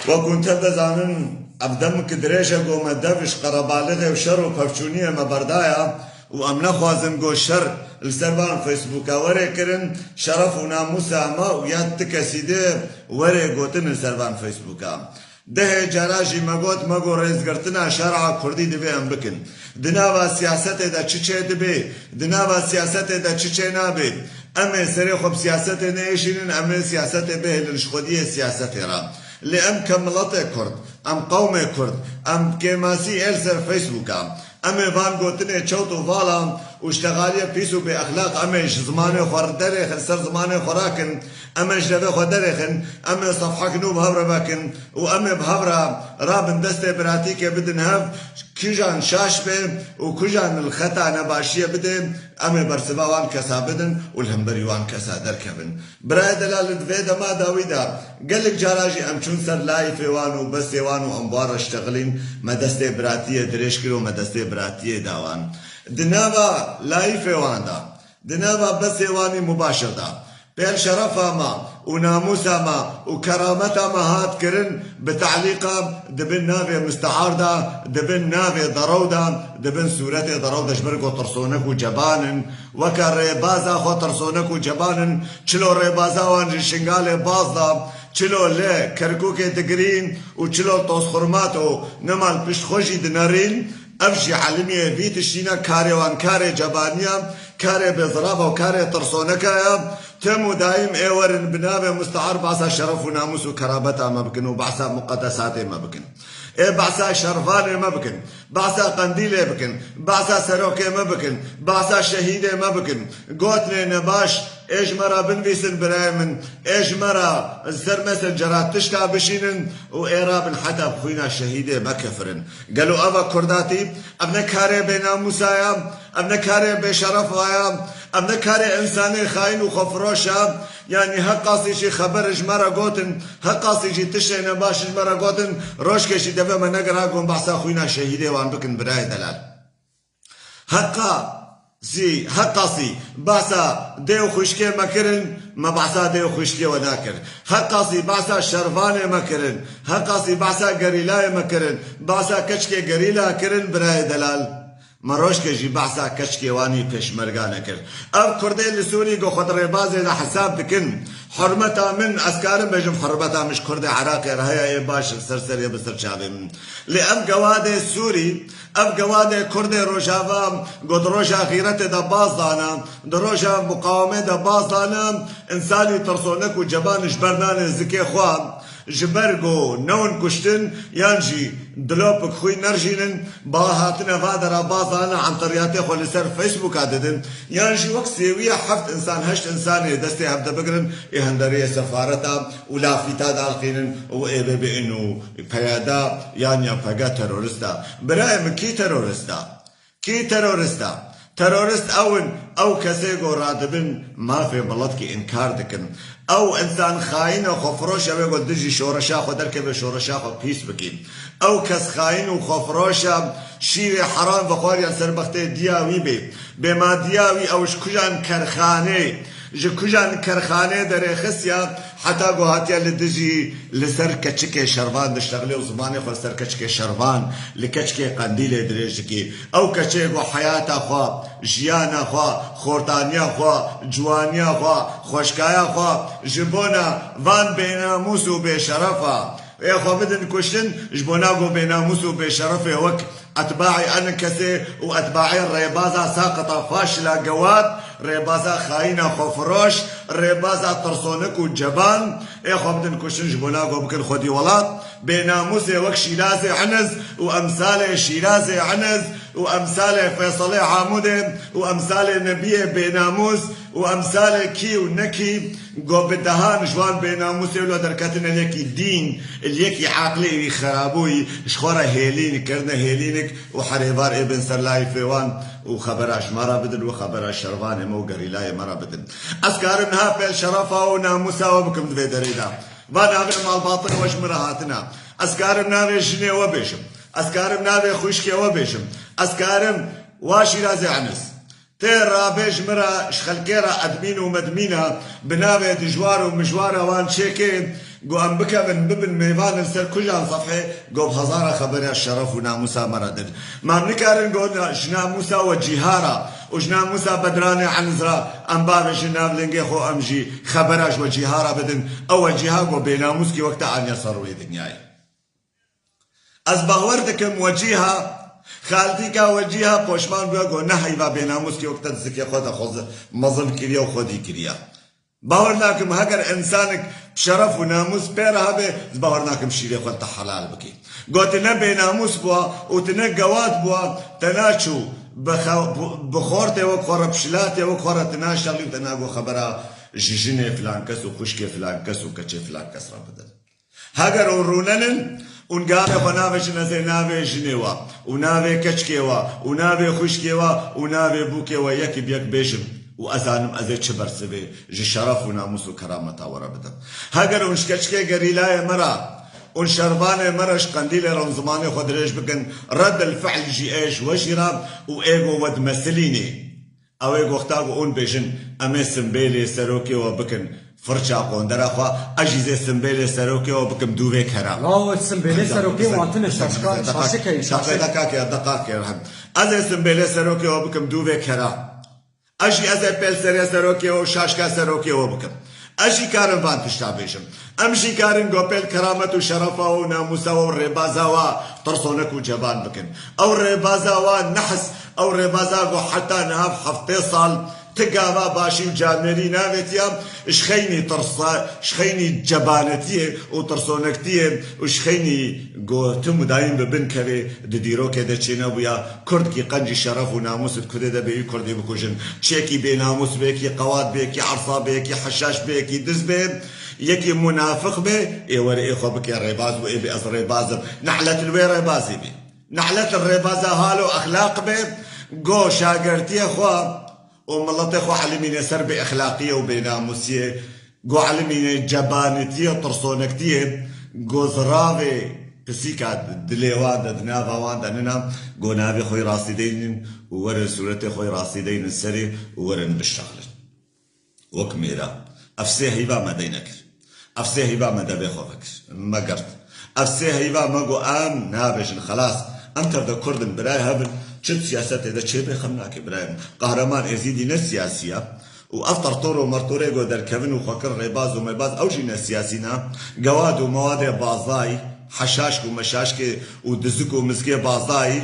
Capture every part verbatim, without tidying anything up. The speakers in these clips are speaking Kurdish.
Wek hûn tev dizanin, ev demik dirêj e ku me dev ji qerebalixê û şer û pevçûniyê me berdaya û em nexwazin ku şer li ser van Facebooka were kirin, şeref û namûsa me û ya ti kesî dê were gotin li ser van Facebooka. Dehê cara jî me got, me got rêzgirtina şer'a kurdî divê em bikin. Di nava siyasetê de çi çê dibe, di nava siyasetê de çi çê nabe, em ê serê xwe bi siyasetê neêşînin, em ê siyasetê bihêlin ji xwediyê siyasetê re. Lê em ke miletê kurd, em qewmê kurd, em kêmasî ê li ser Facebooka. Em ê van gotinê çewt û vala û ştexaliyê pîs û bêexlaq em ê ji zimanê xwe derêxin, ser zimanê xwe rakin, em ê ji devê xwe derêxin, em ê sefhek nû bi hev re vekin û em ê bi hev re rabin destê biratîkê bidin hev, kijan şaş be û kijan li xeta nebaşiyê bide, em ê bersiva wan kesa bidin û li hemberî wan kesa derkevin. Birayê delal, di vê dema dawî de gelek cara jî em çûn ser layîfê wan û besê wan û em wan re ştexilîn, me destê biratiyê dirêj kir û me destê biratiyê da wan. Di nava layîfê wan de, di nava besê wan î mubaşir de, pêl şerefa me û namûsa me û kerameta me hat kirin, bi te'lîqa di bin navê mistear de, di bin navê derew de, di bin sûretê derew de, ji ber ku tirsonek û ceban in, weke rêbaza xwe tirsonek û ceban in, çilo rêbaza wan ji Şingalê baz da, çilo li Kerkûkê digirîn û çilo li Tozxurmato nema li pişt xwe jî dinerîn, ev jî elimiyê vî tiştî ne, karê wan karê cebaniya, karê bêzirafa û karê tirsoneka ye. Tim û daîm ê werin bi navê mistear behsa şeref û namûs û kerameta me bikin û behsa muqedesatê me bikin. Ê behsa şervanê me bikin. Behsa qendîlê bikin, behsa serokê me bikin, behsa şehîdê me bikin. Gotinê nebaş ê ji me re binivîsin birayê min, ê ji me re li ser Messenger-a tişta bişînin û ê rabin heta bi xwîna şehîdê me kefirin. Gelo ev e kurdatî? Ev ne karê bênamûsa ye? Ev ne karê bêşerefa ye? Ev ne karê însanê xayîn û xwefiroş e? Yanî heqasî jî xeber ji me re gotin, heqasî jî tiştê nebaş ji me re gotin, rojkê jî devê me negera gon behsa xwîna şehîdê wan bikin birayê delal. Heqasî, heqasî behsa dê û xwişkê me kirin, me behsa dê û xwişkê we nakir. Heqasî behsa şervanê me kirin, heqasî behsa gerîlayê me kirin, behsa keçikê gerîla kirin birayê delal. Me rojkê jî behsa keçikê wan î pêşmerga nekir. Ev kurdê li Sûrî ku xwe di rêbazê de hesab dikin, hurmeta min, ez karim bêjim, hurmeta min ji kurdê Iraqê re heye, ê baş li ser serê bi ser çavê min. Lê ev gewadê Sûrî, ev gewadê kurdê Rojava ku di roja xîretê de baz dana, di roja muqawemê de baz dana, însanî tirsonek û ceban ji ber nanê zikê xwe, ji ber ku newin kuştin yan jî dilopik xwîn nerjînin, ba hatine va dera baz dana, enteriyatê xwe li ser Facebooka didin, yan jî wek sêwiya heft însan, heşt însanê destê hev de bigirin, ê henderiyê sefareta û lafîta dalqînin û ê bê bêin û P Y D yan ya P K K terorist e. Birayê min, kî terorist e? Kî terorist e? Terorist ew in, ew kesê ku radibin mafê miletkî înkar dikin. Ew însan xayîn e, xwefiroş e, wê ku dijî şoreşa xwe derkeve, şoreşa xwe pîs bikî. Ew kes xayîn û xwefiroş e, şîrê heram vexwariya ser bextê diya wî bê. Bê ma diya wî ew ji kujan kerxanê, ji kujan kerxanê derêxistiya, heta ku hatiye li dijî, li ser keçikê şervan diştexilê û zimanê xwe li ser keçikê şervan, li keçikê qendîlê dirêj dikî. Ew keçê ku heyata xwe, jiyana xwe, xortaniya xwe, ciwaniya xwe, xweşkaya xwe ji bona van bênamûs û bêşerefa ê xwe bidin kuştin, ji bona ku bênamûs û bêşerefê wek etbaê en kesê û etbaê rêbaza saqita faşila gewat, rêbaza xayîna xwefiroş, rêbaza tirsonik û ceban ê xwe bidin kuştin ji bona ku bikin xwedî welat. Bênamûsê wek Şîrazê Eniz û emsalê Şîrazê Eniz û emsalê Feysalê Amûdê û emsalê Nebiyê Bênamûs û emsalê kî û nekî, ku bi dehan ji wan bênamûsê wilo derketine li yekî dîn, li yekî aqlê wî xerabûyî, ji xwe re hêlîn kirine hêlînik û herêvar ê bên ser layîfê wan û xebera ji me re bidin û xebera şervanê me û gerîlayê me re bidin. Ez karim niha pêl şerefa û namûsa we bikim di vê derê de. Va navê malbatê we ji min re hatine. Ez karim navê jinê we bêjim. Ez karim navê xwişkê we bêjim. Ez karim wa Şîrazê Eniz. Tê rabê ji min re, ji xelkê re edmîn û medmîna bi navê dijwar û mijwara wan çêkê, Go em bikevin, bibin mêvan li ser kujan sefhê, go bi hezara xebera şeref û namûsa me re din. Ma em nikarin go na-, ji namûsa wecîha re û ji namûsa Bedranê Eniz re em bavêjin nav lingê xwe, em jî xebera ji wecîha re bidin. Ew wecîha go bênamûskî wek te aniye ser rûyê dinyayê. Ez bawer dikim wecîha, xaltîka wecîha poşman bûye go ne heyva bênamûskî wek te di zikê xwe de xwe zi-, mezin kiriye û xwedî kiriye. Bawer nakim heger însanek bi şeref û namûs pê re hebe, ez bawer nakim şîrê xwe te helal bike. Go tu ne bênamûs bûa û tu ne gewat bûa, te naçû bi xe-, bi xortê wek xwe re, bi şilatê wek xwe re tu naşelî û te nago xebera ji jinê filan kes û xwişkê filan kes û keçê filan kes re bidin. Heger hûn rûnenin, hûn gavê xwe navêjin ez ê navê jinê we û navê keçikê we û navê xwişkê we û navê bûkê we yekî bi yek bêjim û ez zanim ez ê çi bersivê ji şeref û namûs û kerameta we re bidim. Heger hûn ji keçikê gerîlayê me re, hûn şervanê me re ji qendîlê re hûn zimanê xwe dirêj bikin, reddil fi'l jî ê ji we jî re û ê go we dimesilînê. Ew ê goxta ku hûn bêjin, em ê simbêlê serokê we bikin firça qondera xwe, ez jî zê simbêlê serokê we bikim dûvê kera. Lawo, simbêlê serokê wan tune, şaşka, şaşik heye, şaşik. Deqakê, deqakê, deqakê, hem. Ez ê simbêlê serokê we bikim dûvê kera. Ez jî ez ê pêl serê serokê we û şaşka serokê we bikim. Ez jî karim van tişta bêjim. Em jî karin go pêl keramet û şerefa we û namûsa we û rêbaza we tirsonek û ceban bikin. Ew rêbaza we nehs, ew rêbaza go heta niha bi heftê sal ti gava başî û camêrî navêtiya, ji xeynî tirsa, ji xeynî cebanetiyê û tirsonektiyê û ji xeynî go tim û dayîn bi bin kevê di dîrokê de çênebûya. Kurdkî qencî şeref û namûs di kudê de bê wî kurdî bikujin. Çi yekî bênamûs bê, yekî qewat bê, yekî ersa bê, yekî heşaş bê, yekî diz bê, yekî munafix bê, ê were ê xwe bike rêbaz û ê bê ez rêbaz im. Nehlet li wê rêbazê bê. Nehlet li rêbaza hal û exlaq bê, go şagertiyê xwe û miletê xwe elimîne ser bêexlaqiyê û bênamûsiyê. Go elimîne cebanetiyê, tirsonektiyê, go ziravê pisîka dilê wan de, di nava wan de nina, go navê xwe yê rastî deynin û werin sûretê xwe yê rastî deynin serê û werin bişexlin. Wek mêra. Ev sê heyva me dey nekir. Ev sê heyva me devê xwe vekir. Me girt. Ev sê heyva me go em nabêjin xelas. Em tev de Kurd in, birayê hev in. Çi siyasetê de çê bê xem nake birayê min. Qehreman Êzîdî ne siyasî ya. Û ev tertor û mertorê go derkevin û xwe kir rêbaz û mêbaz, ew jî ne siyasî ne. Gewad û mewadê bazayî, heşaşk û meşaşkê û dizik û mizgê bazayî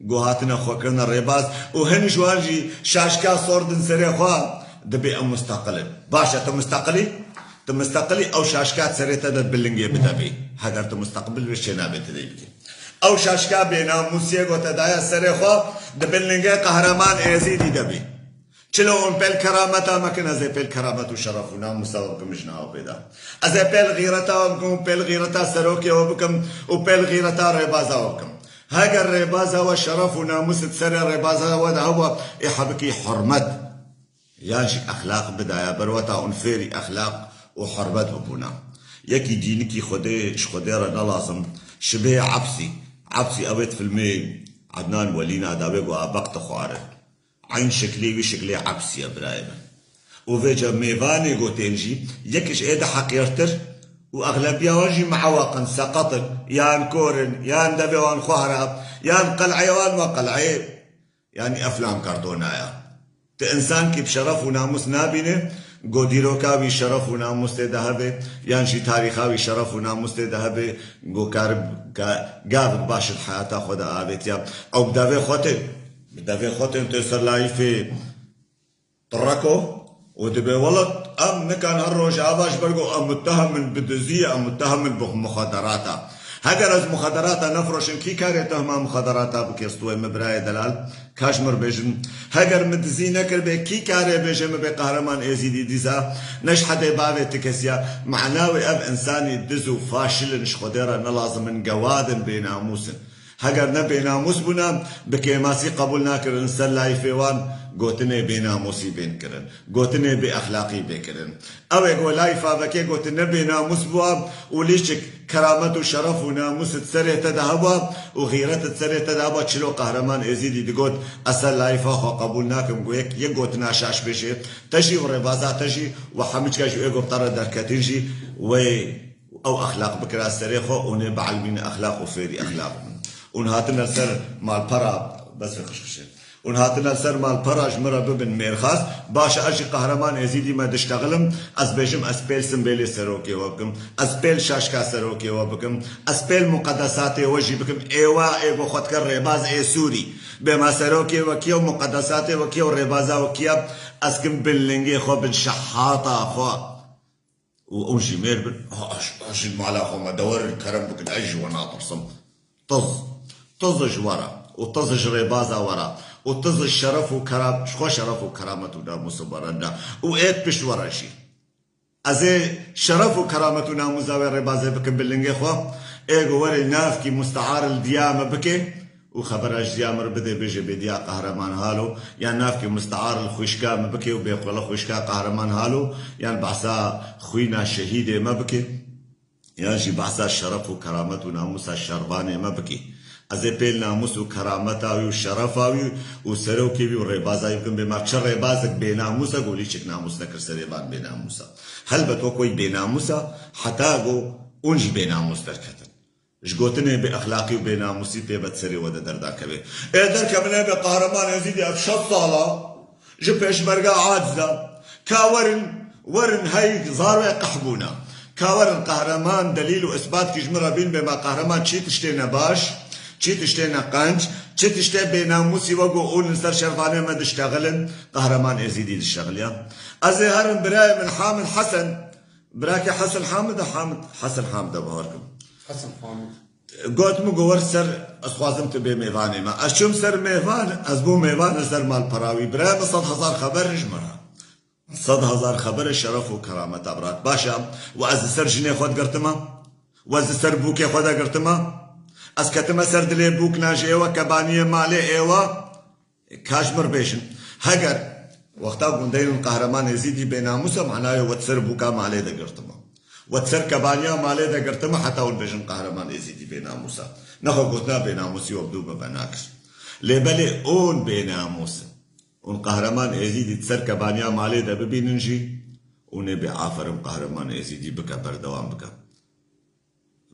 go hatine xwe kirine rêbaz û hin ji wan jî şaşka sordin serê xwe, dibê em musteqil in. Baş e, tu musteqilî? Tu musteqilî, ew şaşka serê te de bi lingê bide bê. Heger tu musteqbil bê, çê nabe tu dê bikî. Ew şaşka bênamûsiyê go te daye serê xwe, di bin lingê Qehreman Êzîdî de bê. Çilo hûn pêl kerameta me kin, ez ê pêl keramet û şeref û namûsa we bikim ji nav pê de. Ez ê pêl xîreta we bikim û pêl xîreta serokê we bikim û pêl xîreta rêbaza we bikim. Heger rêbaza we şeref û namûs di serê rêbaza we de hebû, ê hebikî hurmet yan jî exlaq bidaya ber we ta hûn fêrî exlaq û hurmet bibûna. Yekî dînikî Xwedê, ji Xwedê re ne lazim, şibê epsî. Epsî ew ê di filmê Ednan Welîna de wê go a beq dixware. Eyn şiklê wî şiklê epsî ye birayê min. Û vêca mêvanê go tên jî, yek ji ê de heqîrtir û exlebiya wan jî miewaq in, seqet in, yan kor in, yan devê wan xwe hera, yan qeleyê wan me qeleyê, yanî eflam kartona ya. Tu însankî bi şeref û namûs nabîne, go dîroka wî şeref û namûs tê de hebe, yan jî tarîxa wî şeref û namûs tê de hebe, go karib-, ka-, gavik baş di heyata xwe de avêtiya. Ew bi devê xwe tên, bi devê xwe tên tê ser layîfê tireko û dibê welat em nikan her rojava ji ber ku em muttehim in bi diziyê, em muttehim in bi muxaderata. Heger ez muxaderata nefroşim, kî karê tehma muxaderata bike, stûyê min birayê delal? Ka ji min re bêjin. Heger min dizî nekiribê, kî karê bêje min bê Qehreman Êzîdî dîsa? Ne ji hedê bavê ti kesiya. Mana wê ev însanî diz û faşil in, ji Xwedê re ne lazim in, gewad in, bênamûs in. Heger ne bênamûs bûna, bi kêmasî qebûl nakirin ser layîfê wan, gotinê bênamûsî bên kirin, gotinê bêexlaqî bê kirin. Ew ê go layîfa vekê gotin ne bênamûs bûa û lîçik keramet û şeref û namûs di serê te de hebûa û xîret di serê te de hebûa, çilo Qehreman Êzîdî digot, ez ser layîfa xwe qebûl nakim, go yek, yek gotina şaş bêje, te jî û rêbaza te jî û hemû çika jî ê go bi te re derketin jî wê Ew exlaq bikira serê xwe, hûn ê bielmînin exlaq û fêrî exlaq bin. Hûn hatine ser malpera, bes vê xişxişê. Hûn hatine ser malpera ji min re bibin mêrxas, baş e, ez jî Qehreman Êzîdî me diştexilim, ez bêjim ez pêl simbêlê serokê we bikim, ez pêl şaşka serokê we bikim, ez pêl muqedesatê we jî bikim, êwa ê ku xwe dike rêbaz ê Sûrî. Bêma serokê we kî ye û muqedesatê we kî ye û rêbaza we kî ye, ez kim bin lingê xwe bin şehata xwe. Û ew jî mêr bin, ha, ez, ez jî mala xwe me de werin kerem bikin, ez ji we natirsim. Tiz. Tiz ji we re. Û tiz ji rêbaza we re. Û tiz ji şeref û kera-, ji xwe şeref û keramet û namûsê we re ne. Û êd pişt we re jî. Ez ê şeref û keramet û namûsa wê rêbazê bikim bi lingê xwe. Ê ku werê navkî mustear li diya me bike. Û xebera ji diya min re bide, bêje bê diya Qehreman Halo, yan navkê mustear li xwişka min bike û bê xwe li xwişka Qehreman Halo, yan behsa xwîna şehîdê me bike, yan jî behsa şeref û keramet û namûsa şervanê me bike. Ez ê pêl namûs û kerameta wî û şerefa wî û serokê wî û rêbaza wî bikim, bê me çi rêbazek bênamûs e, ku lîçek namûs nekir serê van bênamûs e. Helbet wek wê bênamûs e, heta ku hûn jî bênamûs derketin. Ji gotinê bêexlaqî û bênamûsî pê ve di serê we de derdakeve. Ê derkevine be Qehreman Êzîdî ev şeş sala ji pêşmerga aciz e. Ka werin, werin hey zarwê qeh bûne. Ka werin qehreman delîl û îsbatkî ji min re bîn bê me qehreman çi tiştê ne baş, çi tiştê ne qenc, çi tiştê bênamûsî wek û hûn li ser şervanê me diştexilin, Qehreman Êzîdî diştexiliya. Ez ê herim birayê min Hamid Hesen, Birakê Hesen Hamid e, Hamid, Hesen Hamid e, bahar kim. Hesen Hamid. Got min, got, wer ser, ez xwazim tu bê mêvanê me. Ez çûm ser mêvan, ez bûm mêvan li ser malpera wî. Birayê min sed hezar xeber ji min re. Sed hezar xeber şeref û kerameta birat. Baş e, we ez li ser jinê xwe digirtime? We ez li ser bûkê xwe de girtime? Ez ketime ser dilê bûkna ji êwe, kebaniyê malê êwe? Ka ji mir bêjin, heger wexta gundeynin Qehreman Êzîdî bênamûs e, manayê we di ser bûka malê de girtime. We di ser kebaniya malê de girtime, heta hûn bêjin Qehreman Êzîdî bênamûs e. Nexwe gotina bênamûsî we bi dû me venakir. Lê belê hûn bênamûs in. Hûn Qehreman Êzîdî di ser kebaniya malê de bibînin jî, hûn ê bê aferin Qehreman Êzîdî bike, berdewam bike.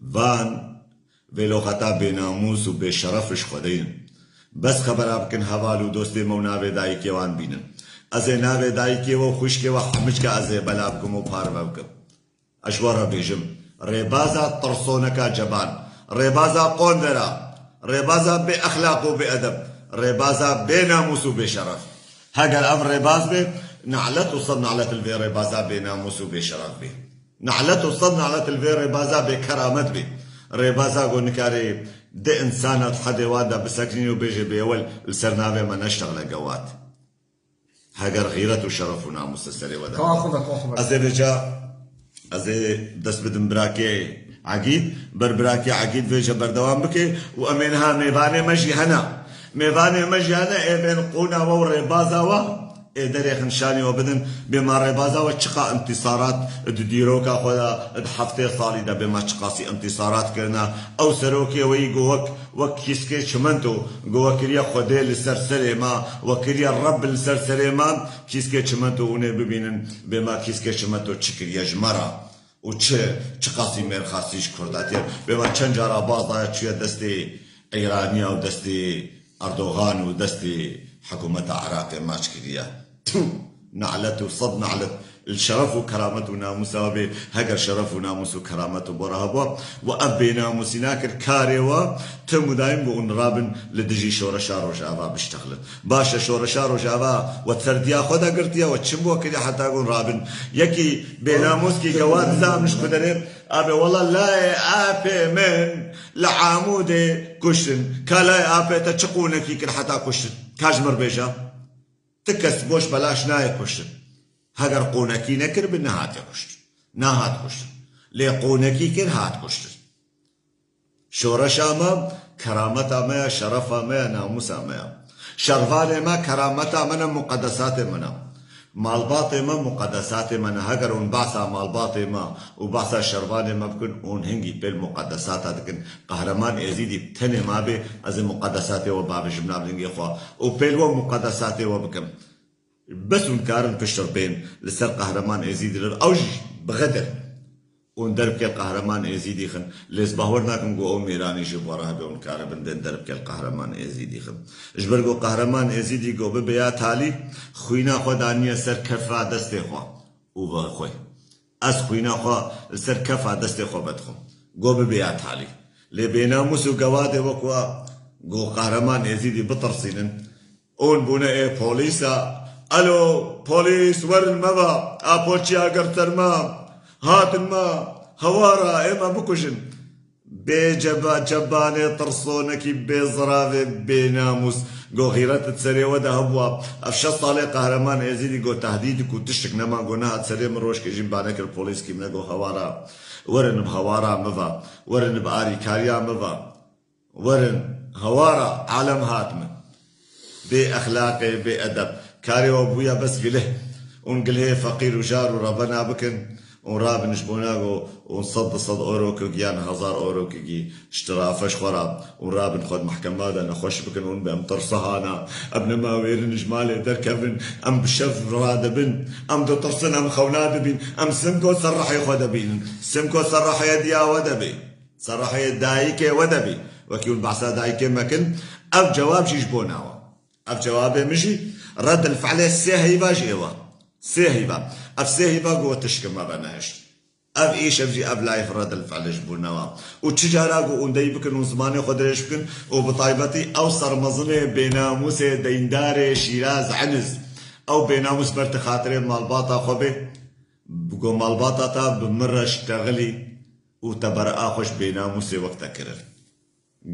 Van vêlo xeta bênamûs û bêşeref ji Xwedê in. Bes xebera bikin heval û dostê me û navê dayikê wan bînin. Ez ê navê dayikê we û xwişkê we hemicka ez ê bela bikim û parve bikim. Ez ji we re bêjim, rêbaza tirsoneka ceban, rêbaza qondera, rêbaza bê exlaq û bê edeb, rêbaza bê namûs û bê şeref. Heger ev rêbaz bê, nalet û sed nalet li vê rêbaza bê namûs û bê şeref bê. Nalet û sed nalet li vê rêbaza bê keramet bê. Rêbaza ku nikarê di insana di hedê wan de bisekinî û bêje bê ewel li ser navê me neştexile gewat. Heger xîret û şeref û namûs li serê we de. Ka xwe de, ka xwe de. Ez ê vêca, ez ê dest bidim birakê Egîd, ber birakê Egîd vêca berdewam bike û em ê niha mêvanê me jî hene. Mêvanê me jî hene, ê bên qûna we û rêbaza we. Ê derêxin şanî we bidin, bê ma rêbaza we çiqa intîsarat di dîroka xwe de, di heftê salî de bê ma çiqasî intîsarat kirine. Ew serokê we yî ku wek, wek kîskê çimento ku we kiriye Xwedê li ser serê me, we kiriye Reb li ser serê me, kîskê çimento hûn ê bibînin, bê ma kîskê çimento çi kiriye ji me re. Û çi, çiqasî mêrxasî ji Kurda tê. Bê me çend cara baz daye çûye destê Îraniya û destê Erdogan û destê hikûmeta Iraqê maç kiriye. Tû! Nalet û sed nalet. Li şeref û keramet û namûsa bê, heger şeref û namûs û keramet û bora hebû, we ev bênamûsî nakir karê we, tim û dayim bû hûn rabin li dijî şoreşa Rojava biştexilin. Baş e, şoreşa Rojava we di ser diya xwe de girtiye, we çi bo kiriye heta ku hûn rabin? Yekî bênamûskî gewat dizam ji ku derê, abê wela layê apê min li Amûdê kuştin. Ka layê apê te çi qûnekî kir heta kuştin? Ka ji mir bêje. Ti kes boş belaş nayê kuştin. Heger qûnekî nekiribin, nehatiye kuştin. Nehat kuştin. Lê qûnekî kir, hat kuştin. Şoreşa me, kerameta me ye, şerefa me ye, namûsa me ye. Şervanê me, kerameta me ne, muqedesatê me ne. Malbatê me, muqedesatê me ne. Heger hûn behsa malbatê me û behsa şervanê me bikin, hûn hingî pêl muqedesata dikin. Qehreman Êzîdî tenê mabê, ez ê muqedesatê we bavêjim nav lingê xwe û pêl we muqedesatê we bikim. Bes hûn karin pişt re bên li ser Qehreman Êzîdî re, ew jî bi xedir. Hûn derbikê Qehreman Êzîdî xin. Lê ez bawer nakim ku ew mêranî ji bo re hebe hûn karibin bên derbikê Qehreman Êzîdî xin. Ji ber ku Qehreman Êzîdî ku bibe ya talî, xwîna xwe daniye ser kefa destê xwe û ve xwe. Ez xwîna xwe li ser kefa destê xwe vedixwim. Ku bibe ya talî. Lê bênamûs û gewadê wek wa ku Qehreman Êzîdî bitirsînin, Hûn bûne ê polîsa. Alo, polîs, werin me va. Apoçiya girtin me. Hatin me. Hewara ê me bikujin. Bê ceba-, cebanê tirsonekî bê ziravê bê namûs. Go xîret di serê we de hebûa. Ev şeş salê Qehreman Êzîdî go tehdîd ku tiştik nema go nehat serê min rojkê jî banekir polîskî min go hewara. Werin bi hewara min va. Werin bi arîkariya min va. Werin, hewara alem hat min. Bê exlaqê, bê edeb. Karê we bûye bes gilih. Hûn gilihê feqîr û jar û revena bikin. Hûn rabin ji bona go, hûn sed di sed euro kigî yan hezar euro kigî ji tirafe ji xwe ra. Hûn rabin xwe di mehkema de nexweş bikin, hûn bi em tirsihana. Em nema wêrin ji malê derkevin. Em bi şev radibin. Em ditirsin, em xewna dibîn. Em simko ser rehê xwe dibînin. Simko ser rehê diya we dibî. Serahê dayikê we de bî. Wekî hûn behsa dayikê me kin, ev cewab jî ji bo nawa. Ev cewabê min jî redil fe'lê sê heyva jî êwa. Sê heyva. Ev sê heyva go tişkê me ve nehişt. Ev îşev jî ev layif redil fe'lê ji bo nawa. Û çi cara go hûn dey bikin û zimanê xwe dirêj bikin û bi taybetî ew sermezinê bênamûsê deyndarê Şîraz Eniz. Ew bênamûs ber ti xatirê malbata xwe bê. Bi go malbata ta bi min re ştexilî û te berea xwe ji bênamûsê wek te kirin.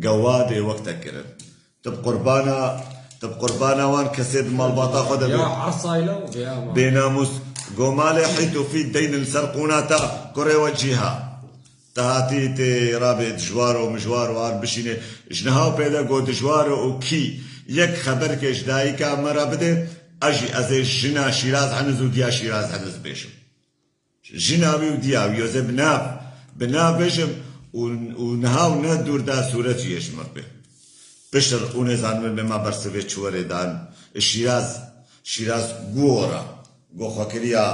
Gewadê wek te kirin. Tu bi qurbana, tu bi qurbana wan kesê di malbata xwe de bê. Ya Ersayla û ya ma. Bênamûs, go malê hît û fît deynin li ser qûna ta, kurê we cîha. Te hatî tê rabê dijwar û mijwar û an bişînê. Ji niha û pê de go dijwar û kî yek xeberkê ji dayika me re bide, ez jî ez ê jina Şîraz Eniz û diya Şîraz Eniz bêjim. Jina wî û diya wî, ez ê bi nav, bi nav bêjim û, û niha û ne dûr de sûret jî yê ji mir bê. Piştre û nêzanibin bê ma bersivê çi werê dan. Şîraz, Şîraz guora, go xwe kiriya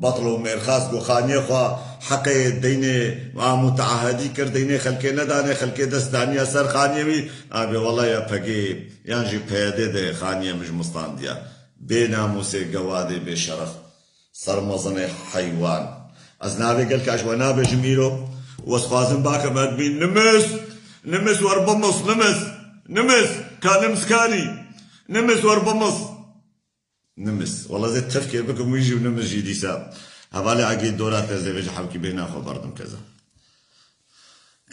betl û mêrxas, go xaniyê xwe heqê deynê a mutehedî kir, deynê xelkê nedanê, xelkê dest daniya ser xaniyê wî, a bê wela ya pegê, yan jî P Y D de xaniyê min ji min standiya. Bê namûsê gewadê bê şeref. Sermezinê heywan. Ez navê gelka ji we nabêjim îro. Wez xwazim bakim edbîn. Nimis! Nimis wer bimis! Nimis! Nimis! Ka nimiskarî! Nimis wer bimis! Nimis. Wela zê tevkê bikim wî jî û nimis jî dîsa. Hevalê Egîd dora te zê vê ji hevkî bêhna xwe berdim keza.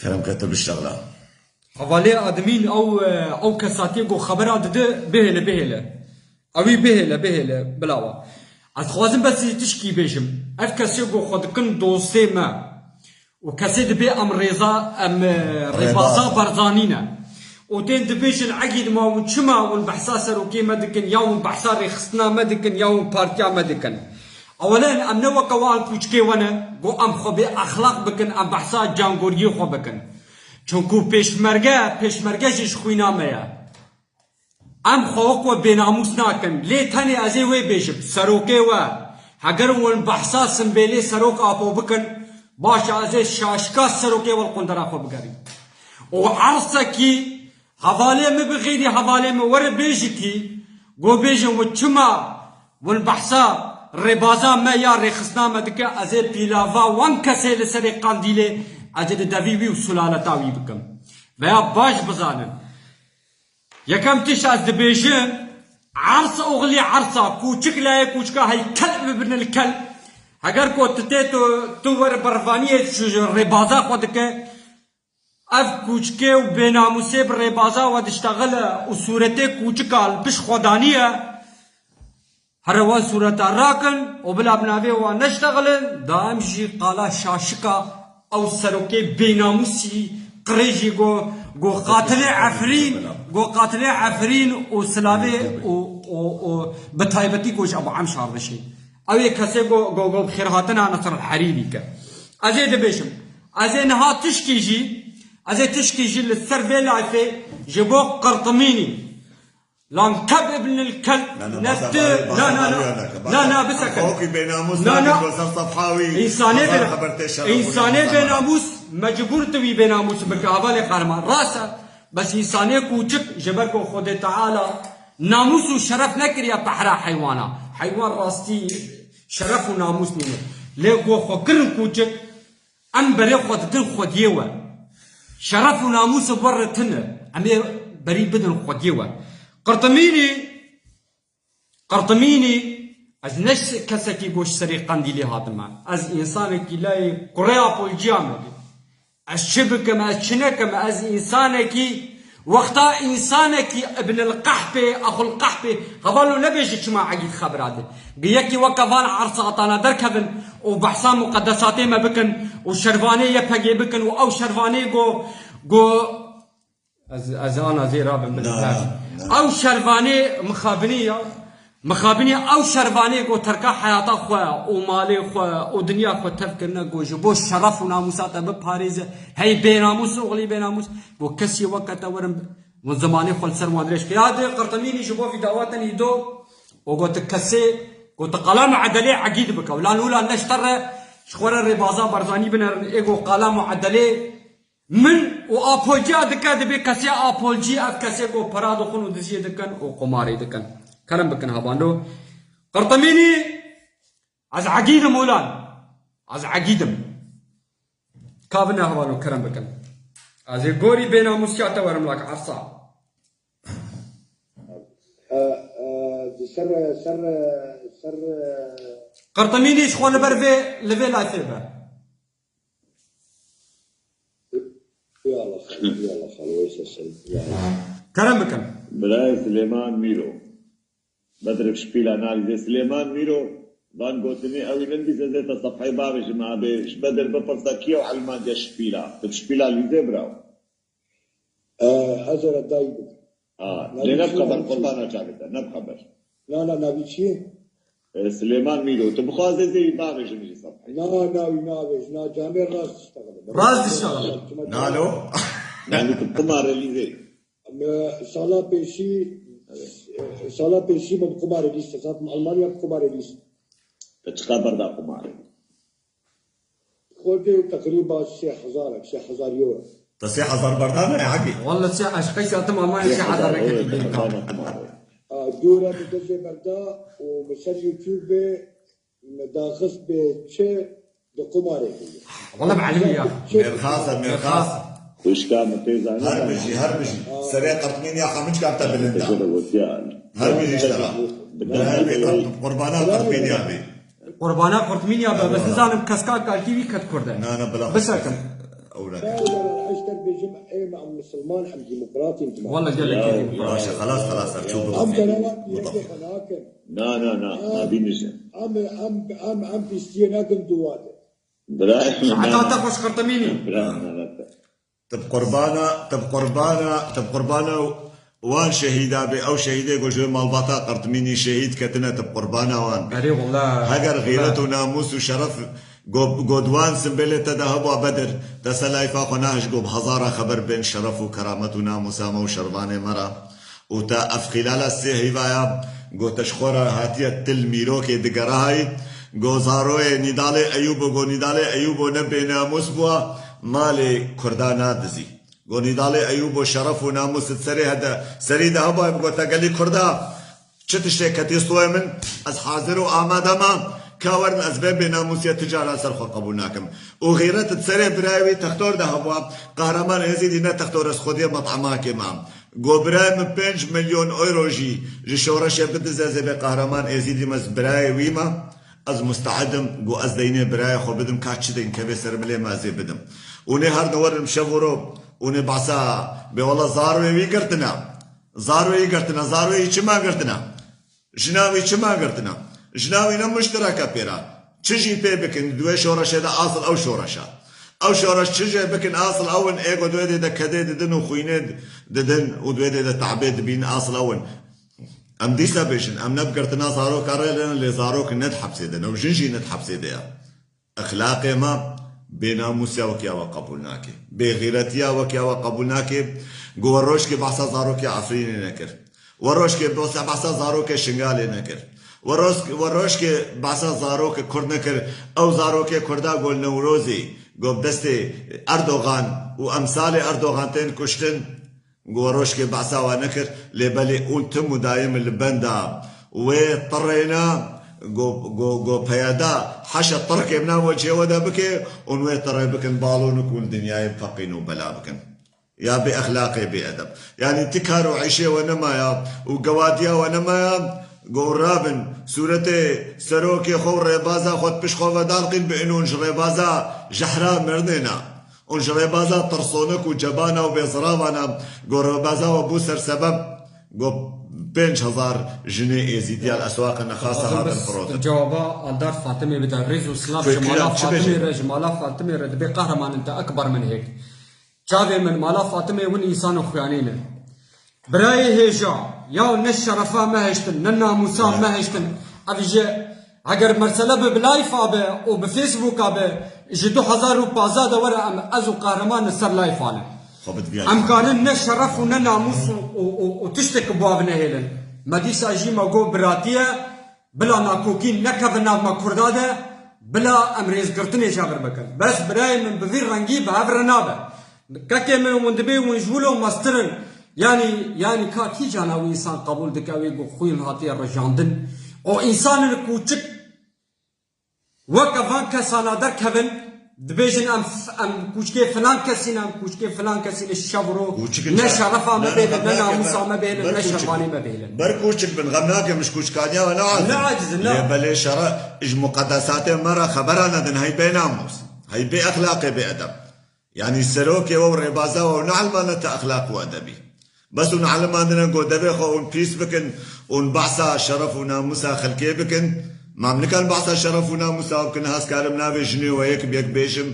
Kerem ke tu biştexla. Hevalê adimîn ew, ew kesatiyê ku xebera dide bihêle, bihêle. Ewî bihêle, bihêle, bilawa. Ez dixwazim besî tişkî bêjim. Ev kesê ku xwe dikin dostê me û kesê dibê em rêza, em, e, rêbaza Rêbaza. Barzanî ne. Û tên dibêjin, Egîd ma hûn çima hûn behsa serokê me dikin, ya hûn behsa rêxistina me dikin, ya hûn partiya me dikin. Ewelen em ne weke wan kûçikê we ne, ku em xwe bê exlaq bikin, em behsa cangoriyê xwe bikin. Çunku pêşmerge, pêşmerge jî ji xwîna me ye. Em xwe wek we bênamûs nakin. Lê tenê ez ê wê bêjim, serokê we, heger hûn behsa simbêlê serok Apo bikin, baş e, ez ê şaşika serokê we li qundera xwe bigerîm. Û ersekî hevalê min bi xêrî hevalê min were bêjikî, go bêjin we çima hûn behsa rêbaza me ya rêxistina me dike, ez ê pîlava wan kesê li serê qandîlê ez ê di devî wî û sulaleta wî bikim. Veya baş bizanin. Yekem tişt ez dibêjim, ers oxlî ersa, kûçik layê kûçika hey kel bibirne li kel. Heger ku tu tê tu, tu wer bervaniyê ji rêbaza xwe dike, ev kûçikê û bênamûsê bi rêbaza we diştexile û sûretê kûçika li pişt xwe daniye. Here wan sûreta rakin û bila bi navê wan neştexilin, da em jî qala şaşika ew serokê bênamûsî qirêjî go, go qatilê Efrîn, go qatilê Efrîn û silavê û, û, û bi taybetî go ji Ebu Emşar dişê. Ew ê kesê go, go, go bi xêrhatina Nasr el Herîrî ke. Ez ê dibêjim. Ez ê niha tişkî jî, ez ê tişkî jî li ser vê layfê ji bo Qirtimînî. Lan keb ibn el kelb. Na, na, ne basa tu, bari, na, basa na, bari na. Wê neke, na, basa. Na, bisekin. Xokî bênamûs. Na, na. Nabî ku ser sefha wî. Însanê hezar bê-, xeber tê şeref û însanê namus bênamûs, mecbûr tu wî bênamûs bike, hevalê qehreman. Rast e. Bes însanê kûçik, ji ber ku Xwedê Teala namûs û şeref nekiriye pehra heywana. Heywan rastî şeref û namûs nîne. Lê ku xwe kirin kûçik, em berê xwe didin xwediyê we. Şeref û namûs bi we re tune. Em ê berî bidin xwediyê we. Qirtimînî, Qirtimînî, ez ne ş-, kesekî ku ji serê qendîlê hatime. Ez însanekî layê kurê Apolciya me bî. Ez çi bikim, ez çi nekim, ez însanekî, wexta însanekî ibnil qehpê, exul qehpê, hevalo nebêje çima egîd xebra de. Gi yekî weke van ersa atana derkevin û behsa muqedesatê me bikin û şervanê Y P G bikin û ew şervanê go, go, Ez, ez ana zê rabim bin. Na, na, na. Ew şervanê mixabinî ya. Mixabinî ew şervanê ku terka heyata xwe û malê xwe û dinya xwe tev kirine, ku ji bo şeref û namûsa te biparêze, hey bênamûs oxlî bênamûs, ku kesî weke te werin zimanê xwe li ser wan dirêj ke. Ya dê Qirtimînî ji bo vî dawa tenî do û got kesê, got qala muedelê egîd bike. Ulan ulan neşterre ji xwe re rêbaza Barzanî binerin. Ê got qala muedelê Min û Apolciya dike, dibê kesê Apolcî, ev kesê ku para dixwin û diziyê dikin û qumarê dikin. Kerem bikin hevano. Qirtimînî, ez egîd im ulan. Ez egîd im. Ka bine hevano, kerem bikin. Ez ê gorî bênamûsiya te werim lak ersa. E, e, di ser, ser, ser, e, Qirtimînî ji xwe li ber vê, li vê layfê be. Ya Allah xalo, ya Allah xalo, weyse sen, ya Allah. Kerem bikin. Birayê Silêman Mîro. Bedrik Şpîla nalîze Silêman Mîro. Van gotinê ew ê nindîse zê te sefheyê bavêjim abê. Ji Bedir bipirse kî ew elmandiya Şpîla? Tu bi Şpîla lîzê biraw. E, ez ora dayî bûm. A, lê ne bi xeber, qurbana çavê te, ne bi xeber. Na, na, navî çi ye? E, Silêman Mîro, tu bixwazê zê wî bavêjin jî sefheyê. Na, na, wî navêj, na, camê rast diştexile. Rast diştexile. Nalo? Yani tu bi qumarê lîzê. Me sala pêşî, e, sala pêşî me bi qumarê lîst, zaten Almanya bi qumarê lîst. Te çiqa berda qumarê? Xwedê teqrîba sê hezar, sê hezar euro. Te sê hezar berda ne, Egî? Walla sê, ez qeysa tim Almanya sê hezar reket dî. A, dora bi dizê berda û bi ser YouTube me daxist bi çi di qumarê bûye. Walla bi elmî ya. Mêrxas e, mêrxas. Xwişka min tê zanîn. Her bijî, her bijî. Serê qirtmîniya xwe min çikar te bilind e. Her bijî işte ha. Her bijî qurbana qirtmîniya bî. Qurbana qurtmîniya be, bes nizanim keska kalkî wî ket kurde. Na, na, bila. Bisekin. Ewle. Eşter bêjim, em, em misilman, em demokratîn. Walla gelek em. Baş e, xelas, xelas, ser çû. Em derewa yekê xwe nakin. Na, na, na, na, bînijin. Em, em, em, em pîstiyê nekin duwa de. Bira, heta te xweş qirtimînî. Bira, na, na, na. Tu bi qurbana, tu bi qurbana, tu bi qurbana wan şehîda bê, ew şehîdê ku ji malbata Qirtmînî şehîd ketine, tu bi qurbana wan bî. Erê wela. Heger xîret û namûs û şeref go, go di wan simbêlê te de hebûa Bedir, te ser layfa xwe nahişt, go bi hezara xeber bên şeref û keramet û namûsa me û şervanê me re. Û te ev xîlala sê heyvaya, go te ji xwe re hatiye til mîrokê digerahayî, go zaroyê Nîdalê Eyûbo, go Nîdalê Eyûbo ne bênamûs bûa, malê Kurda nadizî. Go Nîdalê Eyûbo şeref û namûs di serê hede, serî de hebay, go te gelî Kurda. Çi tiştê ketî stûyê min, ez hazir û amade me, ka werin ez vê bênamûsiya ti caran ser xwe qebûl nakim. Û xîret di serê birayê wî textor de hebûa, Qehreman Êzîdî ne textor ez xwediyê met'emakê me. Go birayê min pênc milyon euro jî ji şoreşê bidize zê bê Qehreman Êzîdî me ez birayê wî me, ez muste'id im, go ez deynê birayê xwe bidim, ka çi deyn kevê ser milê me ez ê bidim. Û nê her ne werin şev û ro, û nê behsa bê wela zarwê wî girtine. Zarwê yî girtine, zarwê yî çima girtine? Jina wî çima girtine? Jina wî ne muştereke pêra. Çi jî pê bikin, di wê şoreşê de asl ew şoreş e. Ew şoreş çi jê bikin asl ew in, ê ku di wê dê de kedê didin û xwînê didin û di wê dê de te'bê dibîn asl ew in. Em dîsa bêjin, em ne bi girtina zaroka rê lêne, lê zarok ne di hepsê de ne û jin jî ne di hepsê de ye. Exlaqê me bênamûsiya wekî awa qebûl nake. Bêxîretiya wekî awa qebûl nake. Go we rojkê behsa zarokê Efrînê nekir. We rojkê behsa, behsa zarokê Şingalê nekir. We roj-, we rojkê behsa zarokê Kurd nekir. Ew zarokê Kurda go li Newrozê, go bi destê Erdogan û emsalê Erdogan tên kuştin. Go we rojkê behsa we nekir. Lê belê hûn tim û dayim li benda wê tirê ne, go, go, go peyada heşa tirkê bi nav we çêwe de bike û wê tirê bikin balonok û li dinyayê feqîn û bela bikin. Ya bê exlaqê, bê edeb. Yanî ti kar û îşê we nemaya û gewadiya we nemaya, go rabin sûretê serokê xwe û rêbaza xwe di pişt xwe ve dalqîn, bi ûn ji rêbaza jehra mirinê ne. Ûn ji rêbaza tirsonik û cebana û bêziravana, go rêbaza we bû sersebeb, go pênc hezar jinê êzîdiya li eswaqa nexasa Dixwazim hatin bes firotin. Cewaba Aldar Fatimê bide. Rêz û silav ji Kuykuyan mala çi Fatimê bêjin? Re, ji mala Fatimê re dibê qehremanên te ekber min hêk. Çavê min, mala Fatimê win însan û xuyanî ne. Birayê hêja, yaw ne şerefa me hiştin, ne namûsa me hiştin. Ev ji, eger mesele bi, bi layfa be û bi Facebooka be, ji du hezar û pazdeh de were em, ez û Qehreman li ser layfa ne. Xwe bi diviya Em karin ne şeref û ne namûs û, û, û, û tiştek bi wan nehêlin. Me dîsa jî me got biratiye, bila nakokî nekeve nav me Kurda de, bila em rêzgirtinê ji hev re bikin. Bes birayê min bi vî rengî bi hev re nabe. Kekê min hûn dibê hûn ji wilo mestir in. Yanî, yanî ka kî cana wî însan qebûl dike, wê ku xwîn hatiye rejandin. O însanên kûçik weke van kesana derkevin, dibêjin em, em kûçikê filan kesî ne, em kûçikê filan kesî ne, şev ro Kûçik in ne şer-, şerefa me ne, bêlin, ne ne, namûsa me bêlin, ber ne kûçik şervanî bin. me bêlin. Ber kûçik bin, xem nakin, min ji kûçikaniya we ne aciz. Ne aciz in, ne. Lê belê şere-, ji muqedesatê me re xebera nedin, hey bê namûs, hey bê exlaqê, bê edeb. Yanî serokê we û rêbaza we û neelimane te exlaq û edebî. Bes û neelimandine go devê xwe hûn pîs bikin û hûn behsa şeref û namûsa xelkê bikin. Ma em nikan behsa şeref û namûsa we bikin, ez karim navê jinê we yek bi yek bêjim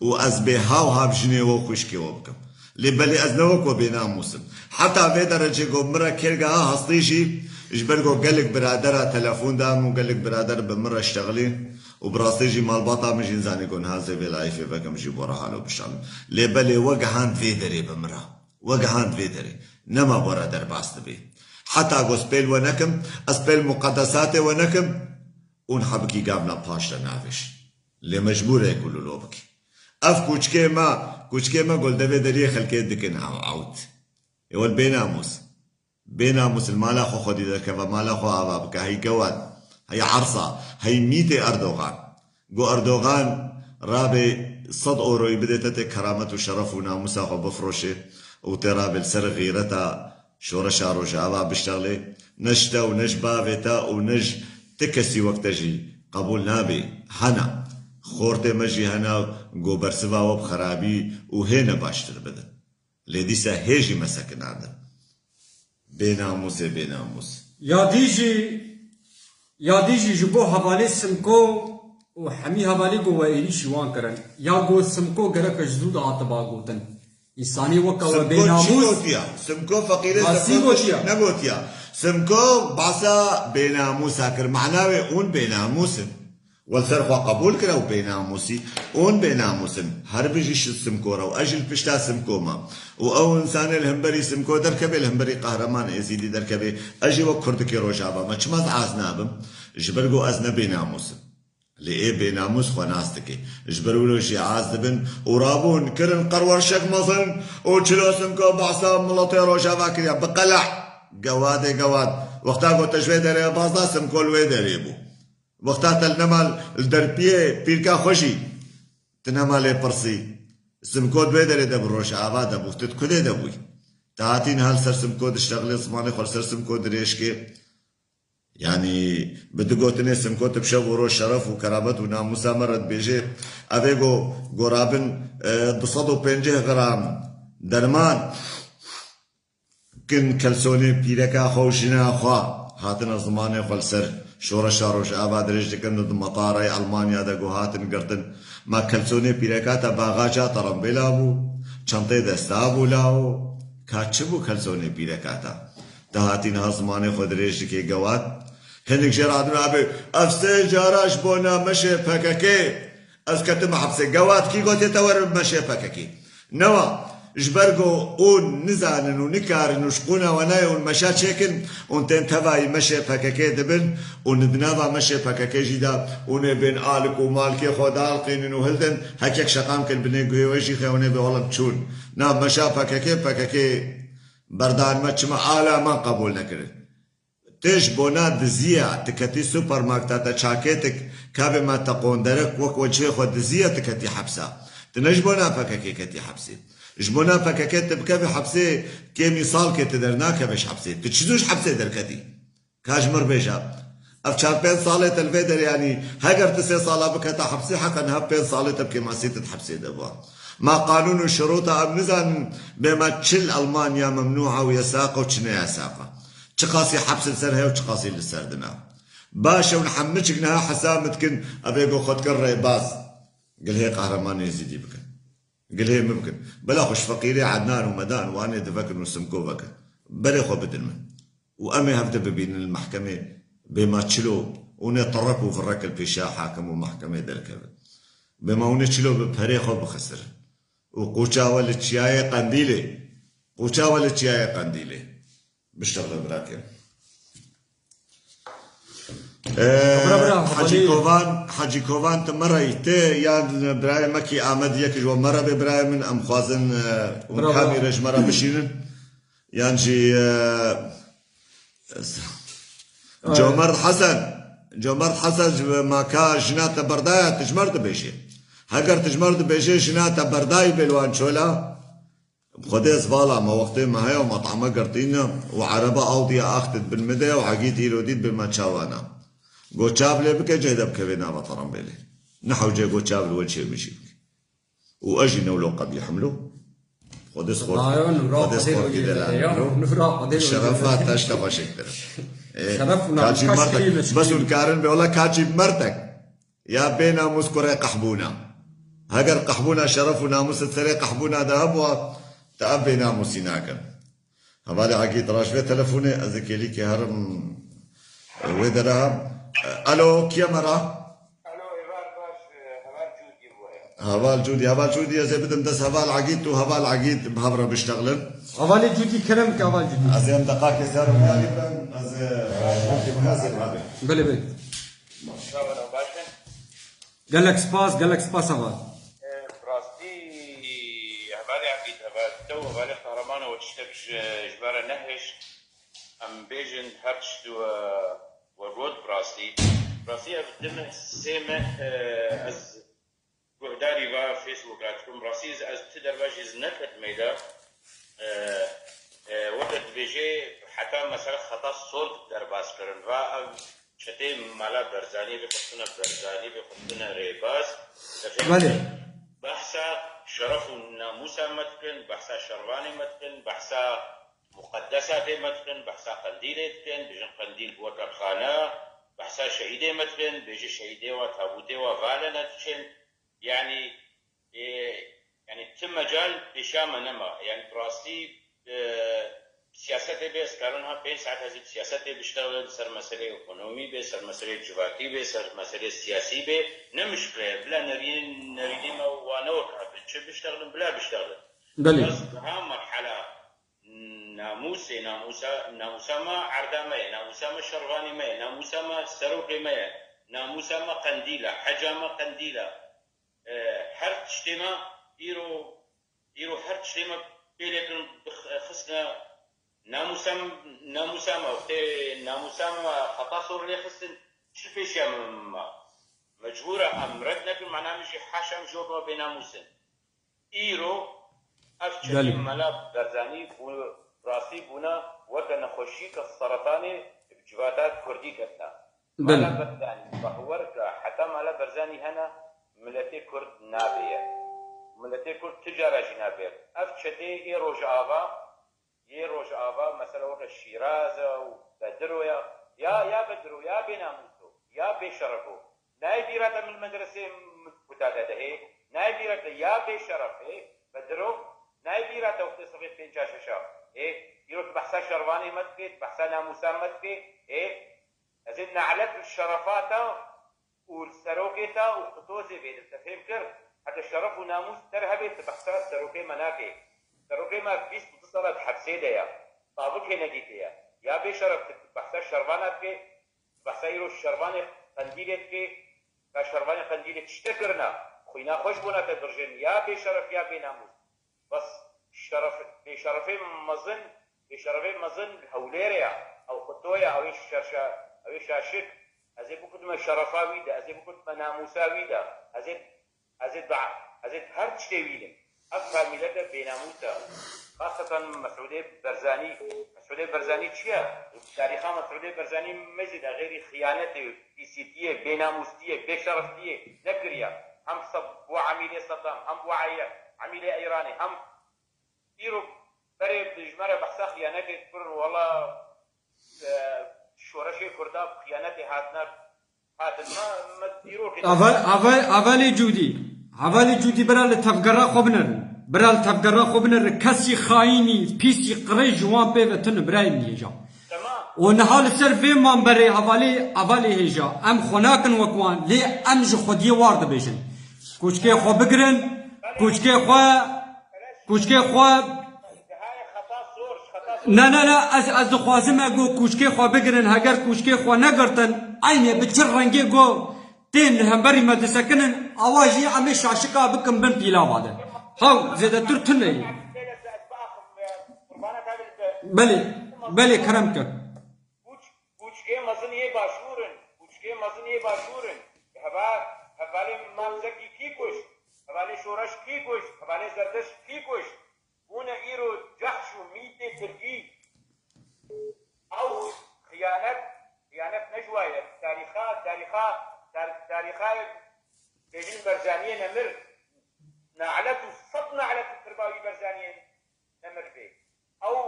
û ez bê haw hav jinê we û xwişkê we bikim. Lê belê ez ne wek we bênamûs im. Heta vê derecê go min re kêrgeha hestî jî, ji ber go gelek biradera telefon da min û gelek birader bi min re ştexilî û bi rastî jî malbata min jî nizanî go niha zê vê layîfê vekim jî bo re halo bişanim. Lê belê we gihand vê derê bi min re. We gihand vê derê. Nema bo re derbas dibê. Heta go spêl we nekim, ez pêl muqedesatê we nekim, ûn hebikî gavna paş re navêj. Lê mecbûr e ku lilo bikî. Ev kûçikê me, kûçikê me go li devê deriyê xelkê dikin ew ewt. Ê wel bênamûs. Bênamûs li mala xwe xwedî derkeve, mala xwe ava bike, hey gewad, hey ersa, hey mîtê Erdogan. Go Erdogan rabê sed euroyî bidê te tê keramet û şeref û namûsa xwe bifroşê û tê rabê li ser xîreta şoreşa Rojava biştexlê. Ne ji te û ne ji bavê te û ne ji ti kesî wek te jî qebûl nabê. Hena. Xortê me jî hena, go bersiva we bi xerabî û hê ne baştir bidin. Lê dîsa hê jî me sekinandin. Bênamûsê bênamûs. Ya dî jî, ya dî jî ji bo hevalê Simko û hemî hevalî ku we êrîşî wan kirin. Ya got Simko gereke ji zû de hatiba gotin. Însanî weke we Simko çi bênamûs. Gotiya? Simko feqîrê Simko gotiya. Negotiya. Simko basa bênamûsa kir. Mana wê hûn bênamûs in. We li ser xwe qebûl kir ew bênamûsî. Hûn bênamûs in. Her bijî ji Simko re û ez jî li pişta Simko me. Û ew însanê li hemberî Simko derkeve, li hemberî Qehreman Êzîdî derkeve. Ez jî wek kurdikê Rojava me. Çima ez az nabim? Ji ber ku ez ne bênamûs im. Lê ê bênamûs xwe nas dike. Ji ber wilo jî az dibin û rabûn kirin qerwerşek mezin û çilo Simko behsa miletê Rojava kiriya. Bi qeleh. Gewad ê gewad. Wexta ku te ji vê derê baz da, Simko li wê derê bû. Wexta te li nema li derpiyê pîrka xwe jî, tu nema lê pirsî. Simko di wê derê de bi Rojava de bû, tu di ku dê de bûyî? Te hatî niha li ser Simko diştexilê, zimanê xwe li ser Simko dirêj kê. Yanî bi du gotinê Simko tu bi şev û roj şeref û keramet û namûsa me re dibêjê, ev ê go, go rabin, e, du sed û pêncî gram derman. Kin kelsonê pîreka xwe û jina xwe hatine zimanê xwe li ser şoreşa Rojava dirêj dikin û di metarê Elmanya de ku hatin girtin. Ma kelsonê pîreka te baxaca te rembêla bû, çentê desta bû lawo. Ka çi bû kelsonê pîreka te? Te hatî niha zimanê xwe dirêj dikê gewat. Hinek jê radin abê, ev sê cara ji bona meşê P K K ez ketim hepsê. Gewat kî gotiye te were bi meşê P K K? Newa. Ji ber ku hûn nizanin û nikarin û ji qûna we nayê hûn meşa çêkin, hûn tên tevayî meşê P K K dibin û di nava meşê P K K jî de hûn ê bên alik û malikê xwe daliqînin û hildin, hekek şeqam kir binê guhê we jî xê hûn ê bê olim çûn. Na meşa P K K, P K K berdan me çima ala me qebûl nekirin. Tê ji bona diziya, tu ketî supermarketa te çakêtik, kabê me te qonderek wek we cihê xwe diziya tu ketî hepsa. Tu ne ji bona P K K ketî hepsê. Ji bona P K K tu bikevî hepsê, kêmî salkê tu dernakevê ji hepsê. Tu çi zû ji hepsê derketî? Ka ji mir bêje. Ev çar pênc salê te li vê derê, yanî heger tu sê sala biketa hepsê, heqa niha pênc salê te bi kêmasî tu di hepsê de bû. Ma qanûn û şirûta em nizanin, bê me çi li Elmanya memnûa û yesaq e û çi ne yesaq e. Çiqasî heps li ser heye û çiqasî li ser din e. Baş e, hûn hemû çik niha hesab min dikin, ev ê ku xwe dikin rêbaz. Gilhê Qehreman Êzidî bikin. Gilhê min bikin. Bela xwe ji feqîrê Ednan û Medan û anê divekin û Simko vekin. Berê xwe bidin min. Û em ê hevde bibînin li mehkemê bê me çilo û ne tirek û virek li pêşiya hakim û mehkemê derkevin. Bê me hûn ê çilo bi perê xwe bixisirin. Û qoça we li çiyayê Qendîlê. Qoça we li çiyayê Qendîlê. Biştexle birakê. Ee, Bira, bira, Hacî Kovan, Hacî Kovan, tu me re yî, tê yan birayê me kî Amed yek ji we me re bê birayê min, em xwazin, e, hûn Bira, bira. Kamî re ji me re bişînin. Yan jî, e, Comerd Hesen, Comerd Hesen ji ma ka jina te berdaya, tu ji me re dibêjê. Heger tu ji me re dibêjê, jina te berdayî bê li wan çola. Xwedê ez vala me wextê me heye û met'ame girtîne û ereba Audiya ax did bin min de ye û Egîd îro dît bin me çawana. Go çav lê bike cih de bikevê nava terembêlê. Ne hewce go çav li we çê min jî bike. Û ez jî newlo qebîhim lo. Xwedê xor. Xwedê xor kide la. Şeref va taş tefa şektir. Şeref û namus kaçî merdek. Bes û karin be ola kaçî merdek. Ya bênamûs kurê qehbûna. Heger qehbûna şeref û namûs di serê qehbûna de hebûa, te ev bênamûsî nakin. Hevalê Egîd raş vê telefonê, ez ê kêlîkê herim wê dere hem. Alo, kî ye me ra? Alo, êvar baş, heval Cûdî bûye. Heval Cûdî, heval Cûdî, ez ê bidim dest heval Egîd û heval Egîd bi hev re biştexlin. Hevalê Cûdî, kerem ke heval Cûdî. Ez ê em deqakê ser û yarî bin, ez ê, ez ê, ez ê, ez ê. Belê, belê. Çawa ne, baş e? Gelek spas, gelek spas heval. E, bi rastî hevalê Ebîd, heval te û hevalê Qehreman we tiştek ji, ji me re nehişt. Em bêjin her tişt we, we got bi rastî. Bi rastî ev du meh, sê meh, e, ez guhdarî va Facebook ra dikim. Bi rastî ez, ez ti derve jî ez neketim meyda. E, e, weke dibêje heta mesela xeta sor derbas kirin. Va ev çetê mala Berzanî bê xistine Berzanî bê xistine rêbaz. Belê. Behsa şeref û namûsa me dikin, behsa şervanê me dikin, behsa muqedesatê me dikin, behsa qendîlê dikin, bêjin qendîl weke xane, behsa şehîdê me dikin, bêjin şehîdê wa tabûtê wa valene diçin. Yanî, e, yanî ti mecal pêşa me nema. Yanî bi rastî, e, siyasetê bê, ez karin ha pênc saet ez ê bi siyasetê biştexlim, ser meseleyê ekonomî bê, ser meseleyê civatî bê, ser meseleyê siyasî bê. Ne mişkile ye. Bila nerînê, nerînê me wa ne wek ev bin. Çi biştexlim, bila biştexlim. Belê. Bes niha merhela namûsê, namûsa, namûsa me erda me ye, namûsa me şervanê me ye, namûsa me serokê me ye, namûsa me qendîl e, heca me qendîl e. E, her tiştê me îro, îro her tiştê me pêlê kirin, bix-, xistine namûsa, namûsa me, wextê namûsa me xeta sor lê xistin, çi pêşiya me ma? Mecbûr e, em red nekin, mana min jî haşa em ji wek me bênamûs in. Îro ev çetê Belê. Mela Berzanî bû, rastî bûne weke nexweşîke seretanê bi civata Kurdî ketine. Belê. Mela Berzanî, behwer ke heta Mela Berzanî hene, miletê Kurd nabêye. Miletê Kurd ti cara jî nabêye. Ev çetê ê Rojava, yê Rojava, mesela weke Şîraz e û Bediro ya, ya, ya Bediro, ya bênamûs o, ya bêşeref o. Nayê bîra te min medresê min kuta te de hê. Nayê bîra te ya bêşeref hê, Bediro. Nayê bîra te wextê sifê pênca şeşa hê. Îro tu behsa şervanê me dikê, tu behsa namûsa me dikê, hê. Ez ê nelet li şerefa te û li serokê te û qutozê bêdim. Te fêm kir? Heke şeref û namûs ter hebe, tu behsa serokê me nakê. Serokê me bîst û du sala di hepsê de ye. Tavik hê nedîtê ye. Ya bêşeref, tu behsa şervana dikê, tu behsa îro şervanê Qendîlê dikê, ka şervanê Qendîlê tişt te kirina, xwîna xwe ji bona te dirjên, ya bêşeref ya bênamûs. Bes şeref, bêşerefê mezin, bêşerefê mezin li Hewlêrê ye, ew Xito ye, ew ê şerşa-, ew ê şaşik. Ez ê bikutime şerefa wî de, ez ê bikutime namûsa wî de, ez ê, ez ê da-, ez ê her tiştê wî de. Ev ka mîlete bênamûs e. Xaseten Mesûdê Berzanî. Mesûdê Berzanî çi ye? Tarîxa Mesûdê Berzanî mezin e, xêrî xiyanetê, pîsîtiyê, bênamûstiyê, bêşerefiyê nekiriye. Hem seb-, bû emîlê Sedam, hem bû eye-, emîlê Îranê, hem îro berê ji me re behsa xiyanetê dikir, wela, e, şoreşê Kurda bi xiyanetê hatine, hatin me, me dîrokê Ava-, ava-, avalê Cûdî. Avalê Cûdî bira li tevgera xwe binerin. Bira li tevgera xwe binerin. Kesî xayînî, pîsî, qirêj ji wan pê ve tune birayê min hêja. Temam. Û niha li ser vê manberê hevalê, hevalê hêja. Em xwe nakin wek wan, lê em ji xwediyê war dibêjin. Kûçkê xwe bigirin, kûçkê xwe, kûçkê xwe. Nihayê xeta sor, xeta sor. Ne, ne, ne, ez, ez dixwazim e ku kûçkê xwe bigirin, heger kûçkê xwe negirtin, eynê bi çi rengê ku tên li hemberî me disekinin, awa jî em ê şaşika bikin bin pîlava de. Hew, zêdetir tune ye. Belê, belê, kerem ke. Kûç-, kûçkê mezin yê başûr in, kûçkê mezin yê başûr in. Heva-, hevalê Mam Zekî kî kuşt? Hevalê Şoreş kî kuşt? Hevalê Zerdeşt kî kuşt? Bûne îro cehş û mîtê tirkî. Ew xiyanet, xiyanet ne ji wa ye. Tarîxa, tarîxa, tar-, tarîxa bêjin Berzaniyê nemir. Nalet û sed nalet û tirba wî Berzaniyê nemir bê. Ew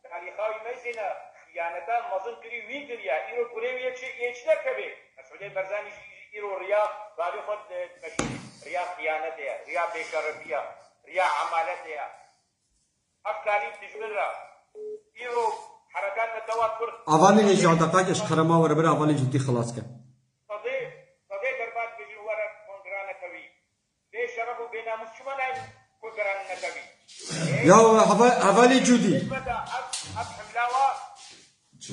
tarîxa wî meyzêne xiyaneta mezin kirî wî kiriye. Îro kurê wî yê çi, yê çi derkevê? Mesûdê Berzanî jî, jî îro riya bavê xwe di-, dimeşînê. Riya xiyanetê ye, riya bêşerefî ye, riya emaletê ye. Ev kalî dijmin re. Îro herekan netewa Kurd. Avalê hêja deqak ji kerema were bira avalê Cûdî xilas ke. Sedê, sedê derbat bijin were kongra netewî. Bê şeref û bê namûs çima nayên kongra netewî? Ya heva-, hevalê Cûdî. Ev, ev hemla wa,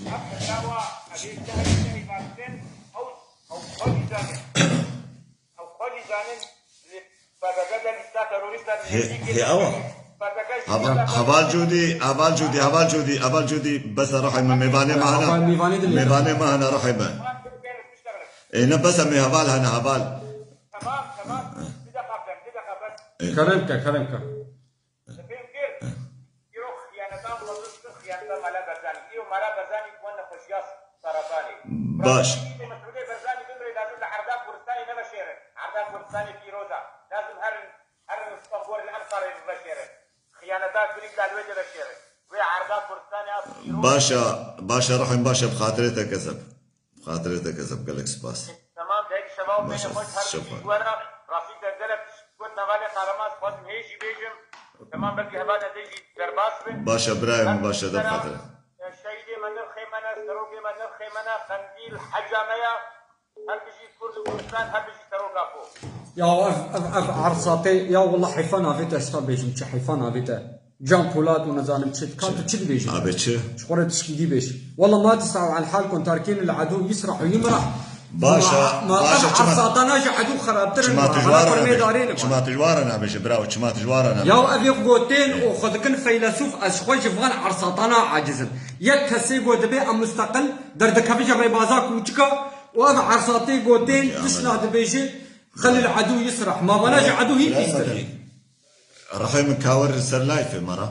ev hemla wa, ev ê şehrê şehî Farisên, ew, ew xwe jî zanin. Ew xwe jî zanin, li P K K de lîsta terorîstan Hê, nêzîkê hê awa. P K K jî Hava-, lîsta Heval terorîstan Cûdî, Heval Cûdî, Heval Cûdî, Heval Cûdî, bes e rehî me mêvanê me hene. Heval mêvanê dilê. Mêvanê me hene rehî me. Ê ne bes e, me heval hene, heval. Tamam, tamam. Bir dakika ben, bir dakika ben. Kerem ke, kerem ke. Li pêv kir, îro xiyaneta mezin, xiyaneta Mala Berzanî. Îro Mala Berzanî bû nexweşiya seretanê. Baş. Rastî, Mesûdê Berzanî bimrê, lazim li erda Kurdistanê neveşêrin. Erda Kurdistanê pîroz e. Lazim herin, herin Stenbolê li Enqereyê biveşêrin. Xiyaneta Kulî Galwê de veşêrin. Wê erda Kurdistanê a pîroz. Baş e, baş e, Rehîm, baş e, bi xatirê te kezeb. Xatirê te kezeb, gelek spas. Temam, belkî şeva û Baş e, bêne xweş her şefa. Tiştî ji we re. Rafîk Dezere tişt got, hevalê Kahraman, dixwazim hê jî bêjim. Temam, belkî heval Dezê jî derbas bin. Baş e, birayê min, baş e, de bi xatirê. Şehîdê me nirxê me ne, serokê me nirxê me ne, Qendîl heca me ye. Her bijî Kurd û Kurdistan, her bijî seroka xwe. Ya ev, ev, ev ersatê, ya wallah heyfa navê te, ez xwe bêjim çi heyfa navê te. Can Polat û nizanim çi, ka tu çi dibêjî? Abi çi? Ji xwe re tişkî dî bêj. Wela ma disa û elhal kon tarkên li edû yisrah û yimrah. Baş e, ma, ma baş e, ev çima, ersatana ji edû xerabtir in, çima ma, tu ji bana wan re kurmê nabêjî? Darê li Çima wan. Tu ji wan re nabêjî, bravo, çima tu ji wan re nabêjî? Ya ev ê gotin û xwe dikin feylesûf, ez ji xwe ji van ersatana aciz im. Yek kesê got dibê em musteqil, derdikeve ji rêbaza kûçika û ev ersatê gotin, ya tişna dibêje, xelil edû yisrah. Ma vana ji edû hîn pîstir e. Rehê min ka wer li ser layfê me re.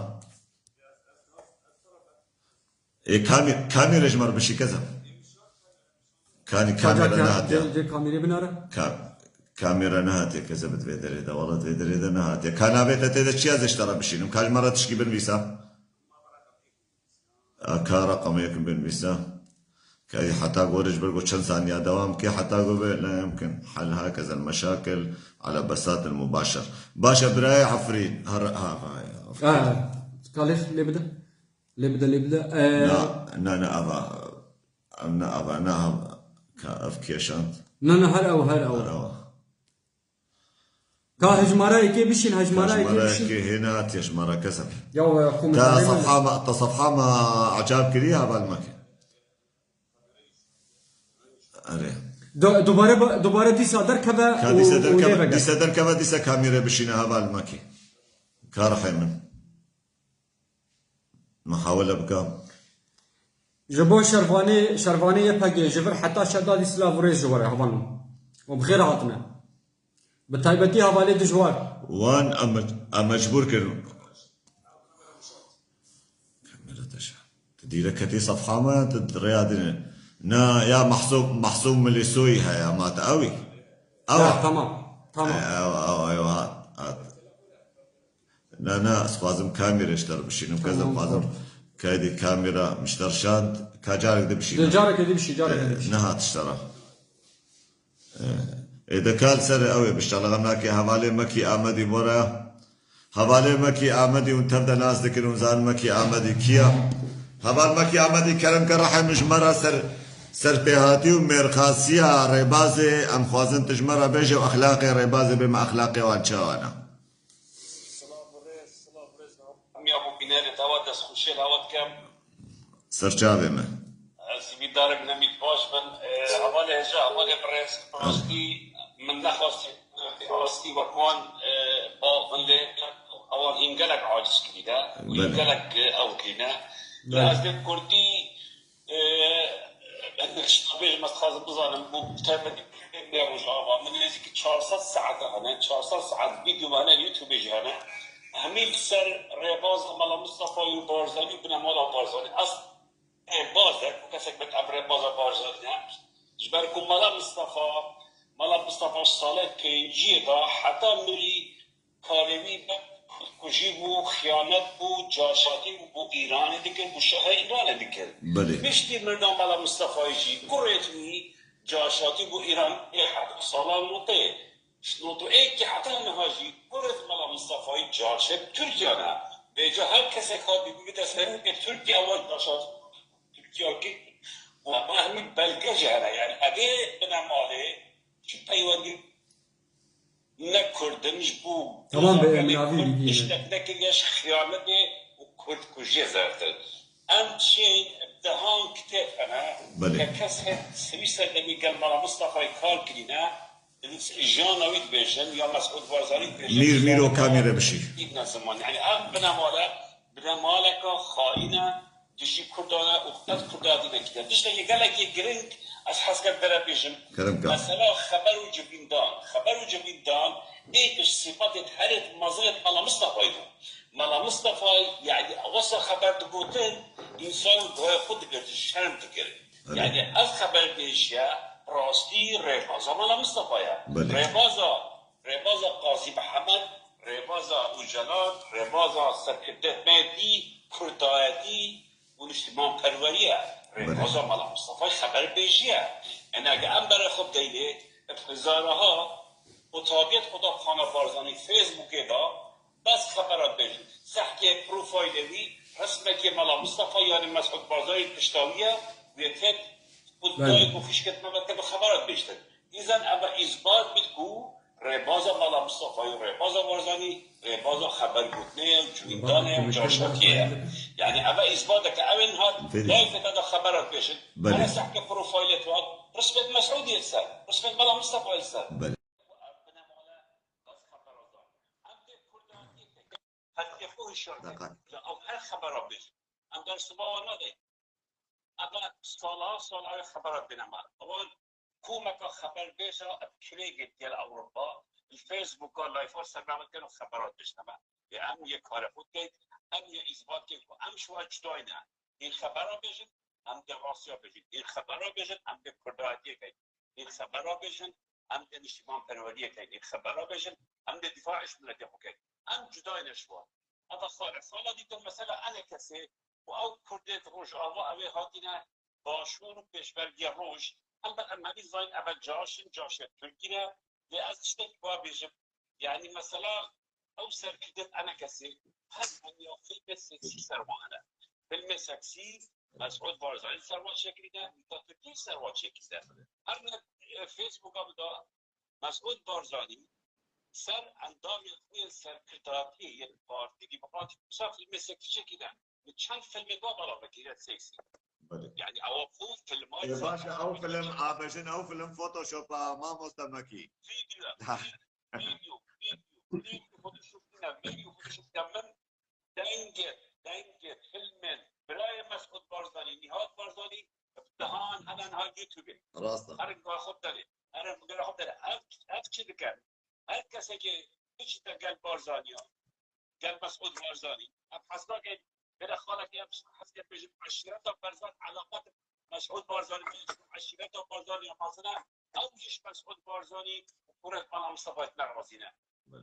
Ê kamî-, kamîre ji me re bişî kezeb. Kanî kamîre nehatiye. Cê, cê kamîrê binare. Ka-, kamîre nehatiye kezeb di vê derê de. Wala di vê derê de nehatiye. Ka navê te tê de çi ya ez ê ji te re bişînim? Ka ji me re tişkî binivîsa. Ka reqemê yekin binivîsa. Ka heta gore ji ber ku çend saniya dewam ke, heta ku be, la yemkin. Hel hakeza el-meşakil ala besatil mubaşir. Baş e birayê Efrîn. Her, ha, ha, ha. Ha, kalêf lê bide. Lê bide, lê bide. Ee, Na, na, na, ava. Em na, ava, na, ava. Ka ev kêşand. Na, na, her ew, her ew. Her ew. Ka hejmara yekê bişîn, hejmara yekê bişîn. Hejmarayekê hê nehatiye jimara kesek. Ya, e, Te komentarê me. sefha me, te sefha me ecab kirî heval meke. Erê. Do- Dubare ba- dubare dîsa derkeve Ka û dîse û derkeve, lê vege. Dîse derkeve, dîse kamîre bişîne heval meke. Ka rihê min. Mihawele bika. Ji bo şervanê, şervanê Y P G ji vir heta şer dadî silav û rêz ji we re hevalno. Û bi xêr hatine. Bi taybetî hevalê dijwar. Wan em, em mecbûr kirin. Kamera te şa. Tu dîre ketî sefha me, tu rêya dîne. Na, ya Mahsûm, Mahsûm Milîsoyî heye, ma te ewî. Ew Ya, e. tamam. Tamam. Ew, ew, ew, hat, hat. Na, na, ez xwazim kamîre ji te re bişînim. Kes em Tamam, xwazim tamam. Kaydê kamîra min ji te re şand. Ka carek de bişîne. Di careke dî bişî, careke dî bişî. Nehat ji te re. Ê, de ka li ser ew ê bişta lexem nake hevalê Mekî Amedî bore. Hevalê Mekî Amedî hûn tev de nas dikin, hûn zanin Mekî Amedî kî ye? Heval Mekî Amedî kerem ke rehê min ji me re ser, serpêhatî û mêrxasiya rêbazê em xwazin tu ji me re bêje û exlaqê rêbazê bê me exlaqê wan çawa ne? Silav û rêz, silav û rêz. Hemiya bû bînerê tawa dest xweşê li hewa dikem. Ser çavê me. Ez hîvîdar im hemî baş bin. E, hevalê hêja, hevalê birêz, bi rastî min nexwastî, bi rastî wek wan, e, ba vin lê ewan hîn gelek aciz kirîne, hîn Belê. gelek, e, ew kirîne. Lê Belê. ez dê kurdî, e, hinek ştabê ji me dixwazim bizanim, bû taybetî nê Rojava. Min nêzîkî çar sed saete hene, çar sed saet vîdeo hene, YouTubeê jî hene. Hemî li ser rêbaza Mela Mistefa û Barzanî û binemala Barzanî. Ez rêbaz e, ku kesek bêt ev rêbaza Barzanî ne. Ji ber ku Mela Mistefa, Mela Mistefa salê pênciyê de heta mirî karê wî bi kurdkujî bû, xiyanet bû, caşatî bû, bû Îranê dikir, bû şahê Îranê dikir. Belê. Piştî mirina Mela Mistefayê jî kurêt wî caşatî bû Îranê heta sala notê. Ji notê êkê heta niha jî kurêt Mela Mistefayê caşê Tirkiye ne. Vêca her kesek hat bibî bide serokê Tirkiye ewa caşatî Tirkiye kir. Û ev hemî belge jî hene. Yani evê binemalê çi peywendî ne Kurd in, ji bo Tamam be, Kurd Emine abi, tiştek nekiriye, ji xiyanetê û Kurd kujiyê zertir. Em çin dehan kitêb hene, Belê. ke kes hê sivî serdemî gel Mela Mistefayê kar kirîne, jiyana wî dibêjin, ya Mesûd Barzanî dibêjin, Mîr, Mîro jiyana kamîre bişî. Îbne ziman. Yani ev binemale, binemaleka xaîn e, dijî Kurdan e û qet Kurda dî nekiriye. Tiştekî gelekî giring ez hez ker dere bêjim. Kerem ka. Mesela xeber û civîndan. Xeber û civîndan ê ji sifatê herêt mezin êt Mela Mistefayê bû. Mela Mistefayê, yani, wesa xeber digotin, însan guhê xwe digirtin, şerm dikir. Evet. Yani, ev xeber bêjiye, rastî rêbaza Mela Mistefa ye. Belê. Rêbaza, rêbaza Qazî Mihemed, rêbaza Ocalan, rêbaza serkirdê me dî, Kurdayetî, û niştimanperwerî ye. Rêbaza Mela Mistefayê xeber bêjî ye. Ene ge em berê xwe bideyne, bi hezaraha û tabiyet xwe da Xana Barzanî Facebookê da, bes xebera dibêjin. Sehkê profaylê wî, resmekê Mela Mistefa yanî Mesûd Barzanî pişta wî ye, wê têt û Belê. dayê ku fişket me veke bi xebera dibêjtin. Îzan eva îsbat bit ku rêbaza Mala Mistefayê û rêbaza Barzanî rêbaza xebergotinê ye û civîndanê ye û caşatiyê ye. Yani eva îsbateke ew ên hat, Belê. dayê fêta da xebera dibêjin. Belê. Eve sehke profaylê tu hat, rismê Mesûdî li ser, rismê Mala Mistefayê li ser. Belê. Ev binemale bes xebera da. Em dê Kurdan yek Hestê xwe hişyar kir. Deqat. Li ew her xebera bêjin. Em bersiva wan nadin. Eve sala sala ew xebera dibêne me. Ewan komeka xeber bêja bi kirê girtiye li Ewropa. Li Facebooka live'a ser me dikin û xebera dibêjine me. Ê em yê karê xwe dikin, em yê îsbat dikin ku em ji we cuda ne. Ê xebera bêjin, em dê rastiya bêjin. Ê xebera bêjin, em dê kurdayetiyê bikin. Ê xebera bêjin, em dê niştimanperweriyê bikin. Ê xebera bêjin, em dê dîfa ji miletê xwe bikin. Em cuda ne ji wan. Eva xala, xala dîtin mesela enekesê û ew kurdê di Rojava ew ê hatine Başûr û pêşbergiya Roj, helbet em hemî zanin eve caş in, caşê Tirkî ne. Lê ez tiştekî wa bêjim, yanî mesela ew serkirdê enekesê her hemiya fîlmê seksî ser wan hene. Fîlmê seksî Mesûd Barzanî ser wan çêkirîne, dîktatorî ser wan çêkirîne. Her ne, e, Facebooka bida Mesûd Barzanî ser endamên xwe yên serkirdayetiyê yên Partî Demokratîk wisa filmê seksî çêkirine. Min çend filmê ba bala vekirî seksî. Belê. Yani ewa xwe filma Ê, baş e, ew film, a bejin ew film Photoshop a, mamoste Mekî. Video, video, video, video Photoshop ne, video Photoshop ne min dengê, dengê filmên birayê Mesûd Barzanî, Nîhat Barzanî, dihan hemen ha YouTube. Rast e. Her gwa xwe dere, her gwa xwe dere. Ev, ev çi dikin? Her kesekê biçîte gel Barzanî ya, gel Mesûd Barzanî. Ev hesnake bere xaleke ev hesnake bêjin eşîreta Barzan, elaqet Mesûd Barzanî bêjin eşîreta Barzanî ya mazine. Ew jî ji Mesûd Barzanî û kurek Mala Mistefa ne razî ne.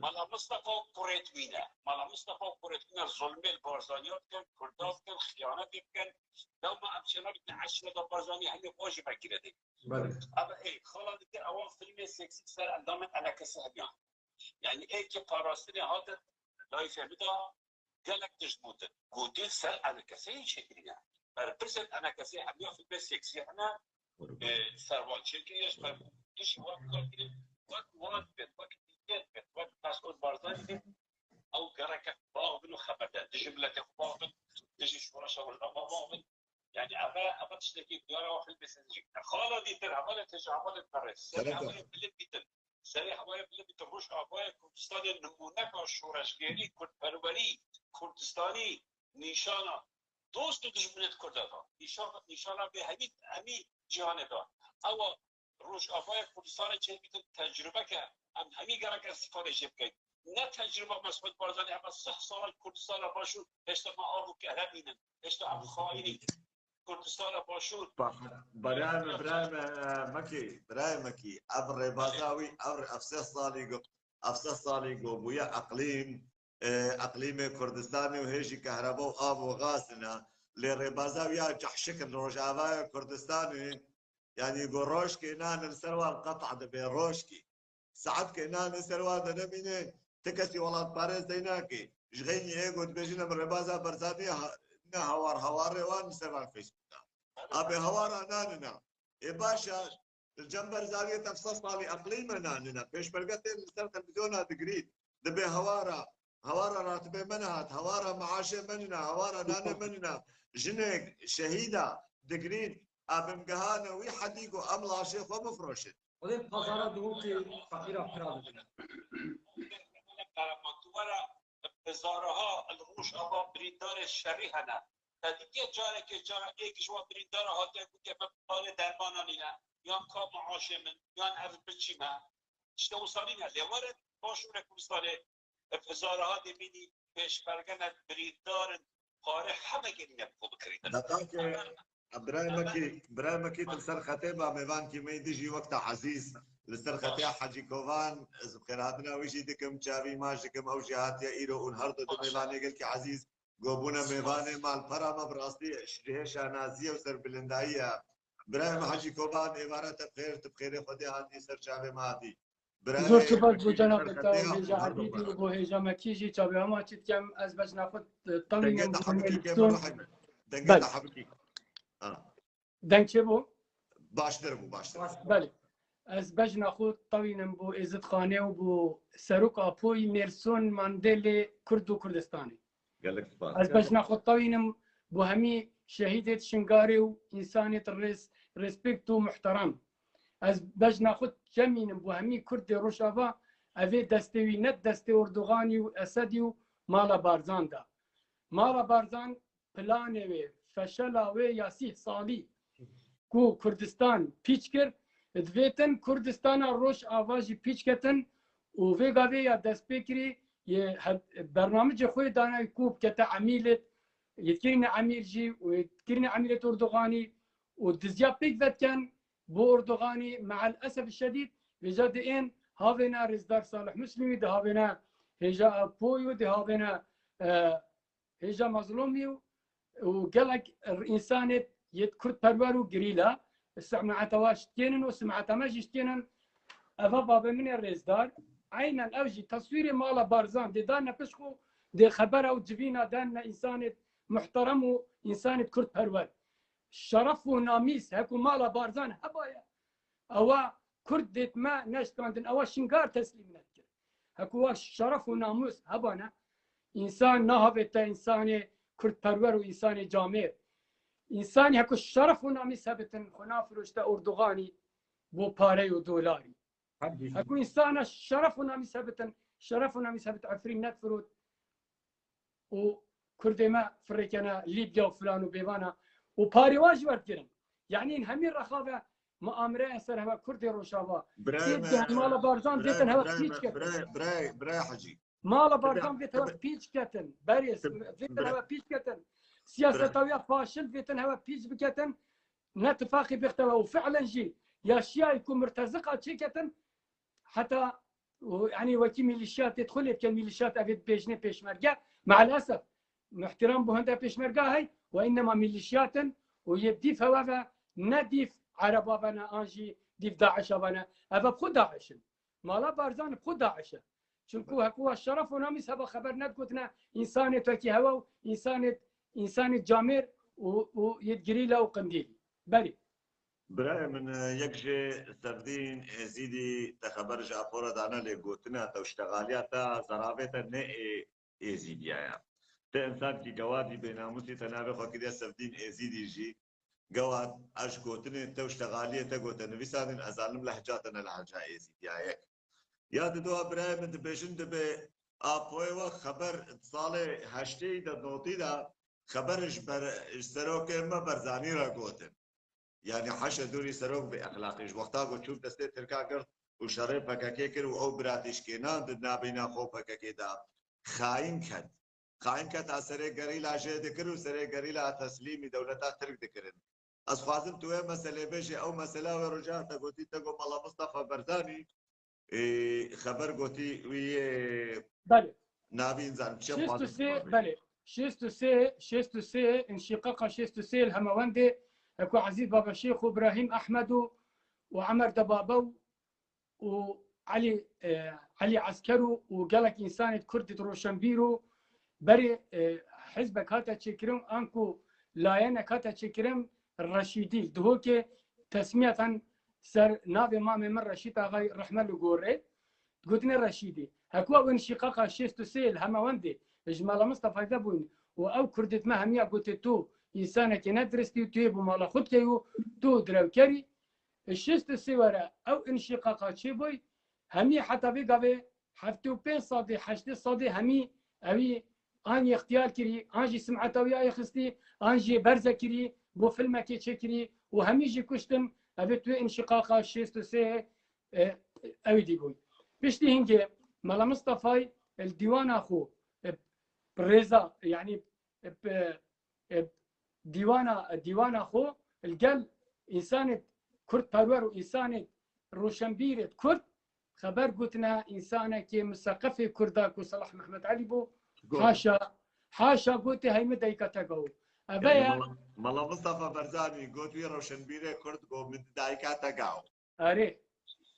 Mala Mistefa û kurêt wî ne. Mala Mistefa û kurêt wî ne zulmê li Barzaniya dikin, Kurda dikin, xiyanetê dikin. Dema em çêna bikin eşîreta Barzanî hemî xwe ji vekirê dikin. Belê. Ama ê, xala dikir ewan filmê seksî ser endamên enekesî hemiyan. Yani ê ki parastinê hatin layfê min da gelek tişt gotin. Gotin ser enekeseyê çêkirine. Berpirsên enekeseyê hemiyan filmê seksî hene. E, ser wan çêkiriye, ji ber ku tişt wan kar kirin. Wek wan bit, wek dîket bit, wek Mesûd Barzanî bit. Ew gereke bax bin û xeber de. Dijî miletê xwe bax bin, dijî şoreşa Rojava bax bin. Yani eve, eve tiştekî diyar e, filmê seksî. Xala dîtir, hevalê têje, hevalê berê. Serê Sereke. Hevalê bilind bîtin. Serê hevalê bilind bîtin. Rojavayê Kurdistanê nimûneka şoreşgerî, kurdperwerî, Kurdistanî, nîşana dost û dijminên Kurda da. Nîşana, nîşana vê hemî, hemî cîhanê da. Ewa Rojavayê Kurdistanê çêbîtin tecrubeke em hemî gerek îstîfade jê bikin. Ne tecruba Mesûd Barzanî, ema sih sala Kurdistana Başûr, hêşta me av û kehreb nînin. Hêşta em xayînî Kurdistana Başûr. Birayê min, birayê min, e, Mekî, birayê Mekî. Ev rêbaza wî, ev, ev sê salî go, ev sê salî go bûye eqlîm, e, eqlîmê Kurdistanê û hêjî kehreba û av û gaz ne. Lê rêbaza wî ya cehşik in Rojavaya Kurdistanê, yanî go rojkê nan li ser wan qet'a dibe rojkî. Saetkê nan li ser wan de nemîne, ti kesî welatparêz dey nake. Ji xeynî ê got dibêjin em rêbaza Barzanî ha-, ne hawar hawarê wan li ser van Facebook da. Abê hawara nanina. Ê baş e, li cem Barzanî ev sed salî eqlîm e nanina. Pêşmerge tên li ser televîzyona digirîn. Dibê hawara, hawara ratibê me nehat, hawara meaşê me nina, hawara nanê me nina. Jinek şehîda digirîn. A bimgehane wî hedî ku em laşê xwe bifroşin. Xwedê pazara dihokê feqîra pira bidine. Qerematûwera bi zaraha li Rojava birîndarê şerî hene. Te dîtiye carekê cara êk ji wan birîndara hatiye gotiye me parê dermana nîne, yan ka meaşê min, yan ev biçî me. Tiştê wisa nîne. Lê were Başûrê Kurdistanê, bi zaraha dê bînî pêşmerge ne birîndar in, pare heme genîne bi xwe bikirînin. Deqakê, birayê me kî, birayê me kî tu li ser xetê ba mêvankî me dijî wekta ezîz. Li ser xetê Hecî Kovan, ez bi xêrhatina wî jî dikim, çavî maç dikim, ew jî hatiye îro û her du du mêvanê gelkî ezîz. Gobûne mêvanê malpera me bi rastî ji hê şanaziyê û serbilindayî ye. Birayê me Hecî Kovan, êvara te bi xêr, tu bi xêrê Xwedê hatî ser çavê me hatî. Birayê Zor spas bo Mekî, cenab ser Bektaş xetê hêja her Edîdî duber. û bo hêja Mekî jî çavê hema çi dikem ez bejna xwe Dengê tewînim te bo hebikî hemê kêm son. ruhê min. Dengê Bel. Te hebikî. Ha. Deng çê bû? Baştir bû, baştir. Belê. Ez bejna xwe tewînim bo Êzidxanê û bo Serok Apoyî Nelson Mandelê Kurd û Kurdistanê. Gelek spas. Ez bejna xwe tewînim bo hemî şehîdêt Şingarê û însanêt rêz, respekt û muhterem. Ez bejna xwe çemînim bo hemî Kurdê Rojava, evê destê wî ne destê Erdoganî û Esedî û mala Barzan de. Mala Barzan planê wê, feşela wê ya sîh salî ku Kurdistan pîç kir, divêtin Kurdistana Rojava jî pîç ketin û vê gavê ya destpêkirî yê he-, bernamicê xwe dana ku bikete emîlêt, yê dikirîne emîl jî û yê dikirîne emîlêt Erdoganî û dizya pêk vediken bo Erdoganî, me'el esef şedîd, vêca diên havêna rêzdar Salih Muslimî, di havêna hêja Apoyî û di havêna, e, hêja Mazlûmî û, û gelek însanê yê kurdperwer û girîla, simeta wa şitkenin û simeta me jî şitkenin. Eva babê min ê rêzdar, eynen ew jî teswîrê mala Barzan dê dane pişt xwe, dê xebera û civîna dane însanê muhterem û însanê kurdperwer. Şeref û namîs heko mala Barzan hebaye. Ewa Kurd dêt me neşkandin, ewa Şingar teslîm nedikir. Heko wa şeref û namûs hebane, însan nahavête însanê kurdperwer û însanê camêr. Însanî heko şeref û namîs hebitin, xwe nafiroşte Erdoganî bo parey û dolarî. Heko însana şeref û namîs hebitin, şeref û namîs hebit Efrîn nedfirot û Kurdê me firêkene Lîbya û filan û bêvana û parê wan jî werdigirin. Yanî hemî rexa ve muamereyên ser hewe Kurdê Rojava. Birayê Tê me, di mala Barzan birayê, dêtin hewe birayê pîç me, ketin. Birayê, birayê, birayê Hecî. Mala Barzan vêt hewe pîç ketin. Berê, vêtin hewe pîç ketin. Siyaseta wî ya faşil vêtin hewe pîç biketin. Ne tifaqî bêxte we û fi'len jî yaşiyayî ku murteziqa çêketin, heta û, yanî wekî mîlîşiyatê xwe lê bikin, mîlîşiyat evê dibêjinê pêşmerge. Me'elesef, muhtiram bo hinde pêşmerga hey, we înema mîlîşiyat in û yê dîf hewe ve ne dîf Ereba ve ne an jî dîf DAIŞa ve ne. Ev bi xwe DAIŞ in. Mala Barzan bi xwe DAIŞ e. Çunku heko wa şeref û namîs heba xeber nedgotine însanê twekî hewe û însanê, însanê camêr û, û yê gerîla û qindîlî. Berî. Birayê min, yek jê Sevdîn Êzîdî te xeber ji apora dane lê gotine te û ştexaliya te zeravê te ne ê Êzîdiya ye. Te însankî gewatî bênamûsî te navê xwe kiriye Sevdîn Êzîdî jî. Gewat, ez ji gotinê te û ştexaliyê te gote nivîsandin, ez zanim lehca te ne lehca Êzîdiya yek. Ya di doha birayê min dibêjin dibe apoyê we xeber salê heştê de notî de xeber ji ber-, ji serokê me Berzanî re gotin. Yanî haşa dûrî serok bi exlaqî ji wexta ku çûk destê Tirka girt û şerê P K K kir û ew biratîşkênan di nabîna xwe P K K de xayîn ket. Xayîn ket a serê gerîla jê dikir û serê gerîla teslîmî dewleta Tirk dikirin. Ez xwazim tu wê meselê bêjî, ew mesela wê roja te gotî, te got Mela Mistefa Berzanî, ê, xeber gotî wî yê Belê. Navîn zan çi Şêst û sê, belê. Şêst û sê, şêst û sê, înşîqaqa şêst û sê li Hemewendê, heko Ezîz Baba Şêx û Birahîm Ehmed û, û Emer Debaba û û Elî, e, Elî Esker û, û gelek însanê Kurd û roşenbîr û berê, e, hizbek hate çêkirin, anku layenek hate çêkirin Reşîdî. Dihokê tesmiyeten ser navê mamê min Reşîd Axay rehme li gorê. Gotine Reşîdî. Hekuwa win şîqaqa şêst û sê li Hemewendê ji Mela Mistefayê de bûn û ew Kurdêt me hemiya gote tu însanekê nediristî û tu yê bi mala xwe dikey û tu direwkerî. Şêst û sê were ew înşîqaqa çêbûy, hemî heta vê gavê heftê û pênc sedî, heştê sedî hemî ewî an yê ixtiyar kirî, an jî simeta wî ya xistî, an jî berze kirî, bo filmekê çêkirî û hemî jî kuştin, evê tu înşîqaqa şêst û sê, e, ewî dî bûy. Piştî hingê Mela Mistefay li dîwana xwe, e, bi rêza, yanî, e, bi, e, dîwana, dîwana xwe li gel însanê kurdperwer û însanê roşenbîrê kurd xeber gotine, însanekê miseqefê kurda ku Selah Mehmet Elî bû, Got. haşa, haşa gotê hey min dayika te gaw. Eve Yani ye. Mala, Mala Mustafa Barzanî got wî roşenbîrê kurd got min dayika te gaw. Erê.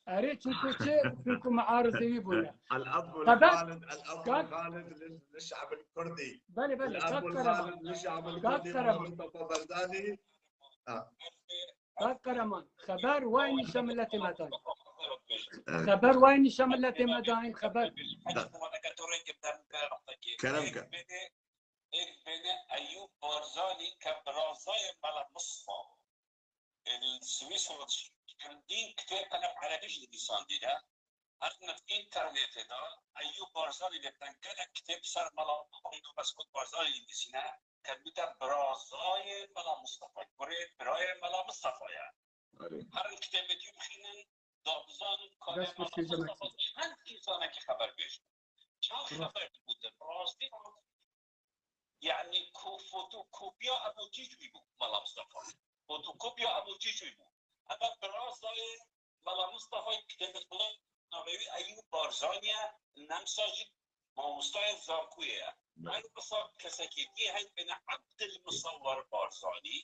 Erê, çunku çi? Çunku mearizê wî bûne. El-Abu Xeber, Xalid, El-Abu Kak-, Xalid li, li şe'bil Kurdî. Belê, belê, Kak El-Abu Qereman. Xalid li şe'bil Kak Kurdî, Qereman. Mustafa Barzanî. Ha. Kak Qereman, xeber wayî nîşa miletê me dayîn. Evet. Xeber wayî nîşa miletê me dayîn, xeber. Da. Kerem ke. Êk bêne Eyûb Barzanî ke birazayê Mela Misfa. Li Swîsra çendîn kitêb qelem erebî jî nivîsandîne. Her niv înternetê de Eyûb Barzanî lê teng gelek kitêb ser Mela Mesûd Barzanî nivîsîne. Ke bûte birazayê Mela Mistefa, kurê birayê Mela Mistefa ye. Erê. Her kitêbê dî bixînin, da bizanin, kadê Mela Mistefa çend însanekî xeber bêjin. Çend xeber dibûtin, rastî rastî. Yani ku fotokopiya Ebû Cîcûyî bû Mela Mistefa. Fotokopiya Ebû Cîcûyî bû. Eve birazayê Mela Mistefa kitêbê xwe navê wî Eyûb Barzanî ye, nemsa jî mamostayê Zarkuyê ye. Her wisa kesekî dî heyt bêne Ebdil Misewer Barzanî,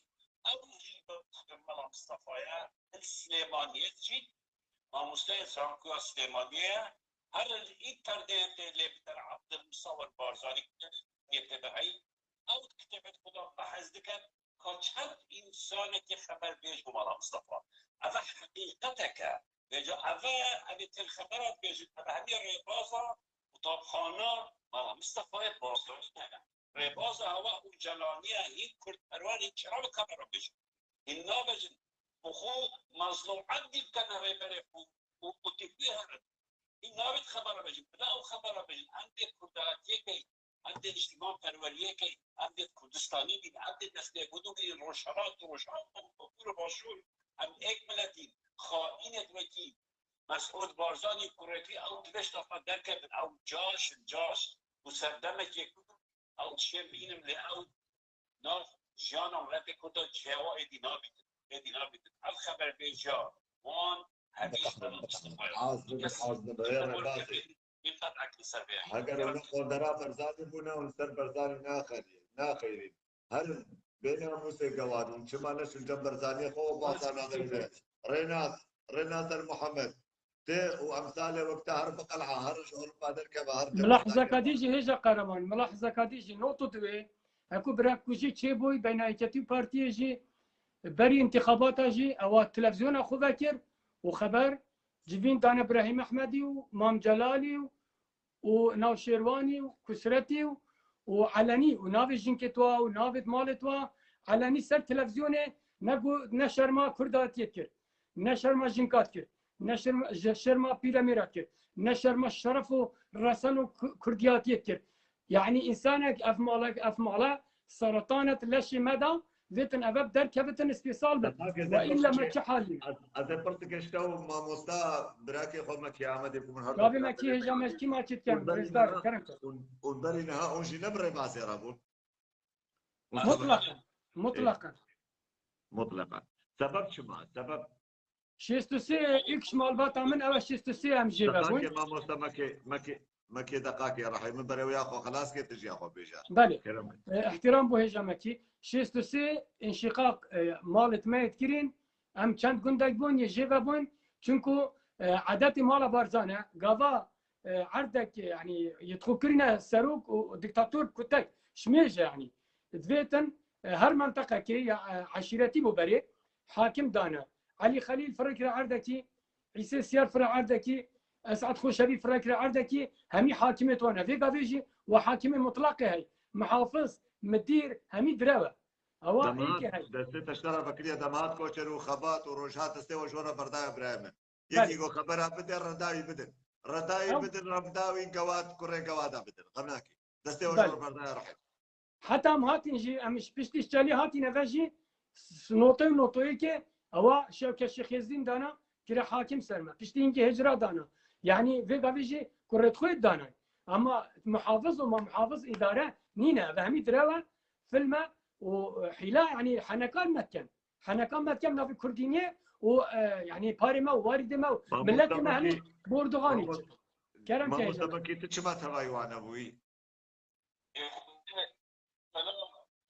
ew jî bi Mela Mistefa ye, li Silêmaniyê jî Mamosteyê Zankoya Silêmaniyê ye. Her li înternetê lê bi der Abdulmusawir Barzanî yê tê de heyî. Ew di kitêbê xwe de behs dike ka çend însanekî xeberbêj bû Mala Mistefa. Ev heqîqetek e. Vêca eve, evê tên xebera dibêjin, eve hemî rêbaza qutabxana Mala Mistefayê Barzanî ne. Rêbaza hewa û Celaniye hîn kurdperwer hîn çira bi kamera bêjin. Hîn nabêjin, bi xwe mezlûm Ebdî bikene rêberê xwe û, û têkbî herin. Hîn nabêt xebera bêjin, bila ew xebera bêjin, em dê kurdatiyekê, em dê niştimanperweriyekê, em dê Kurdistanî bîn, em dê destê xwe bidû bîn Rojhelat û Rojava û Bakur û Başûr, em êk miletîn, xaînêt wekî Mesûd Barzanî kurêtî ew divê ji taxa derkevin, ew caş in, caş û serdemekê ku ew dişên bînin lê ew nav jiyana miletê Kurda cihê wa êdî nabîtin, êdî nabîtin. Ev xeberbêjiya wan hemî ji Mela Mistefayê. Az dibin, az dibin. Rêbazê. Min qet ekli ser vê. Heger hûn li qondera Barzanî bûne, hûn ser Barzanî naxerî-, naxeyrîn. Her bênamûsê gawad in. Çima neşin cem Barzaniyê xwe û basa nadin vê? Rênas, Rênas El Muhammed. Tê û emsalê wek te her biqelha, her ji Ewropa derkeve, her Mila cem Hezekadî jî hêja qereman. Mila Hezekadî jî notu divê. Heku bira ku jî çêbûy beyna Yeketî û Partiyê jî berî întîxabata jî ewa televîzyona xwe vekir û xeber civîn dane Birahîm Ehmedî û Mam Celalî û û Navşêrwanî û Kusretî û, û Elenî û navê jinkê twa û navê malê twa Elenî ser televîzyonê ne got, ne şerma Kurda tiyê kir, ne şerma jinka kir, ne şerma, je-, şerma pîremêra kir, ne şerma şeref û resen û ku-, Kurdiyatiyê kir. Yanî însanek ev malek, ev mala seretanet leşê me da, vêtin eve derkevitin îstîsal bin. Dema ke Ve îlle me çi halî? Ez, ez ê pirsike ji te û mamosta birakê xwe Mekî Amedê ku min her Gavê Mekî hêja me kî ma çi dikem, rêzdar, kerem ke. Hûn, hûn berî niha hûn jî ne bi rêbazê re bûn? Hûn Mutlaqen, sebeb mutlaqen. Mutlaqen. Sebeb çima? Sebeb Şêst û sê ilk ji malbata min ew e, şêst û sê em jê ve bûn. Deqakê mamosta Mekê, Mekê, Mekê deqakê rehê min berewiya xwe xelas kê, tu jiya xwe bêje. Belê. Kerem. E, îhtîram bo hêja Mekî. Şêst û sê înşîqaq, e, malê me yê dikirîn. Em çend gundek bûn, yê jê ve bûn. Çunku, e, edetê mala Barzan e. Gava, e, erdek, yanî, yê dixwe kirîne serok û diktator kutek. Ji mêj e, yanî. Divêtin, e, her menteqekê ya, e, eşîretî bû berê. Hakim dane. Elî Xelîl firikre erdekî, Îsê Siyar fire erdekî, Esad Xoşevî firikre erdekî, hemî hakimê tone. Vê gavê jî we hakimê mutlaqê hey. Mihafiz, midîr, hemî direw e. Ewa Dema êkê hey. Destê te ji te re vekiriye, dema hat koçer û xebat û rojhat destê we ji we re berdaya birayê min. Yekî Belê. Go xebera bide, redawî bidin. Redawî Ew bidin, redawî gewad, kurê gewada bidin. Xem nakî. Destê we ji Belê. We re berdaya rehê. Heta em hatin jî, em ji piştî ji Çelî hatine ve jî s-, note û notoyê ke ewa Şewket Şêxêzdîn dana kire hakim ser me. Piştî hinkê hicra dana. Yanî vê gavê jî kurêt xwe dana. Ama muhafiz û ma muhafiz îdare nîne. Ve hemî direw e, film e û, e, hîla, yanî heneka me dikin. Heneka me dikin navê Kurdîniyê û, e, yanî parê me û warîdê me û Mamosta miletê me hemî Mekî, bordoxanê Mamos-, çi. Kerem ke Mamosta hêja. Mekî, tu çima tevayî wane bûyî? Ê, Xwedê,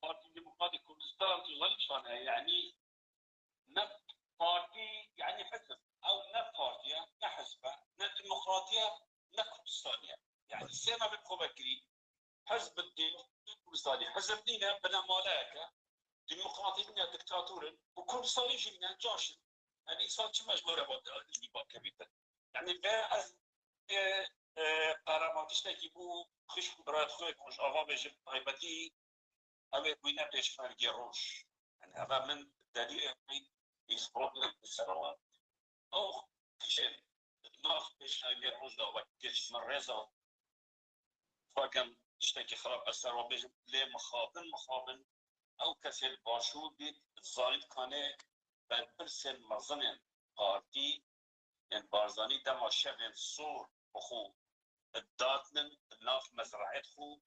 Partî Demokratîk Kurdistan, tu zanî çan e, yanî ne partî, yanî hizb. Ew ne partî ye, ne hizb e, ne demokratî ye, ne Kurdistanî ye. Yanî sê me bi xwe vekirî, Hizb Demokratîk Kurdistanî, hizb nîne, binemaleyek e. Demokratî nîne, diktator in. Û Kurdistanî jî nîne, caş in. Yanî însan çima ji we re vat, îstîfa kevî te? Yanî vê ez, e, e, qereman tiştekî bû, xişk û birayê xwe ku ji ava bêjim taybetî, ew ê bûyne pêşmergê roj. Yanî ev e min delîlê xwe îspat kir ser wan. Ew tiştên di nav pêşmergê roj de wek giş min rêza xwe kem tiştekî xirab ez ser wan bêjim, lê mixabin, mixabin ew kesên başûr dît, zanît kanê berpirsên mezin ên partî, yên Barzanî dema şevên sor bi xwe datnin, di nav mezraet xwe,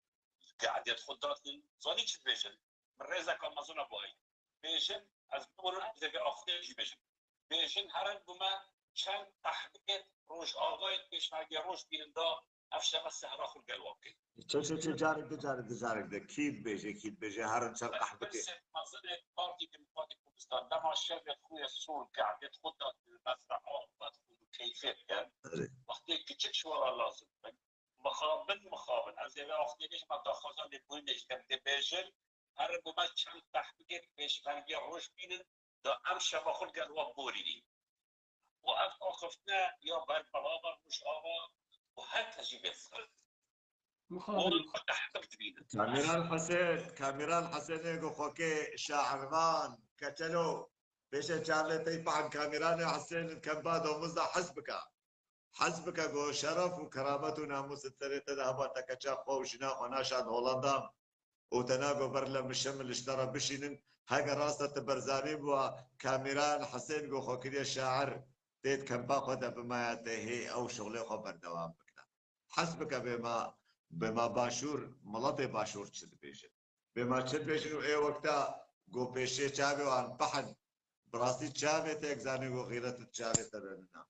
gehdêt xwe datnin. Zanî çi dibêjin? Min rêzeka mezin e bo ey. Bêjin, ez bibûnim, ez ê vê axivê jî bêjim. Bêjin, herin bi me çend qehbikê Rojavayê pêşmergê roj bînin da, ev şeve sehra xwe gel wa bikin. Çi, çi, çi, carek di, carek di, carek di. Kî dibêje, kî dibêje, herin çend qehbikê. Pirsên mezin ê Partî Demokratîk Kurdistan, dema şevê xwe yê sor, gehdêt xwe da, mezra, vat xwe keyfê dikin. Erê. Wextê kiçik ji we re lazim bin. Mixabin, mixabin. Ez ê vê axivê bêjim, em daxwaza lêborînê ji kem dê bêjin. Herin bi me çend qehbikê pêşmergê roj bînin, da em şeva xwe gel wa borînî. Û û ev axiftine ya ber Belava Rojava û her kes jî bê fikirin. Mixabin. Kamîran Hesên, Kamîran Hesênê ku xwekê şairvan, ketelo, pêşê çavlê tey pahin Kamîranê Hesên kempa domuz da hez bike. Hez bike ku şeref û keramet û namûs di serê te de heba te keça xwe û jina xwe naşand Holanda û te nago ber le mişemil ji te re bişînin. Hege rast e tu berzanî bûa Kamîran Hesên ku xwe kiriye şair tê di kempa xwe de bimaya te hê ew şixulê xwe berdewam bikire. Hez bike bê ma, bê ma başûr, miletê başûr çi dibêjin. Bê ma çi dibêjin û ê wexta ku pêşê çavê wan bihin. Bi rastî çavê te yek zanî ku xîret di çavê te de nina.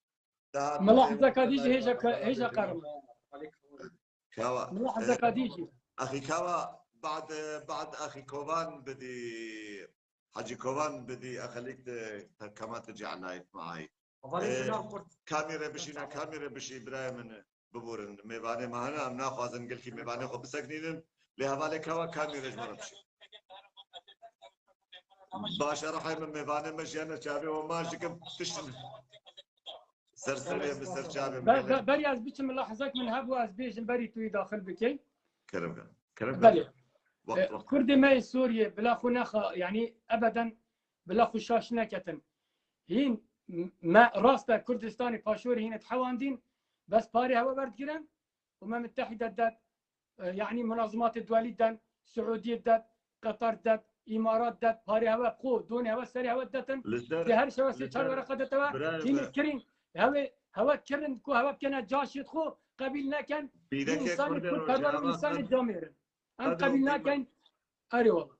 Mila Hezeka dî jî hêja ke-, hêja qerim. Kawa. Mila Hezeka dî jî. Axî kawa bad, bad axî kovan bidî, Hacî Kovan bidî, axelîk de kema te cî elayît maayî. Kamîre bişîne, kamîre bişî, birayê min, biborin. Mêvanê me hene, em naxwazin gelkî mêvanê xwe biseknînin. Lê hevalê kawa kamîre ji me re bişî. Baş e, rehê min, mêvanê me jiyane çavê we maç dikim, tişt. Ser serê min, ser çavê min. Be-, be-, berî ez biçim, lahzek min hebû, ez bêjim, berî tu yî daxil bikey. Kerem be. Kerem be. Belê. Wext, E, wext. Kurdê me yê Sûriyê bila xwe nexa, yanî ebeden bila xwe şaş neketin. Hîn me rast e Kurdistanê paşorê hîn dihewandîn, bes parê hewe werdigirin û me Mitehîde det, e, yanî munazimatê duwelî den, Siûdiyê det, Qetar det, Îmarat det, parê hewe xwe, donê hewe serê hewe detin. Li ser, Dê her şewe sê çar wereqa detewe, hîn kirin, hewe, hewe kirin ku hewe bikene caşêt xwe, qebîl neken, hîn însanê Kurd perwer û însanê camêr in. Em qebîl nakin. Erê wala.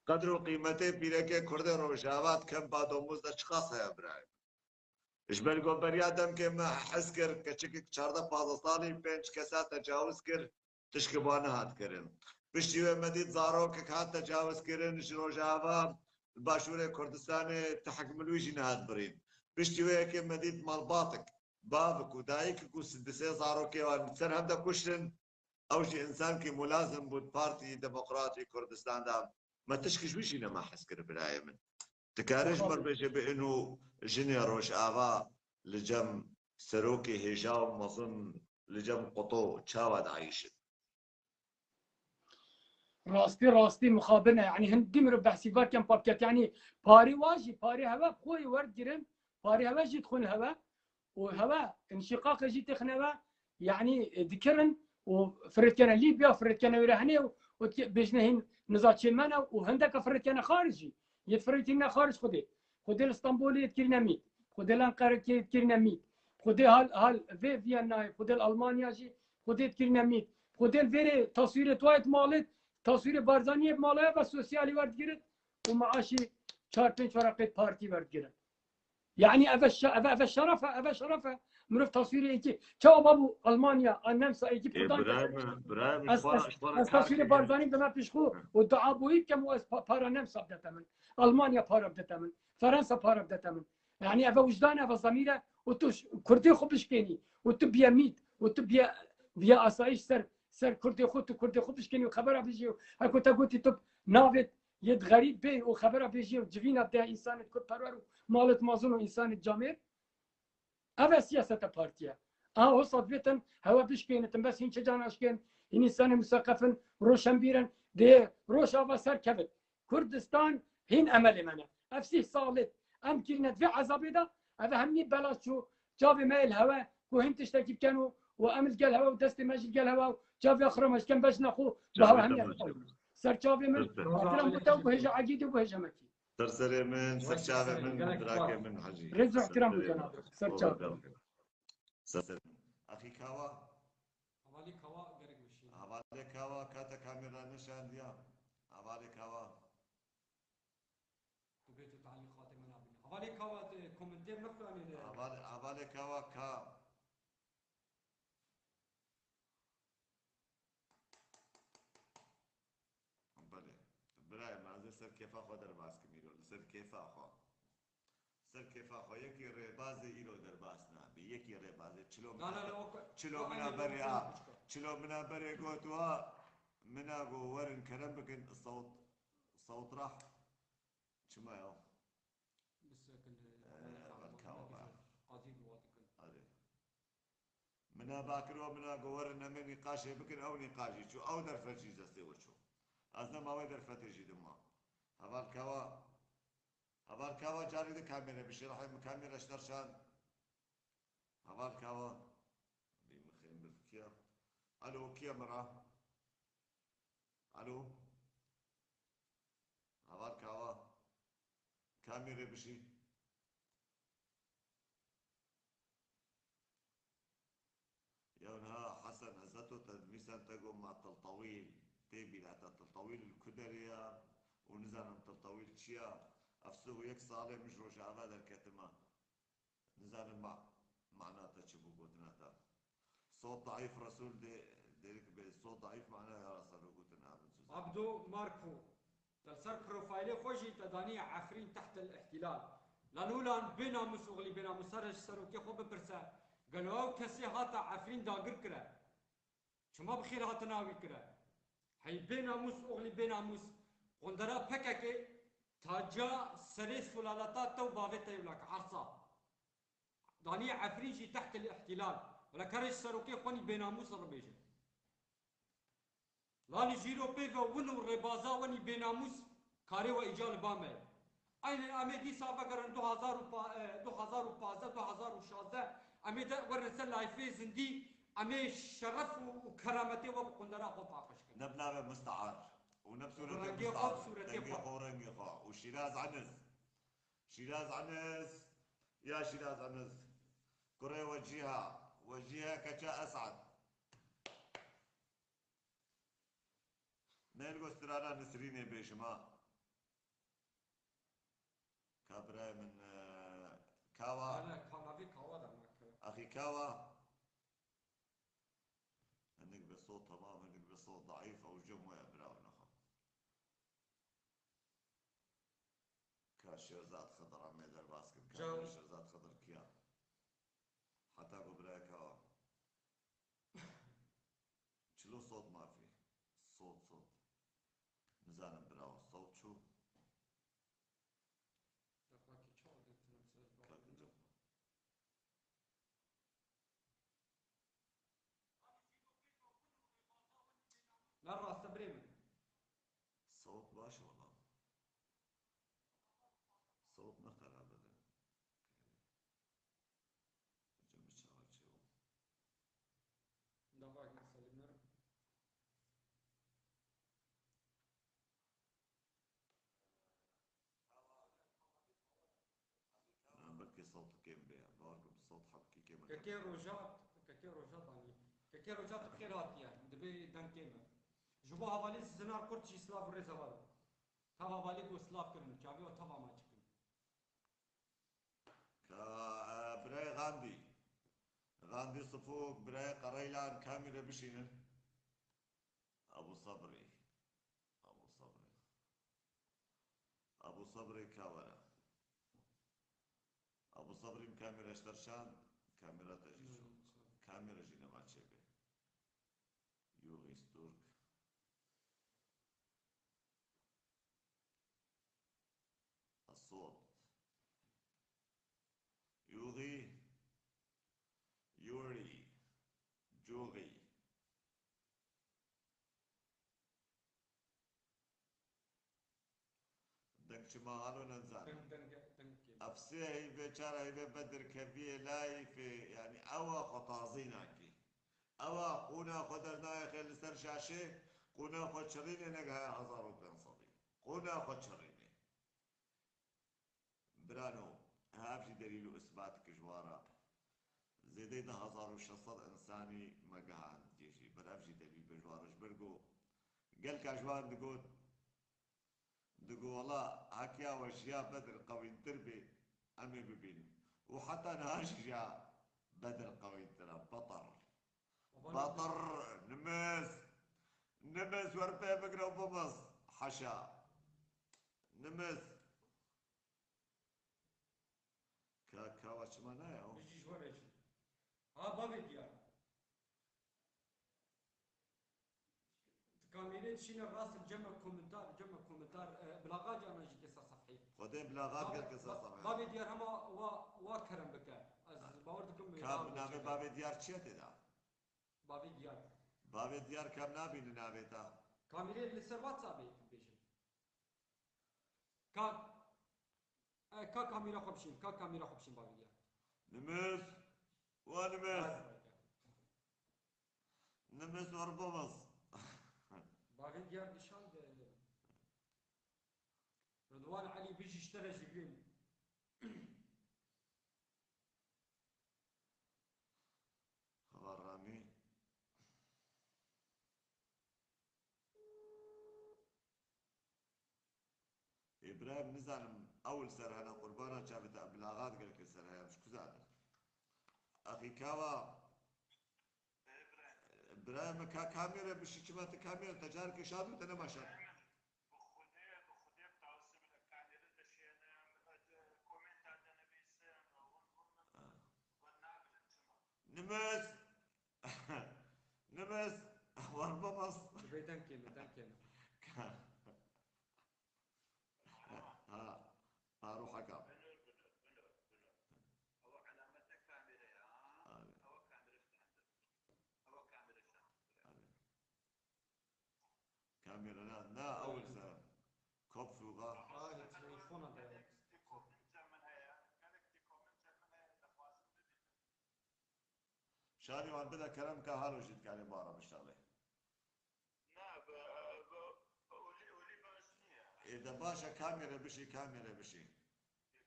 Qedr û qîmetê pîrekê Kurdê Rojava di kempa domuz de çiqas heye birayê min? Ji ber ku beriya demkê me hez kir, keçikek çardeh pazdeh salî pênc kesa tecawiz kir, tişkî ba nehat kirin. Piştî wê me dît zarokek hat tecawiz kirin ji Rojava, li Başûrê Kurdistanê tehek min wî jî nehat birîn. Piştî wê yekê me dît malbatek, bavek û dayikek û di sê zarokê wan li ser hev de kuştin. Ew jî însankî mulazim bû di Partî Demokratî Kurdistan de. Me tişkî ji wî jî nema hez kir birayê min. Dikare ji me re bêje bi ino jinê Rojava li cem serokê hêja û mezin li cem quto çawa diayîşin? Rastî, rastî mixabin e. Yanî hindî mirov behsî verken pa biket. Yanî parê wa jî, parê hewe bi xwe yê werdigirin, parê hewe jî dixwin hewe. û hewe înşîqaqê jî têxine ve, yanî, e, dikirin û firetkene Lîbya, firetkene wêre henê û, û ti-, bêjine hîn niza çê me ne û hindeke firetkene xaric jî. Yê firetîne xaric Xwedê. Xwedê li Stenbolê yê dikirîne mît. Xwedê li Enqerekê yê dikirîne mît. Xwedê hal, hal vê Vîyennayê, Xwedê li Almanya jî Xwedê dikirîne mît. Xwedê li vêrê taswîrê tuwayê malê, taswîrê Barzaniyê malaya ve sosyalî werdigirin û maaşî çar pênc wereqê partî werdigirin. Yanî eve şe-, eve, eve şeref e, eve şeref e. Mirov taswîrê êkî. Çawa babû Almanya, a nemsa êkî Kurdan ketin. Ez, ez, ez taswîrê Barzanî bime pêşxo û dua boyî bikem û ez pa-, para nemsa bidete min. Almanya para bidete min. Ferensa para bidete min. Yanî eve wijdan e, eve zemîr e û tu ş-, Kurdê xwe bişkênî û tu biye mît û tu biye, biye asayîş ser, ser Kurdê xwe, tu Kurdê xwe bişkênî û xebera bijî û heko te gotî tu navê yê di xerîb bê û xebera bêjî û civîna de însanê kurdperwer û malê mazin û însanê camêr. Ev e siyaseta partiye. Aha hosa divêtin, hewe bişkênitin, bes hîn çi can aşkên, hîn însanê museqefin, roşenbîrin, dê Rojava serkevit. Kurdistan hîn emelê me ne. Ev sîh salê em kirine di vê ezabê de, ev hemî belaş çû, çavê me yê li hewe, ku hîn tiştekî biken û, û em li gel hewe û destê me jî li gel hewe û çavê xwe me ji kem bejne xwe, bi hewe hemî em xwe. Ser çavê min, hatiram bo te û bo hêja Egîdî û bo hêja Mekî. Ser serê min, ser çavê min, birakê min Hecî. Rêz û ihtiram bo cenab. Ser çavê min. Ser serê min. Axî kawa? Hevalê kawa gerek bişîne. Hevalê kawa, ka te kamera nişandiya. Hevalê kawa. Tu bê tu talîqatê min nabînî. Hevalê kawa, tu komentê min xwînî de. Heval-, hevalê kawa ka? Belê. Birayê min, ez ê ser kêfa xwe derbas kim îro. Li ser kêfa xwe. Ser kêfa xwe. Yekî rêbazê îro derbas nabe. Yekî rêbazê. Çilo min, çilo min a berê a. Çilo min a berê got wa, min a got werin kerem bikin sewt, sewt rah. Çima ya? Bisekin, e, Ee, Belkawa be. Qazî bû. Mina bakiro, mina go werin em ê nîqaşê bikin, ew nîqaş jî çû, ew derfet jî destê we çû. Ez nema wê derfetê jî dima. Heval Kawa, Heval Kawa carî di kamêre bişêrihê min kamêre ji derşan. Heval Kawa. Bî min xêm bi kiya. Alo, kiya min ra? Alo. Heval Kawa. Kamî rê bişî. Ya niha Hesen, ez heto te dimîsen te got ma Til Tewîl tê bîra te. Til Tewîl li ku derê ya û nizanim Til Tewîl çi ya? Ev sih û yek salê min ji rojava derketime. Nizanim ma-, mana te çi bû gotina te. Sot daîf Resûl dê, dêrik bê, sot daîf mana ya Resûl gotin abin Suzan. Abdo Marco, te li ser profaylê xwe jî te daniye Efrîn tehtel îhtîlal. Lan û lan bênamûs oxlî bênamûs, ser ji serokê xwe bipirse, gelo ew kesê hate Efrîn dagir kire? Çima bi xêr hatina wî kire? Hey bênamûs oxlî bênamûs, qundera P K K taca serê sulaleta te û bavê te yê wila ki arsa. Daniye Efrîn jî tehtel îhtîlal. Wela kare ji serokê xwenî bênamûs re bêje. Lanî jîro pê ve win û rêbaza wenî bênamûs karê we îca li ba me ye. Aynen em ê dîsa vegerin du hazar û pa-, e, du hazar û pazdeh, du hazar û şazdeh, em ê de werin ser layfê zindî, em ê şeref û, û kerametê we bi qundera xwe paqij kin. Ne bi navê mistear û ne bi sûretê mistear. Rengê xwe, sûretê xwe. Dengê xwe û rengê xwe. Û Şîraz Eniz. Şîraz Eniz. Ya Şîraz Eniz. Kurê Wecîha. Wecîha keça Esad. Neyl go strana Nisrînê bêjima. Ka birayê min, e, Kawa. Ne, ne, ka navê Kawa da me kir. Axî Kawa. Hinek be sot temam, hinek be sot daîf, ew cem waya biraw nexwe. Ka Şêrzad Xidira me derbas kir. Ka Şêrzad Xidir kiya? Heta ku birayê Kawa. Çilo sot mafî. Sot, sot. Nizanim birawo sot çû. Daqakî çawa girtine ser. Ka kincim. Ne rast e birê min. Sewt baş e wela. Sewt ne xerabe de. Cem çawa çêbû. Dava Selîmler. Em belkî sewt kêm bê. Bawer kim sewt hebkî kêm e. Kekê Rojat, Kekê Rojat anî. Kekê Rojat bi xêr hatiye. Dibê deng kêm e. Ji bo hevalê Zinar Kurt jî silav û rêz heval. Tev hevalê ku silav kirin, çavê we teva me çikin. Ka, e, birayê Gandî. Gandî Sifûk, birayê Qereylan, kamî re bişînin? Abu Sabrî. Abu Sabrî. Abu Sabrî ka were. Abu Sabrî kamîra ji te şand, kamîra te jî şand. Kamîra jî nema çêbê. Yûrî Stûrk. Asot. Yûrî. Yûrî. Cûrî. Deng çima halo nezan. Deng, deng, deng kêm. Ev sê heyvê, çar heyvê Bedir keviyê layfê, yani ewa xwe tazî nakî. Ewa qûna xwe dernayê xê li ser şaşê, qûna xwe çirînê negeha hezar û pênc sedî. Qûna xwe çirînê. Birano, ev jî delîl û isbat ki ji wan re zêdeyî du hezar û şeş sed insanî me gihand cê jî. Ber ev jî delîl be ji wan re, ji ber ku gelka ji wan digot, digot, wela hekiya we ji ya Bedr qewîntir bê, em ê bibînin. Û heta niha jî ji ya Bedr qewîntir e. Betir. Betir, nimis. Nimis, wer pê bigre û bimis. Haşa. Nimis. Ka, kawa çima naya o? Bijî ji we re jî. Ha, bavê diyar. Di kamîrê dişîne rast cem me komentar, cem me komentar, e, bilaxa cana jî ke ser sefheyê. Xwedê bilaxa Bavê, gel ke ser ba-, sefheyê. Bavê diyar hema wa, wa kerem bike. Ez bawer dikim, ka bi navê bavê diyar çi ye tê de? Bavê Diyar. Bavê Diyar, kam nabînin navê te? Kamîrê li ser WhatsAppê bêjin. Ka, e, ka kamîra xwe bişîn, ka kamîra xwe bişîn bavê Diyar. Nimis. Wa nimis. Hadi bakalım. Nimis war babas. Bavê Diyar dişan de. Rıdwan Ali bijî ji te re jî bîn. Xebar Ramî. Îbrahim, nizanim ew li ser hene, qurbana çavê te, eblaxat gelek li ser heye, em ji ku zanin? Axî kawa. Îbrahim, ka kamîre bişî, çima tu kamîre te careke şad û te nema şad? Bi Xwedê, bi Xwedê bi tawsî min e, kamîre dişênim, e, komenta dinivîsim, hûn, hûn min, hûn nagirin çima? Nimis! Nimis! War babas! Dibê dengkê min, dengkê min. Ha, ha, ha, ruhaka. Binur, binur, binur, binur. Ew elamete kamîre ya. Abi. Ew kamîre şahid. Ew kamîre şahid. Abi. Kamera na, na ew li ser. Kopfhörer. Ay, telefona de. Şanî wan bide kerem ka halo jî dikarê bara bişalê. Na, bi, bi, olî, olî baş niye? Ê de baş e, kamera bişî, kamera bişî.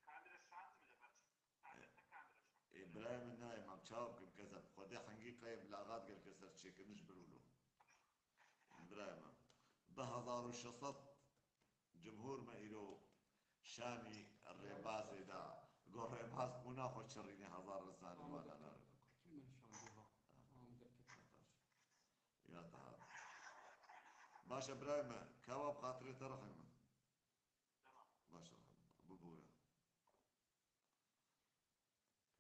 Kamera şahid bide baş. Ê, birayê min, nayê mam, çawa bikim, keza bi Xwedê hengî qey bila axat gelke ser çêkirin ji bir wilo. Birayê min. Bi hezar û şeş sed cumhur me îro şanî rêbazê da. Go rêbaz qûna xwe çirrînê hezar rizanî wana nare. Kim min şandê va? Am derket. Ya teha. Baş e birayê min, kawa bi xatirê te rexê min. Baş e, bibûre.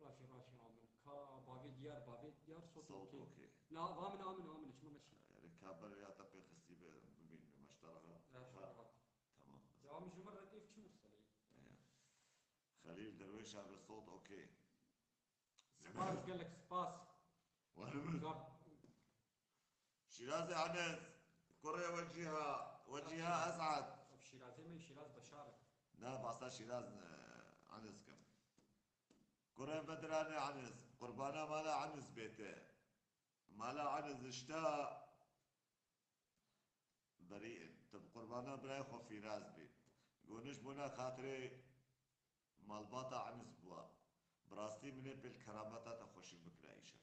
Raşî, raşî, amin. Ka bavê Diyar, bavê Diyar sot Sot okey. Okey. Na, amin, amin, amin, çima meşî. Yani ka ber ya te pê xistî be, bibîn, meştara ha. Raşî, Ha, rahat. Tamam. Ya, amin, ji min re ev çi meseleyê? Ya. Xelîl Derwêş abi, sot okey. Spas, gelek spas. Var mı? Zaf- Şîrazê Enes, kurê Wecîha, Wecîha Esad. Şîrazê me Şîraz Beşar e. Na, basa Şîraz, e, Enes kim. Kurê Bedranê Enes, qurbana mala Enes bête. Mala Enes işte berî, tu bi qurbana birayê xwe Fîraz bî. Goniş bona xatirê malbata Enes bûa. Bi rastî min ê pêl kerameta te xweşik bikira îşev.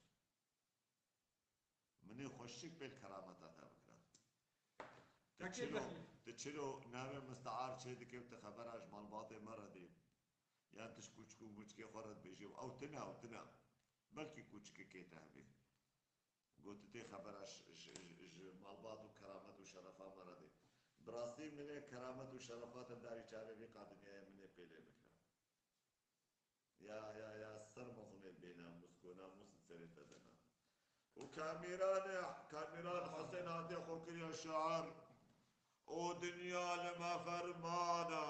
Min ê xweşik pêl kerameta te bikira. Tu Tekê çilo, bixî. Tu çilo navê mistear çê dike û tu xebera ji malbatê me re dê. Yan tu ji kûçik û mûçikê xwe re dibêjî û ew tune, ew tune. Belkî kûçikekê te hebe. Got tu tê xebera ji, ji, ji, ji malbat û keramet û şerefa me re dê. Bi rastî min ê keramet û şerefa te darî çavê vî qadinyayê min ê pêlê bikira. Ya, ya, ya, ser mezin ê bênamûs, ku namûs li serê te de ne. Û Kamîranê, Kamîran Husên hatiye xwe kiriye şair. O dinya li me fermana.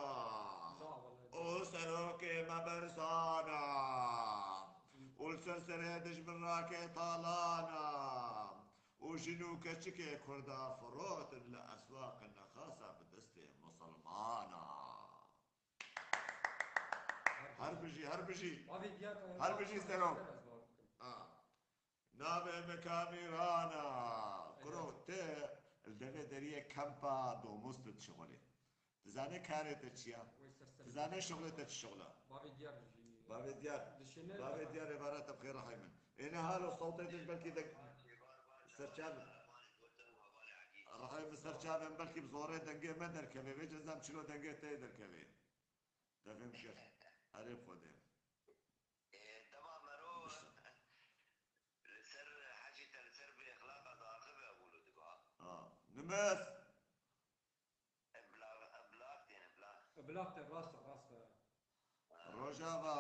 Sağ ol. O serokê me bersana. Û li ser serê dijmin rake talana. Û jin û keçikê Kurda firotin li eswaqin nexasa bi destê misilmana. Her bijî, her bijî. Abi diğer Her bijî Sero. Ha. Navê min Kamîran e. Kuro te li devê deriyê kempa domûz tu dişixulî. Tu zanî karê te çi ya? Tu zanî şixulê te çi şixul e? Bavê Diyar jî. Bavê Diyar. Dişêne Bavê Diyar ê vara te bi xêr rehê min. Ê ne halo sewtê te belkî de serçav. Rehê min serçavên belkî bi zorê dengê me derkeve. Vê cezam çilo dengê te derkeve. Devê min kir. Erê Xwedê. Ê, dema mero li ser hecî te li ser bêexlaqa diaxive û li digo. Ha. Nimes. Eblax, eblax tên, eblax. Eblax te rast e, rast e. Rojava,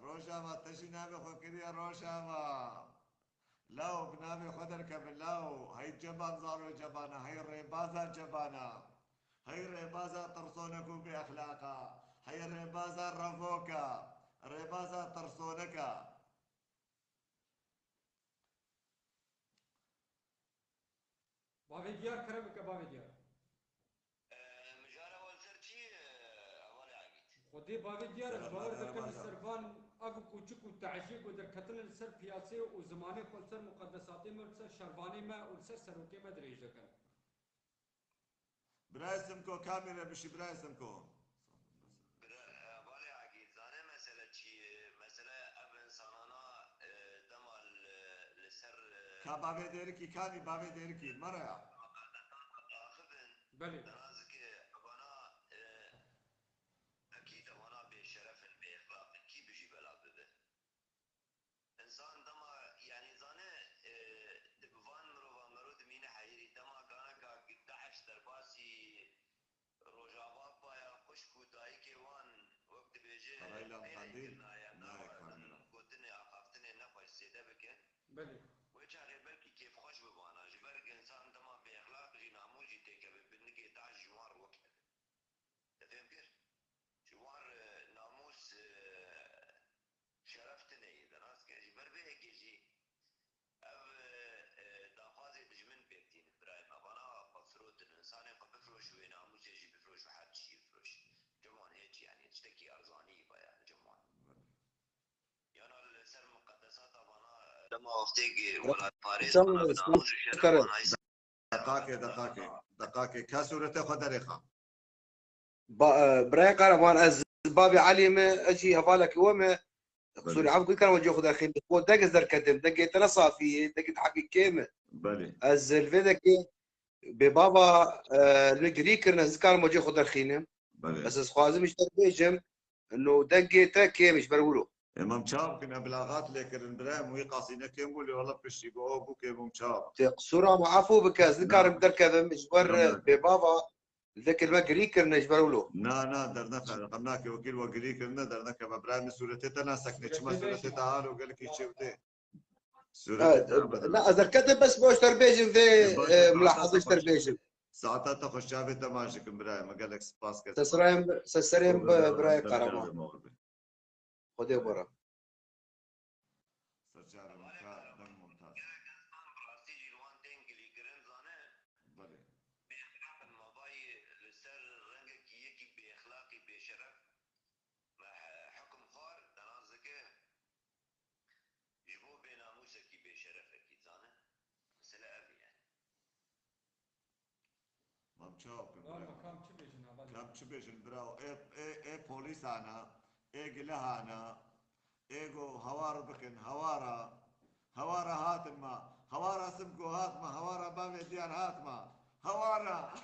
Rojava, te jî navê xwe kiriye Rojava. Law, bi navê xwe derkeve, law. Hey ceban zaro cebana, hey rêbaza cebana. Hey rêbaza tirsonek û bêexlaqa. Hey rêbaza revoka. Rêbaza tirsoneka. Bavê Diyar, kerem bike, bavê Diyar. Mijara we li ser çi, hevalê Egîd? Xwedê bavê Diyar, ez bawer dikim li ser van ev kûçik û teşî ku derketine li ser piyasê û zimanê xwe li ser muqedesatê me, li ser şervanê me û li ser serokê me dirêj dikin. Birayê Simko, kamî re bişî, birayê Simko. Bira, e, hevalê Egîd, zanê mesele çi ye? Mesele ev insanana, e, dema li, li ser, e, Ka bavê Dêrikî, kanî bavê Dêrikî, meraya. Axivin. Belê. Te nas dike, evana, e, ekîd evana bêşeref in, bêexlaq in. Kî bijî bela bibe? Însan dema, yanî zane, e, di van mirovan mero dimîne heyirî. Dema ganeka DAIŞ derbasî Rojava baya, xwişk û dayikê wan, wek dibêje, Parayla pêrê qandîl, kirina, ya nayê nava-, kamera. Gotinê, axaftinê nexweş zêde bike. Belê. Wê çaxê belkî kêfxweş bi vana. Ji ber ku însan dema bêexlaq jî, namûs jî têkeve, bi nigê DAIŞ ji wan re wek hebe. Te fêm kir? Ji wan re namûs, e, şeref tune ye, derast ke ji ber vê yekê jî ev, e, e, daxwazê dijmin pêk tînin, birayê me. Vana xwe firotin, însanê xwe bifiroş, wê namûsê jî bifiroş û her tiştî bifiroş. Cem wan hêç, yanî tiştekî erzanî ve ya, cem wan. Yana li ser muqedesata vana, dema wextê ku welatparêz vana bi namûs û şeref vana Deqakê, deqakê, deqakê. Ka sûretê xwe derêxa. Ba-, e, birayê Kahraman, ez bavê Elî me, ez jî hevalekî we me. Belê. Qisûrê af bike, karim we cê xwe derxînim. Xwe deng ez derketim. Dengê te ne safî ye, dengê te hebî kêm e. Belê. Ez li vê dekê bê bava, e, li girî kirine, ez karim we cê xwe derxînim. Belê. Ez, ez xwazim ji te bêjim, no dengê te kêm ji ber wilo. Ê, mam çav bikin, em bilaxat lê kirin, birayê min wî qasî ne kêm bû, lê wela piştî got, o bû kêm bûm çav. Tê qisûra min efû bike, ez nikarim derkevim, ji ber bêbava, li vê kirme girî kirine, ji ber wilo. Na, na, dernexe, raqem nake, wekî we girî kirine, dernekeve, birayê min sûretê te nasekine, çima sûretê te halo gelekî çêwdê. Sûretê te halo. Na, ez derketim bes bo ji te bêjim vê, e, mulahaza ji te bêjim. Saeta te xweş, çavê te maç dikim, birayê min, gelek spas kes. Te serayem, se serên bi birayê Kahraman. Xwedê bi re. Serçavê min ka deng Mumtaz. Gerek insan bi rastî jî li wan tên gilîkirin zane. Belê. Bêexlaq in, me vayî li ser rengekî yekî bêexlaqî, bêşeref me he-, hekum xwar, te nas dike ji bo bênamûsekî, bêşerefekî zane. Mesele ev e yani. Mam çawa bikin, bira? Kam çi bêjin, hevalê? Kam çi bêjin, bira? Ê, ê, ê polîsana, ê gilehana, ê go hawar bikin, hawara, hawara hatin ma, hawara Simko hat ma, hawara bavê Diyar hat ma, hawara,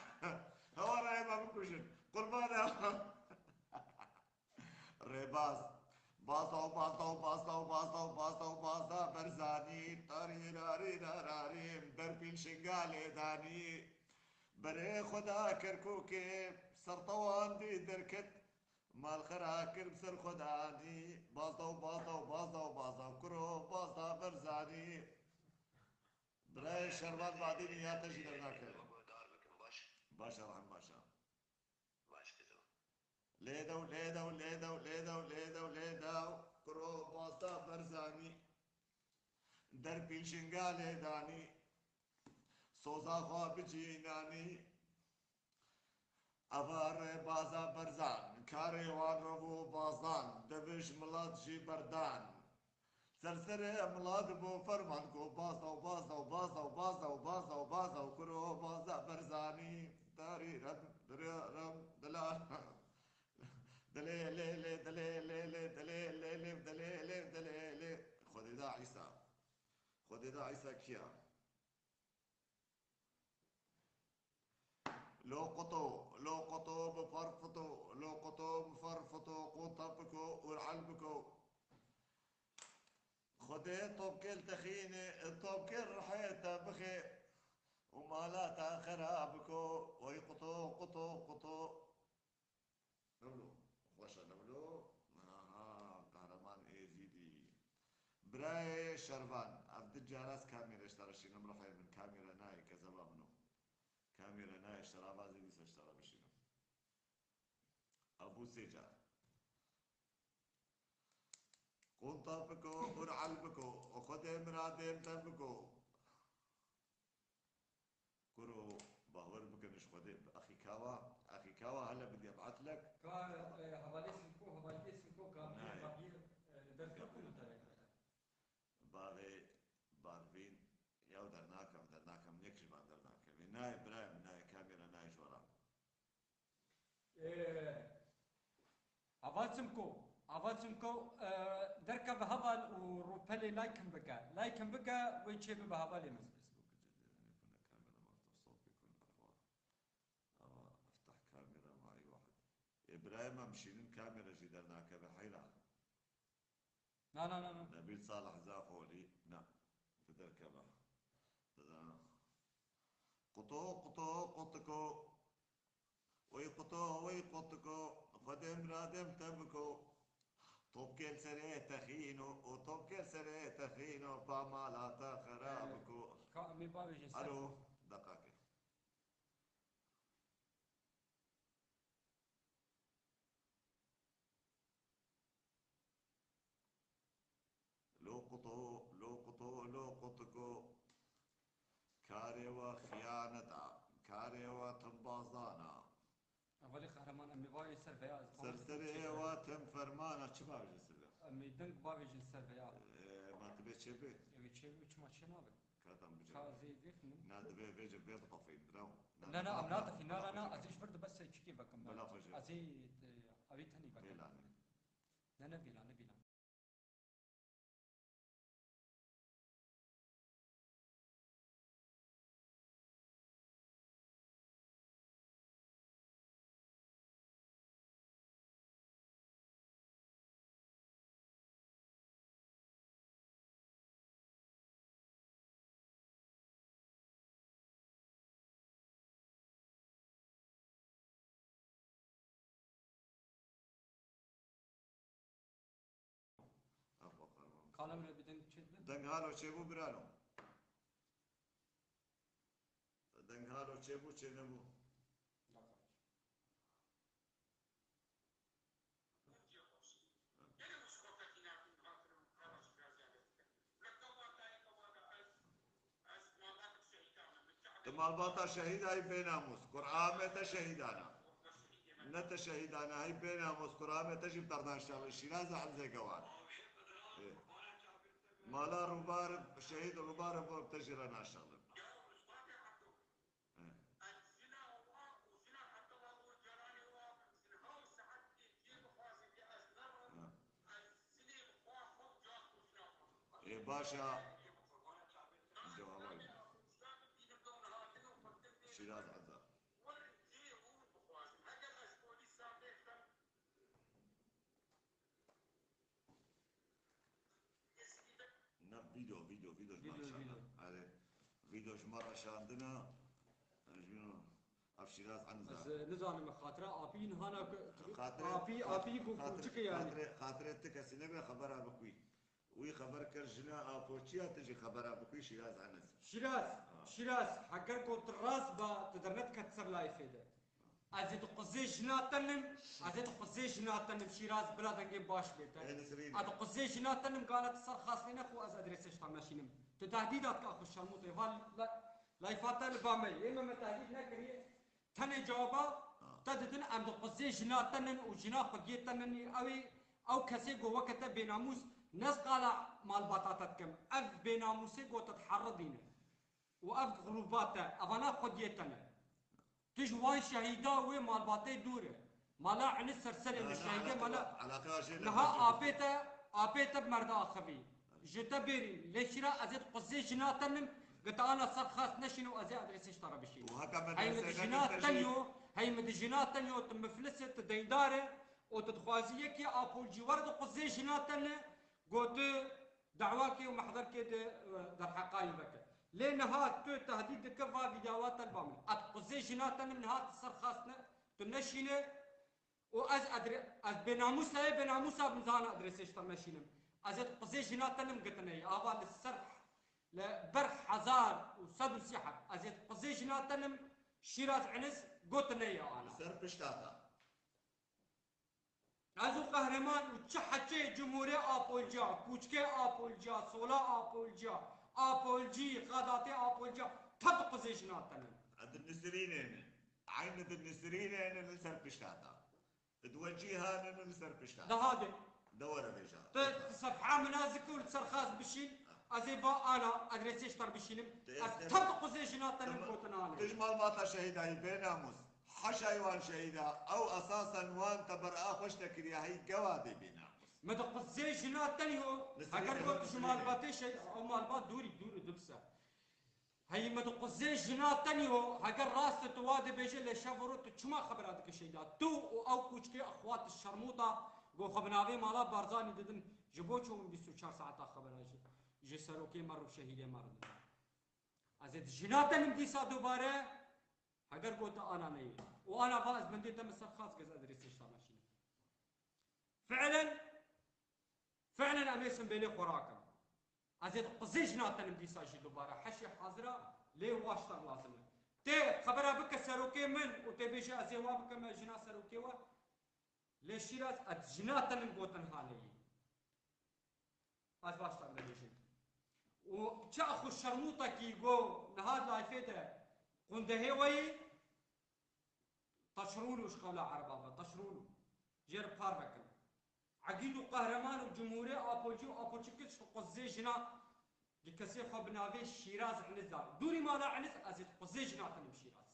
hawara ê me bikujin, qurbana. Rêbaz. Bazda û bazda û bazda û bazda û bazda û bazda Berzanî. Tarî rarî rararî. Ber pîl Şingalê danî. Berê xwe da Kerkûkê. Sertewandî derket. Malxera kir bi ser xwe danî. Bazda û bazda û bazda û bazda. Kuro bazda Berzanî. Birayê Şervan Badînî ya te jî derdakeve. Baş e, rehim baş e. Lêdew, lêdew, lêdew, lêdew, lêdew, lêdew. Kuro bazda Berzanî. Der pîl Şingalê danî. Soza xwe bicînanî. Eva rêbaza Berzan. Karê wan rev û bazdan. Deviş milat jî berdan. Serserê milat bo ferman ku bazda û bazda û bazda û bazda û bazda û bazda û bazda û kuro bazda Berzanî. Darî rem, dirê rem, dila. Dilê lê lê, dilê lê lê, dilê lê lê, dilê lê, dilê lê. Xwedê da Îsa. Xwedê da Îsa kiya? Lo quto, lo quto bi far fito, lo quto bi far fito, qûta biko, ur'el biko. Xwedê topkê li te xînê, topkê rihê te bixê û mala te xera biko. Oy quto, quto, quto. Newlo. Xweş e, Newlo. Aha, Kahraman Êzîdî. Birayê Şervan, ev di cara ez kamîre ji te re şînim, rihê min, kamîre nayê, kezeba min o. Kamîre nayê, ji te re bazê dîsa ji te re bişînim. Ev bû sê car. Qûnta biko, ur'el biko, û Xwedê miradên te biko. Kuro, bawer bikin ji Xwedê, axî kawa, axî kawa hele bidî ebatlek. Ka, e, hevalê Simko, hevalê Simko, ka Nayê. Bavî, e, li dest ku notare. Bavê Barvîn, ya dernakem, dernakem, yek ji van dernakevê. Nayê birayê min, nayê kamera, nayê ji wara. Ee, Heval Çimko, Heval Çimko, e, derkeve heval û rûpelê like him bike. Like him bike, wê çêbibe hevalê min. Ê, birayê me, mişînin kamera jî dernakeve heyra. Na, na, na, na. Nebîl Salih Zaxolî, na. Tu derkeve. Dida. Quto, quto, qutiko. Oy quto, oy qutiko. Xwedê miradê te biko. Top kêl serê te xîno, o top kêl serê te xîno, pa mala te xera biko. Ka, em ê bavêjin ser. Alo, deqakê. Loqito, loqito, loqitiko. Karê we xiyanet a, karê we timbazan a. Hevalê Qehreman, em ê bavê ser veya, ez Ser dixwazim serê çê we tim ferman a, çi bavêjin ser veya? Em ê deng bavêjin ser veya. Ee, ma divê çê bê? Ew ê çê bê, çima çê nabe? Ka tam bice. Ka ez ê vêxim. Na, divê vêce vê bitefîn, bravo. Na, na, na, em natefîn, na, na, na, ez ê ji vir de bes çikê vekim. Bila xwe jê. Ez ê, e, evê tenê vekim. Vêla ne. Ne, ne, vêla, ne, vêla. Kalem re bir deng çêbû. Deng halo çêbû birano. Deng halo çêbû, çênebû. Tu malbata şehîda hî bênamûs. Kur'an me te şehîdana. Ne te şehîdana hî bênamûs. Kur'an me te jî bi terdan şalê. Şîraza Elzê Gewan. Ê. Mala Rûbar, şehîd Rûbar te jî re naşalin. Ê. Ê, baş e. Cewabay. Şîraz Eza. Na, vîdeo, vîdeo, vîdeo ji me Vîdeo, re şandin. Vîdeo. Erê. Vîdeo ji me re şandine. Ji min re. Ev Şîraz Eniz e. Ez, e, nizanim, xatira apî niha na ku, Xatire, apî, xat-, apî ku xatire, kûçik e yani. Xatire, xatire ti kesî nebe xebera bikûyî. Wî xeber kir jina Apo çi ya, tu jî xebera bikûyî Şîraz Eniz. Şîraz, Ha. Şîraz, heger ku tu rast ba, tu dernediket ser layfê de. Ez ê di quzê jina te nim, ez ê di quzê jina te nim, Şîraz, bila dengê baş bê te. Ê, Nisrînê. Ez di quzê jina te nim, gana tu ser xastê nexwe, ez adresê ji te meşînim. Tu tehdîda dike xwe şermûtê. Va la-, layfa te li ba me ye. Ê me, me tehdîd nekiriye. Tenê cewaba Ha. te didin, em di quzê jina te nin û jina xwediyê te nin. Ew ê, ew kesê ku weke te bênamûs, ne ez qala malbata te dikim. Ev bênamûsê ku te diheridîne. Û ev grûba te, evana xwediyê te ne. Tu ji wan şehîda wê malbatê dûr e. Mala Enis ser serê min, şehîdê mala. Niha apê te, apê te bi me re diaxivî. Ji te bêrî, lê Şîraz, ez ê di quzê jina te nim, gi te ana ser xas neşîne û ez ê adresê ji te re bişînim. Hey min di jina te niyo, hey min di jina te niyo, tu miflis e, tu deyndar e, û tu dixwazî yekî Apolcî were di quzê jina te ne, Got, dawakê û mehderkê di, e, derheqa wî veke. Lê niha tu tehdîd dike va vîdeoya te li ba min. Ez quzê jina te nim niha tu ser xastine, tu neşîne û ez adre-, ez bênamûsa yê, bênamûsa bim zana adresê ji te meşînim. Ez ê quzê jina te nim gotine yê. Ava li ser, li ber hezar û sed û sî heb. Ez ê quzê jina te nim Şîraz Enis gotine yê ana. Li ser pişta te. Ez û Qehreman û çi heçê cumhurê Apolciya, kûçkê Apolciya, sola Apolciya, Apolcî, xedatê Apolciya, tev di quzê jina te ne. Di Nisirînê ne. Eyn di Nisirînê ne li ser pişta da. Di wecîhan ne li ser pişta. Daha de. De were vêja. Tu sefha min nazik û li ser xaz bişîn. Ha. Ez ê va ana adresê ji te bişînim. Te Ez ez te- tev quzê jina te Tamam. gotin Tu ji anê. malbata şehîdayî bê namûs. Haşayî wan şehîda. Ew esasen wan te ber a xweş te kiriya hey gewa dê bê namûs. Me di quzê jina tenî o. Li serê Heger de got ji malbatê şey, ew malbat dûrî, dûrî dibse. Hey me di quzê jina tenî o. Heger rast e tu wa dibêje lê şev û roj tu çima xebera dike şeyda? Tu û ew kûçkê xwat şermûta go xwe bi navê mala Barzanî didim. Ji bo çi hûn bîst û çar saeta xebera ji, ji serokê me û şehîdê me re didin? Ez ê di jina tenim dîsa dubare. Heger got ana neyê. Û ana va ez bendê te min ser xaz gez ez rê sê şana şînim. Fi'len, fi'len em ê simbêlê xwe rakin. Ez ê di quzê jina tenim dîsa jî dubare. Heşê hazira lê waştar lazim e. Tê xebera bike serokê min û tê bêje ez ê wa bikeme jina serokê we. Lê Şîraz ez jina tenim gotin haneyî. Ez vaştan dibêjim. Û çi xwe şermûtekî go niha layfê de qundehê weyî, taşrûlû ji qewla ereba ve, taşrûlû. Jê re par vekin. Egîd û qehreman û cumhûrê apolcî û apolçikê ji quzê jina di kesê xwe bi navê Şîraz Eniz da. Dûrî mala Eniz ez ê di quzê jina tenim Şîraz.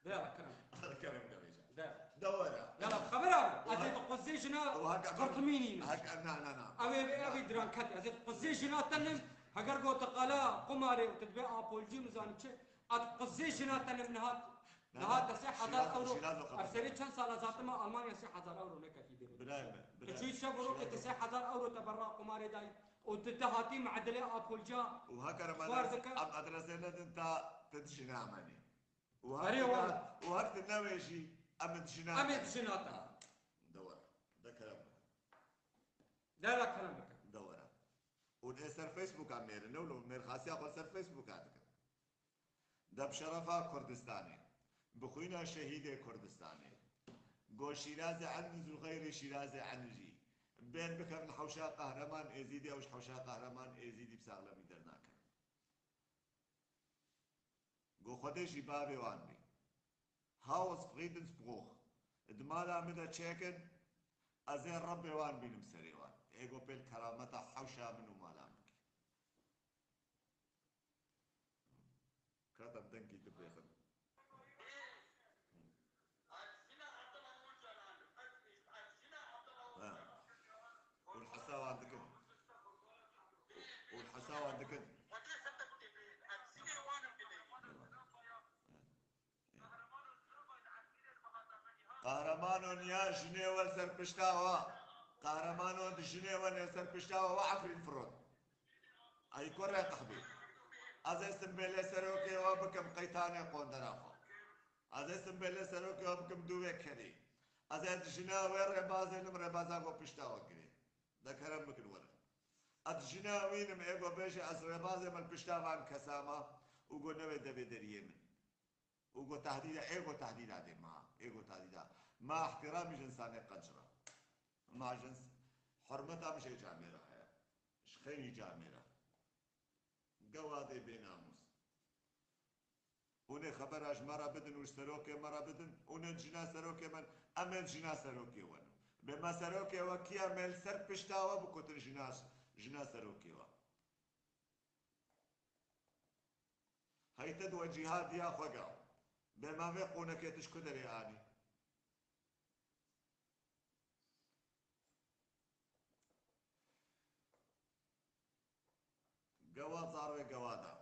De ya kerem. Kerem de bêje. De. De were. Ya la xebera be. Ez ê di quzê jina Qurtumînî. Hak, na, na, na. Ew ê, ew ê diranket. Ez ê di quzê jina tenim. Heger got qala qumarê û tu dibê apolcî nizanim çi. Ez di quzê jina tenim niha. Niha te sê hezar euro. Ev serê çend sala zaten me Almanya sê hezar euro neketî bê. Birayê me. Tu çûyî şev û rojê te sê hezar euro te berra qumarê dayî. Û tu te hatî me'delê apolca. Û haka Remezan em adrese nedin ta tu dijî namenî. Û her Erê tu wala. Ne, û her tu newêjî, em ê dijî namenî. Em ê dijî namenî. Ha. De were. De kerem bike. De la kerem bike. De were. Û ê ser Facebooka mêrin, ne wilo mêrxasiya xwe ser Facebooka dikin. De bi şerefa Kurdistanê, bi xwîna şehîdê Kurdistanê, go Şîrazê Endiz û xeyrê Şîrazê Enizî bên bikevin hewşa Qehreman Êzîdî, ew ji hewşa Qehreman Êzîdî bi saxlemî dernakin. Go Xwedê jî bavê wan bî. Haus Friedensbruch, di mala min de çêkin, ez ê Rebbê wan bînim serê wan. Ê go pêl kerameta hewşa min û mala min bikî. Kata dengî dibêxin. Ha. Û hesa wan dikin. Û hesa wan dikin. Qehremanon ya jinê we ser pişta we. Qehremanon di jinê we nê ser pişta we, we Efrîn firot. Ay kurê qehbî. Ez ê simbêlê serokê we bikim qeytanê qondera xwe. Ez ê simbêlê serokê we bikim dûvê kerî. Ez ê di jina wê rêbazê nim rêbaza ku pişta we girê. De kerem bikin werin. Ez jina wî nim ê ku bêje ez rêbazê min pişta van kesa ma û ku newê devê deriyê min. Û got tehdîda, ê got tehdîda dê ma, ê got tehdîda. Ma ihtiramî ji însanê qenc re. Ma jins hurmeta min jê camêra heye. Ji xeyrî camêra. Gewadê bênamûs. Hûn ê xebera ji me re bidin û ji serokê me re bidin. Hûn ê jina serokê me, em ê jina serokê we. Bê me serokê we kiya me li ser pişta we bikotin jina, jina serokê we. Heyte di we cîhadiya xwe gaw. Bê me vê qûnekê tu ji ku derê anî? Gewa zarwê gewa da.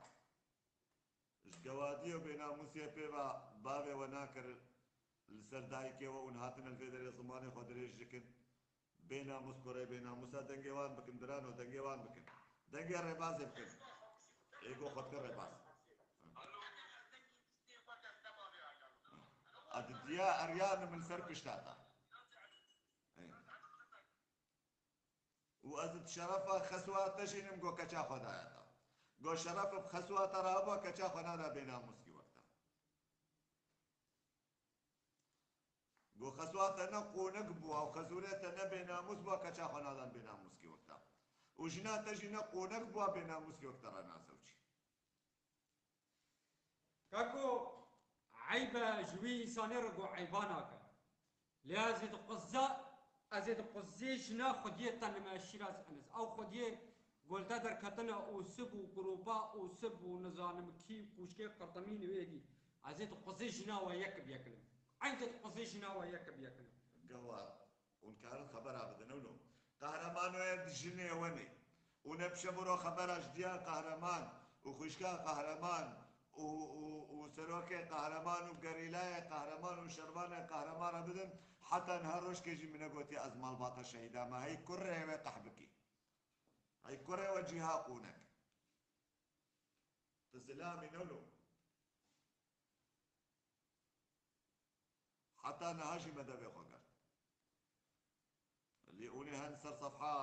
Ji gewadiye û bênamûsiyê pê ve bavê we nakir li ser dayikê we û nihatine li vê derê zimanê xwe dirêj dikin. Bênamûs kurê bênamûsa dengê wan bikin, birano, dengê wan bikin. Dengê rêbazê bikin. Ê go xwe dike rêbaz. A di diya eryan min ser pişta da. Ê. Û ez di şerefa xeswa te jî nim go keça xwe daye te. Go şeref bi xeswa te re hebû, keça xwe nada bênamûskî wek te. Go xeswa te ne qonik bû, ew xezûrê te ne bênamûs bû, keça xwe nadan bênamûskî wek te. Û jina te jî ne qonik bû, bênamûskî wek te re nasewçî. Kako, Eyb e, ji wî însanê re got eyba nake. Lê ez ê di quzza, ez ê di quzzê jina xwediyê tenime Şîraz Enis. Ew xwediyê gol te derketine û sib û grûpa û sib û nizanim kî û kûşkê qirtimîn û êdî. Ez ê di quzzê jina we yek bi yek inim. Eyb e di quzzê jina we yek bi yek inim. Gawar. Hûn karin xebera bidin, ewlo. Qehreman wê di jinê wenê. Û ne bi şev û ro xebera ji diya qehreman û xwişka qehreman û, û, û serokê qehreman û gerîlayê qehreman û şervanê qehreman re bidin. Heta niha rojkê jî min negotiye ez malbata şehîda me. Hey kurê wê qeh bikî. Hey kurê we cîha qûnek. Tu zilamî, ewlo. Heta niha jî me devê xwe girt. Lê hûnê hen ser sefha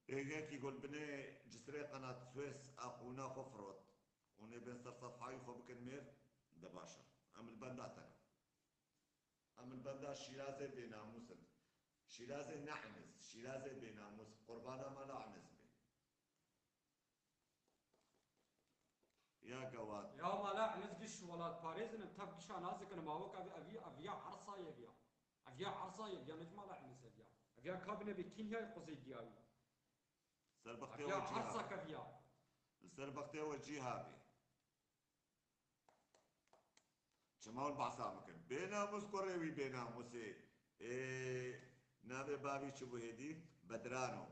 êgekî gol binê cisrê qenat Suez a qûna xwe firot. Hûnê bên ser sefhayî xwe bikin mêr, de baş e. Em li benda te ne. Em li benda Şîrazê bênamûs in. Şîrazê ne Eniz, Şîrazê bênamûs. Qurbana mala Eniz bê. Ya gawad. Ya mala Eniz giş welatparêz in, em tev gişa nazikin, ma wek ev, ev, ev ya ersa ye viya. Ev ya ersa ye viya, ne ji mala Eniz ev ya. Ev ya kabine bê kînyayê quzê diyawî. Ser bextê Ev ya we cî habe. Ersake viya. Li ser bextê we cî habe. Çima hûn behsa min kirin? Bênamûs kurê wî bênamûsê, ê, navê bavî çi bû hêdî? Bedrano.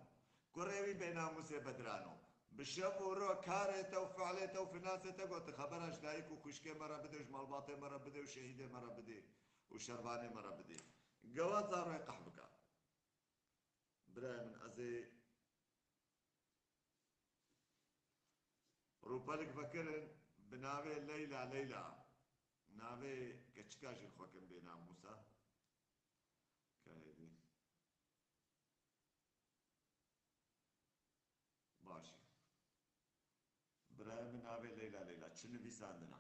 Kurê wî bênamûsê Bedrano. Bi şev û ro karê te û fiilê te û finansê te got, xebera ji dayik û xwişkê me re bidê, ji malbatê me re bidê û şehîdê me re bidê û şervanê me re bidê. Gewa zaroyê qeh bika. Birayê min, ez ê rûpelik vekirin bi navê Leyla Leyla. Navê keçika jî xwe kin bênamûsa. Ka hêdî. Baş e. Birayê min navê Leyla Leyla. Çi nivîsandina?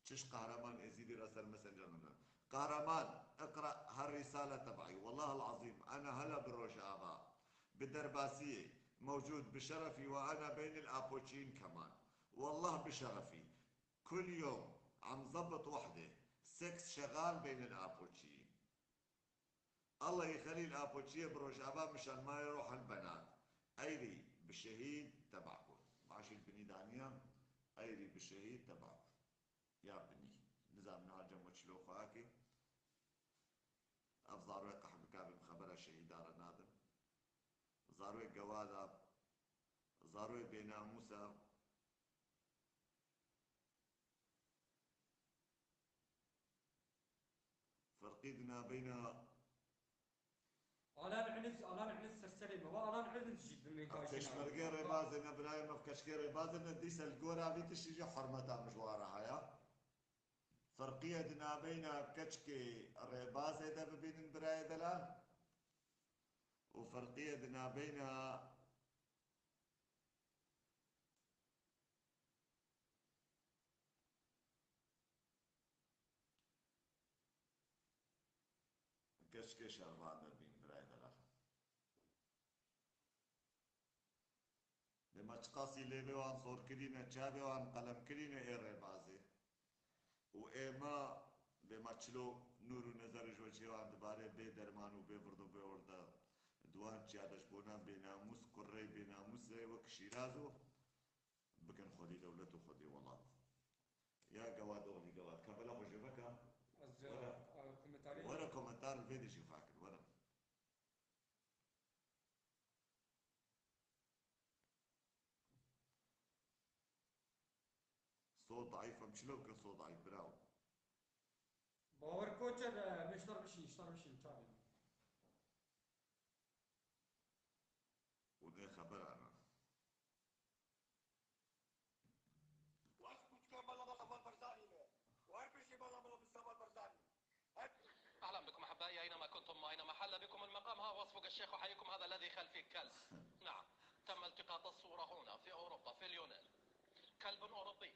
Çi ji Qehreman Êzîdî re ser Messenger nivîsandin? Qehreman, iqra her rîsale teb'î. Wellahil azîm, ena hela bi Rojava, bi derbasiyê, mewcûd bi şerefî ve ena beynil apoçiyîn keman. Wellah bi şerefî. Kul yom, em zebit wehdê. Seks şegal beynil apoçiyîn. Ellehî Xelîl Apoçiyê bi Rojava mişanmayê rohel benat. Eyrî bi şehîd teba kûr. Başî binî daniya, eyrî bi şehîd teba kûr. Ya binî. Nizam niha cem we çilo xwe akê. Ev zaroyê qeh bikabim xebera şehîda re nadim. Zaroyê gewada, zaroyê bênamûsa, Ferqî di navbeyna Alan Iniz, Alan Iniz serserê me. Va Alan Iniz jî bi me Ev gajî keşmergê rêbazê ne, birayê me, ev keşkê rêbazê ne, dîse li gora vî tiştî jî hurmeta min ji wan re haya. Ferqiye di navbeyna keçkê rêbazê de bibînin, birayê delal. Û ferqiye di navbeyna Keçikê şervan de bîn, birayê delal. Dema çiqasî lêvê wan sor kirîne, çavê wan qelem kirîne ê rêbazê. Û êma dema çilo nûr û nezer ji wecihê wan dibare bê derman û bê vird û bê orda di wan çiya de ji bona bênamûs, kurrey bênamûs re wek Şîraz û bikin xwedî dewlet û xwedî welat. Ya gewad oxlî gewad. Ka bela xwe jê veka. Ez, Were. e, komentarê Were komentar li vê de jî xwe kir. Were. Sot daîf em çilo bikin sot daîf birawo. Bawer Koçer, e, me ştar bişîn, ştar bişîn, çavê. Û dê xebera ne. West Kuçka Mala Mala Heval Barzanî ne. Wer piştî Mala Mala Mustafa Barzanî. Hep أهلا بكم أحبائي أينما كنتم وأينما حل بكم المقام. ها وصفك الشيخ وحيكم هذا الذي خلفي كلب. نعم. تم التقاط الصورة هنا في أوروبا في اليونان. كلب أوروبي.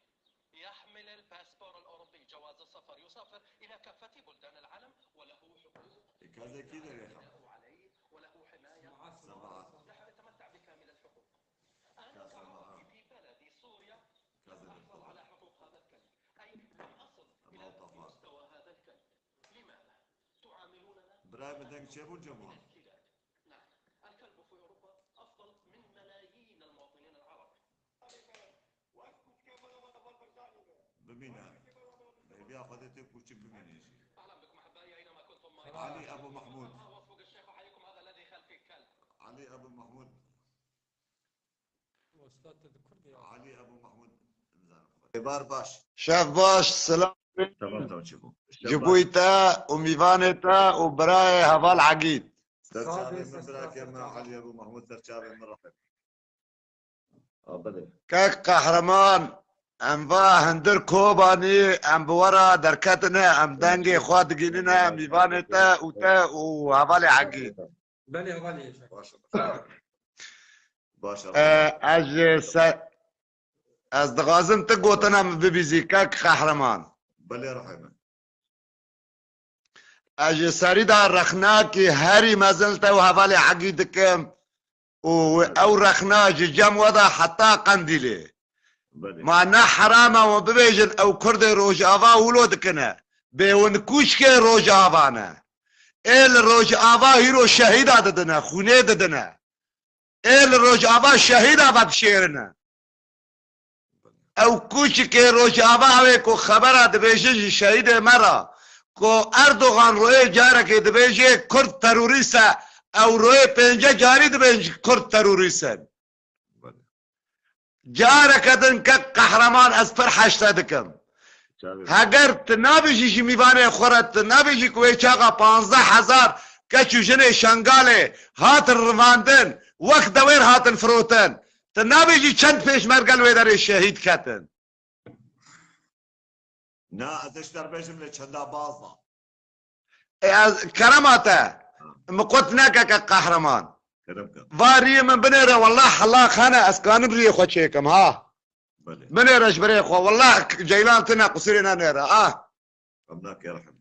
يحمل الباسبور الأوروبي، جواز السفر، يسافر إلى كافة بلدان العالم، وله حقوق. E, kazekî derê xwe. عليه وله حماية. Sema. يتمتع بكامل الحقوق. أنا كعربي في بلدي سوريا لم أحصل على حقوق هذا الكلب. أي لم أصل Birayê min deng çêbû, Cemal? Bimîne. Hêviya Xwedê tê kûçik bimîne jî. Elî Ebû Mehmûd. Elî Ebû Mehmûd. Elî Ebû Mehmûd, nizanim xwe. Êvar baş. Şev baş, silav. Tamam, tamam, çêbû. Ji bo te û mîvanê te û birayê heval Egîd. Ser çavên min, birakê me, Elî Ebû Mehmûd, ser çavên min rexet. A, belê. Kek Qehreman, em va hindir Kobanî, em bi we re derketine, em dengê xwe digînine mîvanê te û te û hevalê Egîd. Belê, hevalê Egîd. Baş e. Baş e. E, ez ji se-, ez dixwazim ti gotina min bibîzî, kek Qehreman. Belê, rihê min. Ez ji serî de rexnakî herî mezin li te û hevalê Egîd dikim û ew rexna ji cem we de heta Qendîlê. Belê. Ma ne heram e hûn bibêjin ew Kurdê Rojava wilo dikine. Bê hûn kûçkê Rojava ne. Ê li Rojava hîro şehîda didine, xûnê didine. Ê li Rojava şehîda vedişêrine. Ew kûçikê Rojava ew ê ku xebera dibêjin ji şehîdê me re, ku Erdogan royê carekê dibêjê Kurd terorîst e, ew royê pênce carî dibên ji Kurd terorîst in. Careke din kek Qehreman ez pir heşte dikim. Çavê. Heger tu nabêjî ji mîvanê xwe re, tu nabêjî ku wê çaxa panzdeh hezar keç û jinê Şengalê hatin rivandin, wek dewêr hatin firotin. Tu nabêjî çend pêşmerge li wê derê şehîd ketin. Na, ez ê ji te re bêjim lê çenda baz da. E, ez, kerema te. Ha. Min qut neke ke qehreman. Kerem ke. Va riyê min binêre, wallah helaq hene, ez kanim riyê xwe çêkim, ha. Belê. Binêre ji birê xwe. Wallah Ceylan tune qusirê nenêre, ha. Em nake rehim.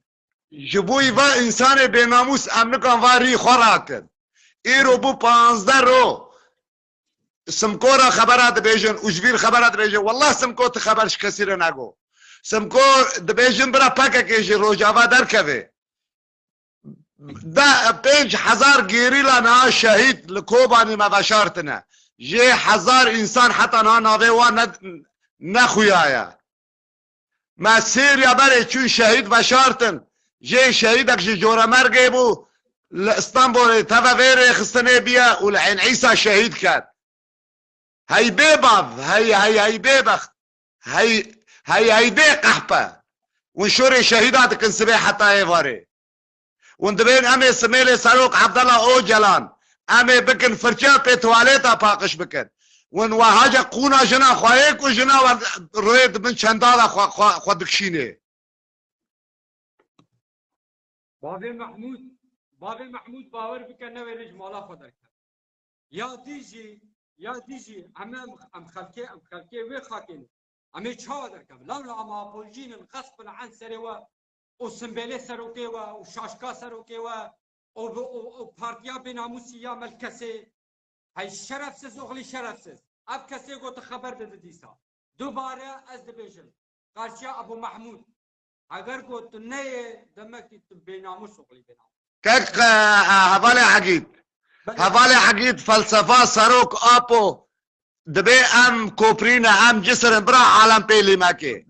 Ji bo va însanê bênamûs em nikan va rî xwe rakin. Îro bû panzdeh ro. Simko re xebera dibêjin û ji vîr xebera dibêjin. Wallah Simko tu xeber ji kesî re nego. Simko dibêjin bira P K K ji Rojava derkeve. De pênc hezar gerîla niha şehîd li Kobanî me veşartine. Jê hezar însan heta niha navê wan ne, nexuyaye. Me sê rêberê çûn şehîd veşartin. Jê şehîdek ji Coremergê bû, li Stenbolê teve vê rêxistinê biye û li Eyn Îsa şehîd ket. Hey bê bav, hey, hey, hey bê bext, hey, hey, hey bê qehpe. Hûn şorê şehîda dikin sibê heta êvarê. Hûn dibên em ê simêlê Serok Abdullah Ocalan, em ê bikin firçe pê tuwalêta paqij bikin. Hûn wehaca qûna jina xwe yê ku jina we royê di bin çenda de xwe, xwe, xwe dikişînê. Bavê Mehmûd, bavê Mehmûd bawer bike newêre ji mala xwe derkeve. Ya dî jî, ya dî jî em, em, em xelkê, em xelkê wê xakê ne. Em ê çawa derkevin? Lewla em apoljînin xesbin en serê we û simbêlê serokê we û şaşka serokê we û bi, û, û partiya bênamûsî ya melkesê. Hey şerefsiz oxlî şerefsiz. Ev kesê got xeber didi dîsa. Dubare ez dibêjim. Karşiya Ebû Mehmûd. Heger got tu neyê, demek ki tu bênamûs oxlî bênamûs. Kek, e, e, hevalê Egîd. Belê. Hevalê Egîd felsefa Serok Apo. Dibê em koprîne, em cisirin, bira alem pê lîmekê.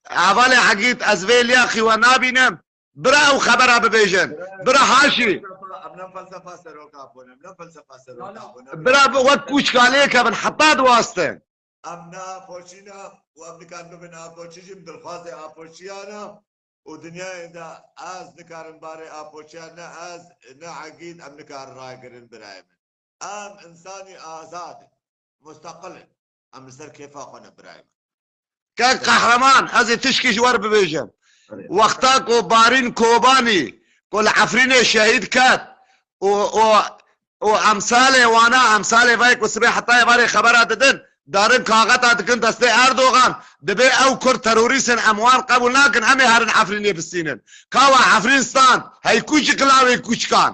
Hevalê Egîd, ez vê liya xîwe nabînim. Bira ew xebera bibêjin. Bira haşî. Em ne felsefa Serok Apo ne, em ne felsefa Serok Apo ne. Bira bi wek kûçka lê kevin, heta diwastin. Em ne Apoçî ne û em nikarin bibin Apoçî jî, em dilxwazê Apoçiya ne û dinyayê de ez nikarim barê Apoçiya ne ez, ne Egîd, em nikarin ragirin birayê min. Em însanî azad in, musteqil in. Em li ser kêfa xwe ne birayê min. Kek Qehreman, ez ê tişkî ji we re bibêjim. Erê. Wexta ku Barîn Kobanî, ku li Efrînê şehîd ket û, û, û emsalê wana, emsalê vay ku sibê heta êvarê xebera didin, darin kaxeta dikin destê Erdogan, dibê ew Kurd terorîst in, em wan qebûl nakin, em ê herin Efrînê bistînin. Ka we Efrîn stand, hey kûçik lawê kûçikan.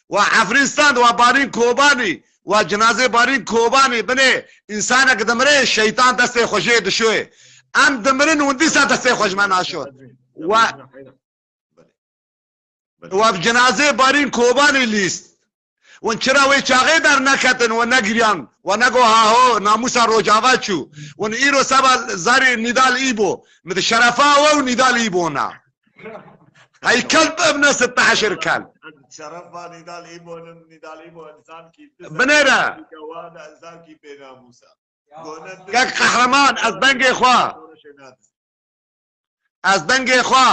Wa Efrîn stand, wa Barîn Kobanî, wa cinazê Barîn Kobanî binê, însanek dimire, şeytan destê xwe jê dişoyê. Em dimirin û dîsa destê xwe ji me naşon. Wa Û ev cenazê Barîn Kobanî lîst. Win çira wê çaxê derneketin, we negiriyan, we nego haho, namûsa Rojava çû. Win îro seba zarê Nîdal Îbo. Min di şerefa we û Nîdal Îbo na. Hey kelb, ev ne sitte heşir kel. Şerefa Nîdal Îbo nim, Nîdal Îbo însan ki binêre. Kek Qehreman, ez dengê xwe. Ez dengê xwe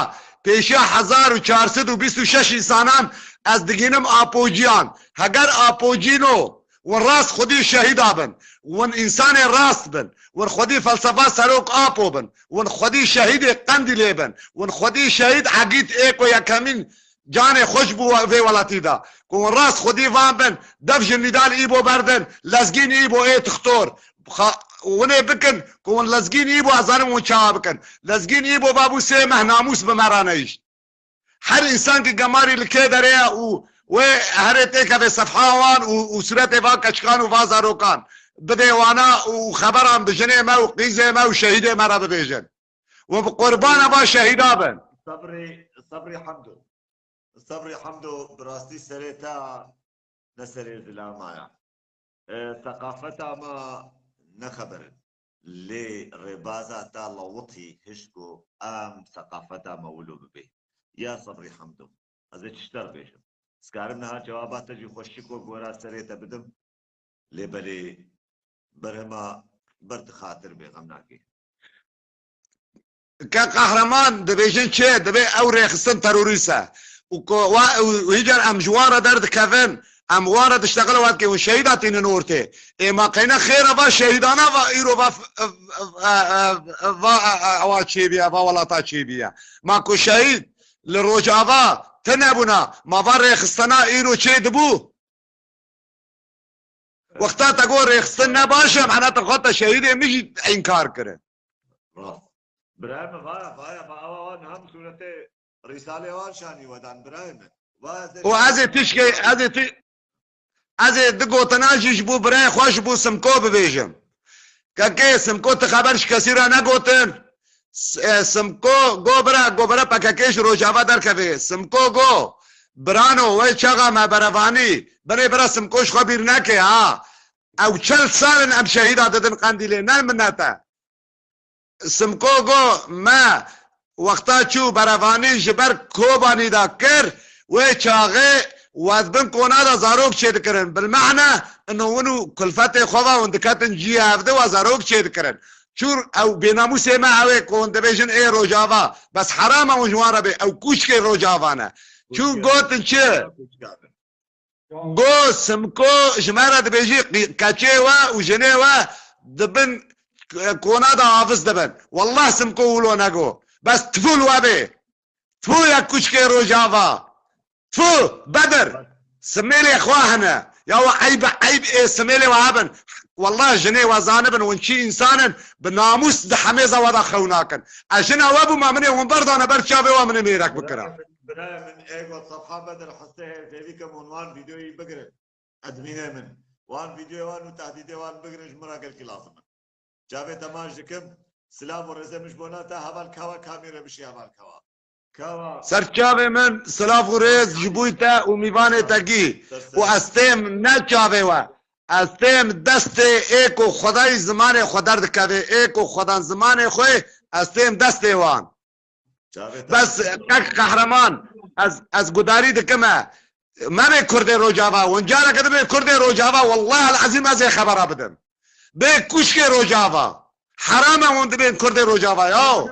pêşiya hezar û çar sed û bîst û şeş însanan ez digînim Apociyan. Heger Apocîno, win rast xwedî şehîda bin, win însanê rast bin, win xwedî felsefa Serok Apo bin, win xwedî şehîdê Qendîlê bin, win xwedî şehîd Egîd ê ku yekemîn canê xwe ji bo vê welatî da. Ku hûn rast xwedî van bin, dev ji Nîdal Îbo berdin, Lezgîn Îbo ê tixtor. Xa-, hûn ê bikin, ku hûn Lezgîn Îbo, ez zanim hûn çawa bikin. Lezgîn Îbo ba bû sê meh namûs bi me re nehişt. Her însan ki gemarî li kê derê ye û wê herê têkeve sefha wan û, û sûretê va keçikan û va zarokan bidê wana û xeberan bi jinê me û qîzê me û şehîdê me re bibêjin. We bi qurbana va şehîda bin. Sebrî, Sebrî Hemdo. Sebrî Hemdo, bi rastî serê te ne serê zilama ya. E, seqafeta me ne xeber in. Lê rêbaza te lawitî hişt ku em seqafeta me wilo bibe. Ya Sebrî Hemdo. Ez ê çi ji te re bêjim? Ez karim niha cewaba te jî xweşik we gora serê te bidim. Lê belê berhema ber di xatir bê, xem nakê. Ke qehreman dibêjin çi? Dibê ew rêxistin terorîst e. Û ku wa, û, û hîcar em ji wan re derdikevin, em wan re diştexilin, wan dikevin, şehîda tînin ortê. Ê ma qeyne xêra va şehîdana va îro va f-, f-, f-, e, e, va, e, e, va çêbiye, va welata çêbiye. Ma ku şehîd li Rojava tine bûna, ma va rêxistena îro çê dibû? Wexta te got rêxistin ne baş e, mehna te xwe te şehîdê min jî înkar kirin. Rast. Birayê min, vaya, vaya, va, awa, wan hem sûretê Rîsalê wan şanî we dan, birayê min. Va, ez ê Û ez ê tişkê, ez ê ti-, ez ê di gotina jî ji bo birayê xwe, ji bo Simko bibêjim. Kekê Simko, ti xeber ji kesî re negotin? S-, e, Simko go bira, go bira P K K ji Rojava derkeve. Simko go, birano, wey çaxa me berevanî. Binê bira Simko ji xwe bîr neke ha. Ew çel sal in em şehîda didin Qendîlê, ne minete. Simko go me wexta çû berevanî ji ber Kobanî de kir, wê çaxê we di bin kona de zarok çêdikirin. Bilmehne, ino win û kulfetê xwe ve hûn diketin cihê hevdî, we zarok çêdikirin. Çûr ew bênamûsê me ew ê ku hûn dibêjin ê Rojava. Bes heram e hûn ji wan re bê. Ew kûçkê Rojava ne. Çû gotin çi? Go Simko ji me re dibêjî qî-, keçê we û jinê we di bin k-, kona de aviz dibin. Wallah Simko wilo nego. Bes tfu li we bê. Tfu ya kûçkê Rojava. Tfu, Bedir. Simêlê xwe hene. Ya we eyb e, eyb ê simêlê we hebin. Wallah jinê we zanibin, hûn çi însan in, bi namûs di hemêza we de xew nakin. Ez jina we bûma, min ê hûn berdane ber çavê we, min ê mêrek bikira. Birayê min, birayê min, ê got Sefha Bedir hestê heye, fêvî kim hûn wan vîdeoyî bigirin. Edmînê min. Wan vîdeoyê wan û tehdîdê wan bigirin, ji min re gelkî lazim in. Çavê te maç dikim, silav û rêzê min ji bona te, heval Kawa Kamî re bişî, heval Kawa. Kawa. Ser çavê min, silav û rêz ji bo te û mîvanê te gî. Ser û serê. Ez têm ne çavê we. Ez têm destê ê ku xwedayî zimanê xwe derdikeve, ê ku xwedan zimanê xwe, ez têm destê wan. Çavê te. Bes kek qehreman, ez, ez gudarî dikim e. Me bê Kurdê Rojava. Hûn careke dibê Kurdê Rojava, wallah el ezîm ez ê xebera bidim. Bê kuşkê Rojava. Heram e hûn dibên Kurdê Rojava ya.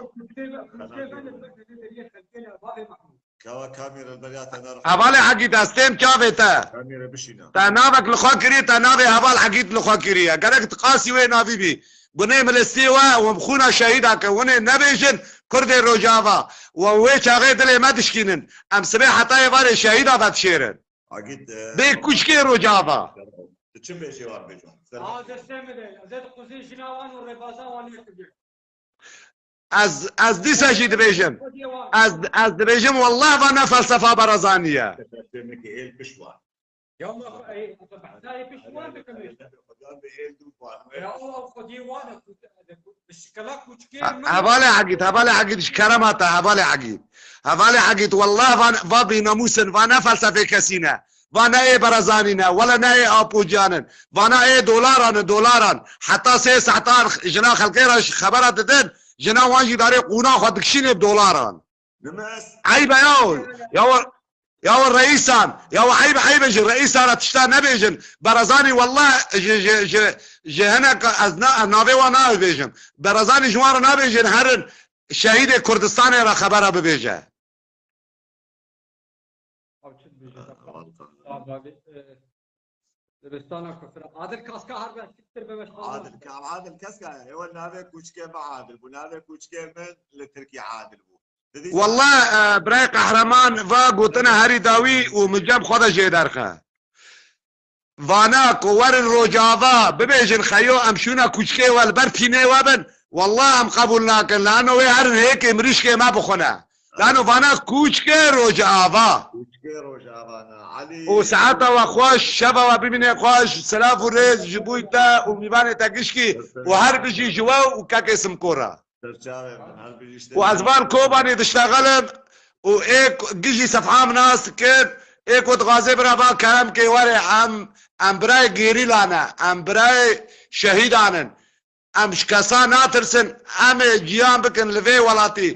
Kawa Kamîr el beriya te nar. Hevalê Egîd, ez têm çavê te. Kamîr e bişîne. Te navek li xwe kirî, te navê heval Egîd li xwe kiriye. Gerek ti qasî wê navî bî. Gunê milistî we, we bi xûna şehîda ke, winê nebêjin, Kurdê Rojava. We wê çaxê dilê me dişkînin. Em sibê hetayê varê şehîda vedişêrin. Agît, e, bê kuşkê Rojava. Tu çi bêjê wan bêjin? Ser- Aa, destê min de. Ez ê di quzê jina wan û rêbaza wan yek bibim. Ez, ez dîsa jî dibêjim. Ez, ez dibêjim, wallah va ne felsefa Barazanî ye. Destê min ki êl piş wan. Ya ma, e, behsa ê piş wan dikim. Hevalê Egîd, hevalê Egîd, ji kerema te, hevalê Egîd. Hevalê Egîd, wallah van, va bênamûs in, va ne felsefê kesî ne. Va ne ê Barzanî ne, wele ne ê Apocan in. Va ne ê dolaran in, dolaran. Heta sê saetan jina xelkê re ji xebera didin, jina wan jî darê qûna xwe dikişînê bi dolaran. Eyb e yaw. Yaw, yaw reîsan. Yaw eyb, eyb e ji reîsan re tişta nebêjin. Barzanî wallah ji, ji, ji, ji hinek ez na, ez navê wan nabêjim. Barzanî ji wan re nabêjin herin şehîdê Kurdistanê re xebera bibêje. Ew çi dibêje? Aa, bavê, e, dibistana kufra. Adil Kaska her ber siktir be, weş Adil, ka Adil Kaska, ew navê kûçikê me Adil bû. Navê kûçikê min li Tirkî Adil bû. Didî Wallah, e, birayê Qehreman va gotina herî dawî û min cem xwe de jê derxe. Vana ku werin Rojava, bibêjin xeyo em şûna kûçikê we li ber pînê we bin, wallah em qebûl nakin. Lano wê herin hêkê mirîşkê me bixwine. Lano vana kûçikê Rojava. Kûçikê Rojava ne, Elî. Û saeta we xweş, şeva we bimîne xweş, silav û rêz ji bo te û mîvanê te gişkî û her bijî ji we û kekê Simko re. Serçavê min, her bijî. Û ez van Kobanê diştexilin û ê gijî sefha min nas dikin, ê ku dixwaze bira va kerem kê were em, em birayê gerîla ne, em birayê şehîdan in. Em ji kesa natirsin, em ê ciyan bikin li vê welatî.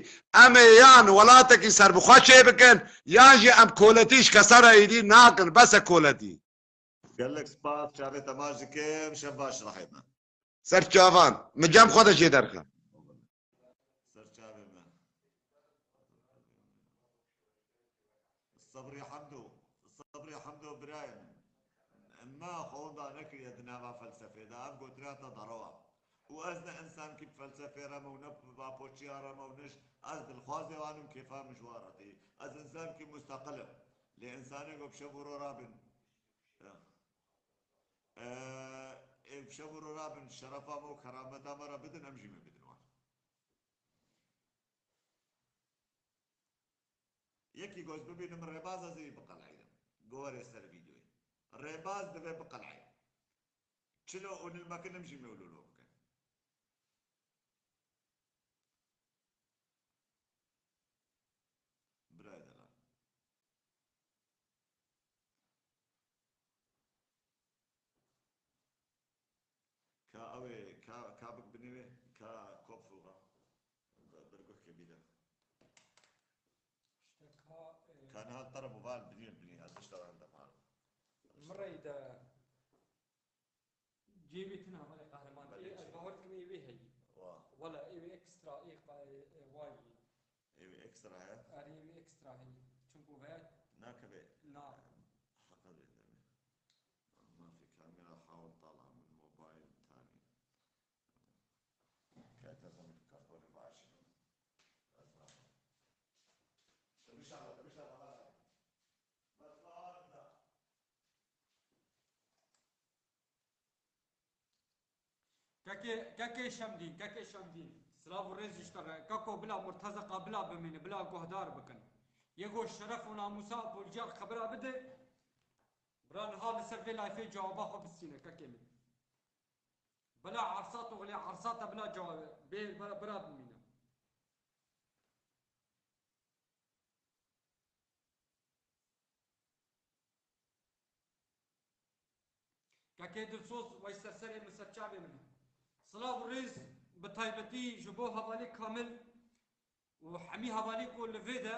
Em ê yan welatekî serbixwe çê bikin, yan jî em koletî ji kesa re êdî nakin, bes e koletî. Gelek spas, çavê te maç dikim, şev baş rehê me. Ser çavan, min cem xwe de jê derxe. Ser çavê me. Sebrî Hemdo, Sebrî Hemdo birayê min. Me xewda nekiriye di nava felsefê de, ev gotina te derewa. Û ez ne însankî bi felsefê re me û ne bi bapoçiya re me û ne ji, ez dilxwazê wan im, kêfa min ji wan re tê. Ez însankî musteqil im. Lê însanê ku bi şev û ro rabin, ya. Ee, ê bi şev û ro rabin, şerefa me û kerameta me re bidin, em jî me bidin wan. Yekî goz bibînim rêbaz, ez ê biqeleynim. Go were ser vîdeoyê. Rêbaz divê biqeleyê. Çilo û nil mekin, em jî me û lolo bikin. Birayê delal. Ka ew ê, ka, ka bik binê wê, ka Kopfova. Berguh ke bîde. İşte ka, e, Ka niha teref û val binî, binî, ez işte ben de mal. Mirey de Cêbê tune hevalê qehreman. Belê. Ê, ez bawer dikim ê wê heyî. Wa. Wala ê wê ekstra, ê qa-, ê, ê wayî. Ê wê ekstra he? Erê, ê wê ekstra heyî. Çunku veya nakeve. Na. Heqa vê demê. Mafî kamera hawil tala min mobayl tanî. Kete zim kartoni baş. Ez na. Demişa, demişa bana. Bas bana. Kekê, kekê Şemdîn, kekê Şemdîn. Silav û rêz ji te re. Keko bila murtezeqa bila bimîne, bila guhdar bikin. Yê go şeref û namûsa Abolîcar xebera bide. Bira niha li ser vê layfê cewaba xwe bistîne, kekê min. Bila ersat oxlê ersata bila cewab bê, bira, bira bimîne. Kekê dilsoz, wey ser serê min, ser çavê min. Silav û rêz bi taybetî ji bo hevalê Kamil û hemî hevalê ku li vê de,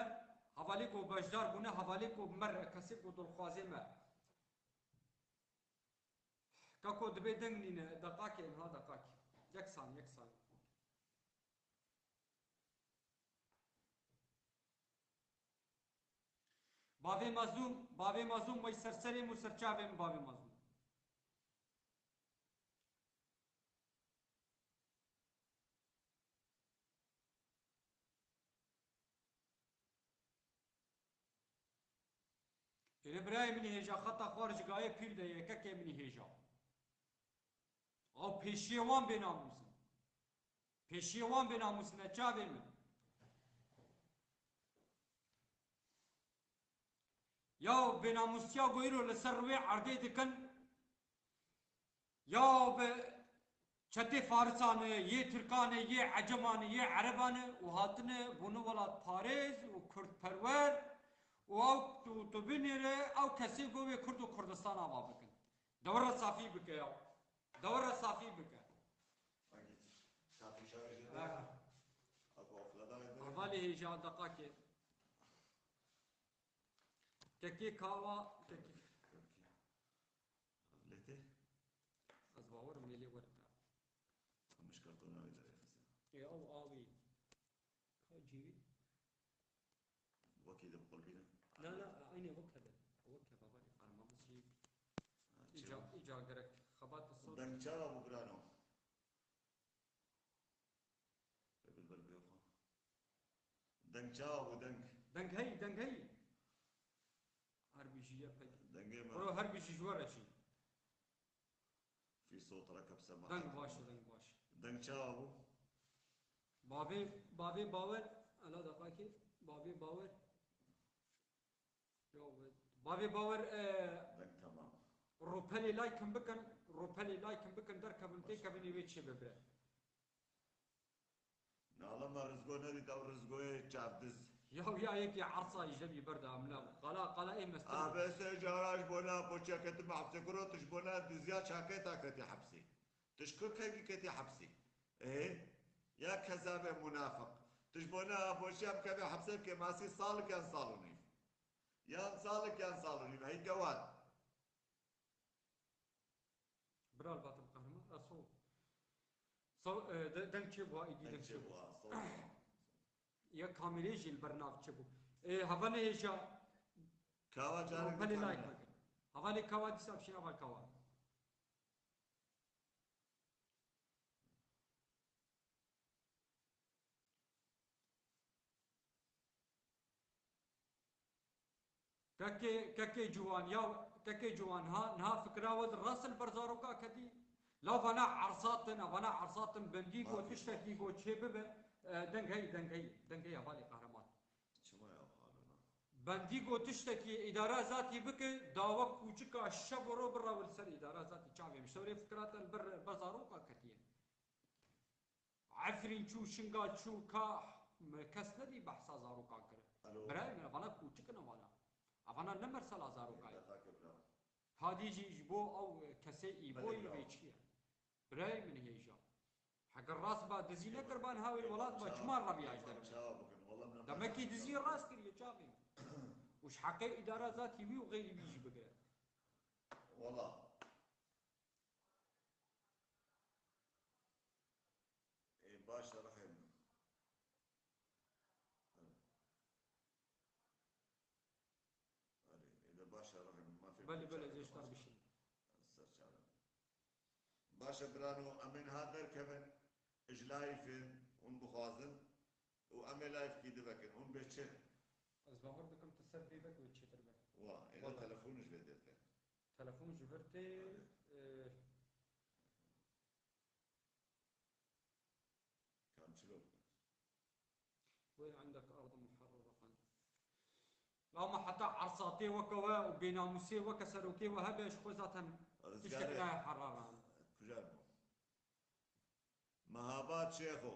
hevalê ku beşdar bûne, hevalê ku me re, kesê ku dilxwazê me. Kako dibê deng nîne, deqakê, niha deqakê. Yek saniye, yek saniye. Bavê Mazlûm, bavê Mazlûm, wey ser serê min û ser çavê min bavê Mazlûm. Êlê birayê min î hêja, xeta xwe ji gayê pîl de ye, kekê min î hêja. Ew pêşiyê wan bênamûs in. Pêşiyê wan bênamûs in, e çavê min. Ya bênamûsiya ku îro li ser rûyê erdê dikin, Ya bi çetê Farisan e, yê Tirkan e, yê Eceman e, yê Ereban e û hatine bûne welatparêz û Kurdperwer û ew, tu, tu binêre ew kesê go wê Kurd û Kurdistan ava bikin. Dewre safî bike ya. Dewre safî bike. Şafî şarjê de. Ha. Aku aflada ede. Hevalê hêja deqakê. Kekê kawa, kekê. Avlete. Ez bawerim mêlê were. Mişkartona wê derê xise. Ê, ew awî. Ka cîvî. Wekî de bi qulbî ne? Na, na, eynê wek hebe. Wek hebe, bavê Qahraman Mesî. Ha, îca, çewa? Îca gerek xebat sor. Deng çawa bû birano? Bê bilbil bê xwe. Deng çawa bû, deng? Deng hey, deng hey. Her bijî ye pek. Dengê me. Bro, her bijî ji we re jî. Fî sot reke bi sema. Deng baş e, deng baş. Deng çawa bû? Bavê, bavê bawer, ela deqakê, bavê bawer. Ya, bavê bawer, e, Deng tamam. Rûpelê laykin bikin, rûpelê laykin bikin, derkevin, têkevin, ê wê çê bibire. Nalama rizgo nedît, ew rizgoyê çavdiz. Ya, ya yekê ersa îşe bî berda, em la qala, qala ê mestir. A B S cara ji bona poçya ketime hepsê kuro, tu ji bona dizya çaketa ketî hepsê. Tu ji ku kengî ketî hepsê? Ê? Ya kezabê munafiq. Tu ji bona poçya bikevê hepsê bikê masî salik yan sal û nîv. Yan salik yan sal û nîv. Hey gewat. Bira li Batim Qehreman, e, so, so, e, de-, deng çêbû ha, îdî deng çêbû ha, so. Ya kamîrê jî li ber nav çêbû. E, hevalê hêja. Kawa carek Rûpelê dî layik kamîra. Bikin. Hevalê kawa dîsa bişîn heval kawa. Kekê, kekê ciwan, ya kekê ciwan, ha, niha fikra we di rast li ber zaroka ketî? La vana ersatin, vana ersatin, bendî got, tiştekî got çê bibe, e, deng hey, deng hey, deng hey hevalê Qehreman. Çima ya halina? Bendî got tiştekî îdara zatî bike, dawa kûçika şev û ro bira li ser îdara zatî çavê min. Şewrê fikra te li ber, ber zaroka ketiye. Efrîn çû, Şingal çû, ka me kes nedî behsa zarokan kir. Alo. Birayê min, evana kûçik in evana. Evana ne mersela zarokan ye. Deqake bira. Hadî jî ji bo ew kesê îboyî vê çi ye? Birayê min hêja. Heger rast ba dizî nekir ban hawê welat ba çima rabiya ji derim? Demekî dizî rast kiriye çavê min. Û ji heqê îdara zatî wî û xeyrî wî jî bigire. Wala. Ê, baş e, rihê min. Erê, ê de baş e, rihê min. Ma fêm Belê, belê, zêştar bişîn. Ser çavan. Baş e, birano, em ê niha derkevin, ji layfên hûn bixwazin û em ê layfkî divekin. Hûn bê çi? Ez bawer dikim tu ser vê vek wê çêtir be. Wa, ê de telefon ji vê derke. Telefon ji vir tê, e, Kam çilo bikin? Wê endek ard muharrere qan. Ama heta ersatê weke we û bênamûsê weke serokê we hebe, ji xwe zaten tiştek naye herrara. Kucar bû? Mehabat Şêxo.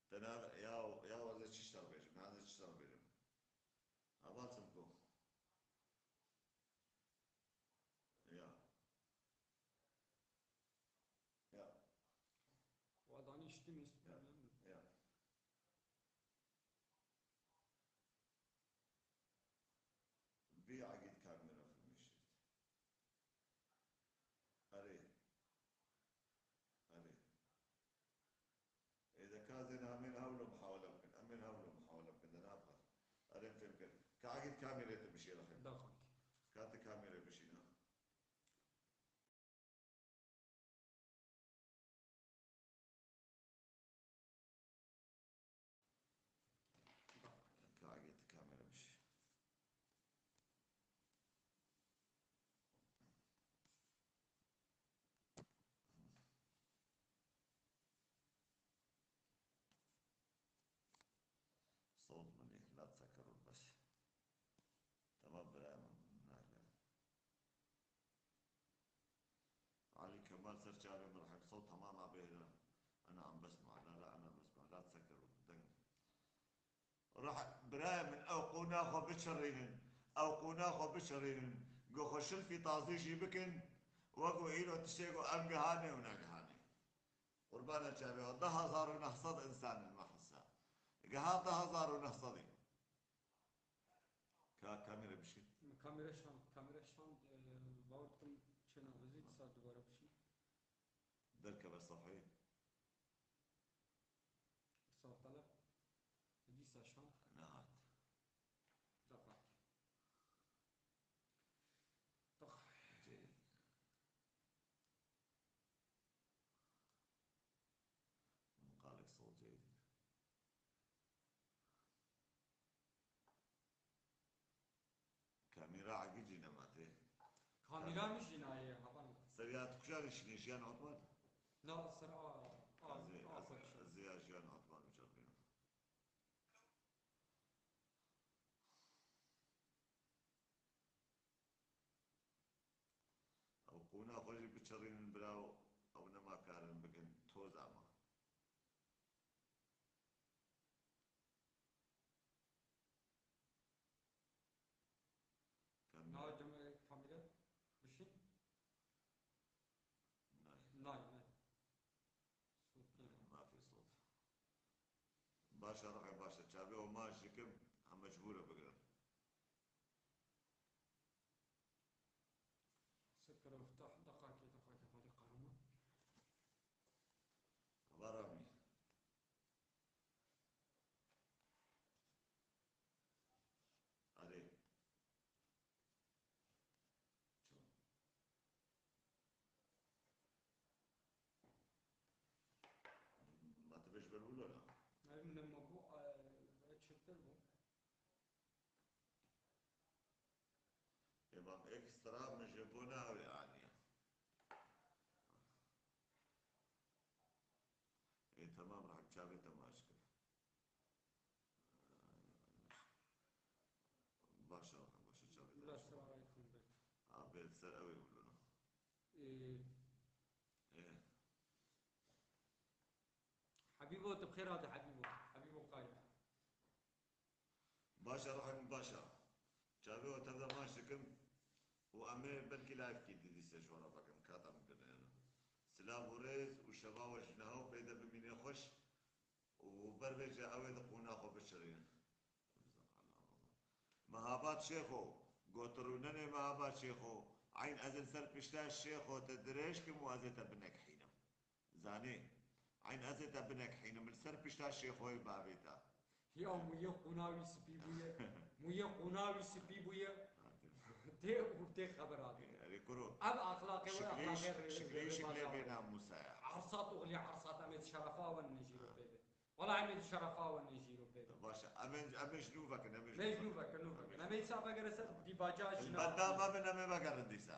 Te nav-, ya, ya ez ê çi ştar bêjim? Ya ez ê çi ştar bêjim? Heval Simko. Ya. Ya. Wa danîştî min. Ya. Ya. Vî egît kamera filmê şîrt. Erê. Erê. Ê de ka zê namên hewlo muhawele bikin. Em ên hewlo muhawele bikin. De nabxwe. Erê fêm kir. Ka egît kamêrê tu bişêre xwe. Daxwe. Ka tu kamêrê bişîne. Ka egê tu kamera bişî. صوت من إخلاص سكر بس. Ser çavê min rehim, sewt hema nabêhne. Ana em besmala, la ana besmala, la tseker û deng. Reh, birayê min, ew qûna xwe biçirînin. Ew qûna xwe biçirînin. Go xwe şilfî tazî jî bikin. Wek ku îro tiştê ku em gihanê û negihanê. Qurbana çavê we, deh hezar û neh sed însan in me hisa. Giha deh hezar û neh sedî. Ka kamera bişî. Kamera şand, kamera şand, e, bawer dikim çêna vizî, dîsa dubare bişî. Derkeve sefheyê. Sağ tele. Dîsa şand. Nehat. Deqak. Deqak. Ceyid. Min qalek sol ceyid. Kamera egî jî nema tê. Kamera min jî nayê, havan. Seriya tu kujan şinê, jiyan Otman? Na, ser a, a, Ez ê, a ez, xwe şin. Ez ê ya jiyan Otman uçak bînim. Ew qûna xwe jî biçerînin birawo, ew nema karin bikin toz ama. Kamera. Na cem kamera bişîn. Nay. Nay, nay. Sot tê. Mafî sot. Baş e, rehê baş e. Çavê wan maç dikim, em mecbûr e bigirin. Sikir û fiftah, deqakê, deqakê xwedî qehreman. Hava ramî. Erê. Ço. Ma tu vê ji ber wilo na? Ev min nema bû, e, e, çirtir bû. Ê, bam ekstra min ji bo navê aniye. Ê, temam, rehim çavê te maç kir. Baş e, rehim, baş e, çavê te maç kir. Abê, ser ew ê wilo na. Ê. Ê. Hebîbo, tu bi xêr hatî Hebîbo. Hebîbo Kaya. Baş e, rehim, baş e. Çavê we tev de maç dikim û em ê belkî layfkî dî dîse ji we re vekim, kata min binêrin. Silav û rêz û şeva we ji niha û pê de bimîne xweş û ber vê jî ew ê di qûna xwe biçirînin. Mehabat Şêxo, gotirûnenê Mehabat Şêxo, eyn ez li ser pişta Şêxo te dirêj kim û ez ê te binekihînim. Zanî, eyn ez ê te binekihînim, li ser pişta Şêxoyê bavê te. Ya mûyê qûna wî spî bûye, mûyê qûna wî spî bûye. Tê û tê xebera tê. Erê kuro. Ev axlaqê wê, şiklî, axlaqê rê-, şiklî, rê-, şiklê rêbaza bê wê. Namûsa ya. Ersat oxlî ersat, em ê di şerefa we nejîro pê de. Wela em ê di şerefa we nejîro pê de. Baş e, em ê, em ê ji nû vekin, em ê ji nû vekin. Em ê ji nû vekin, nû vekin. Em ê ji nû vekin. Em ê dîsa vegere ser dîbaca jina. Benda me bin, em ê vegerin dîsa.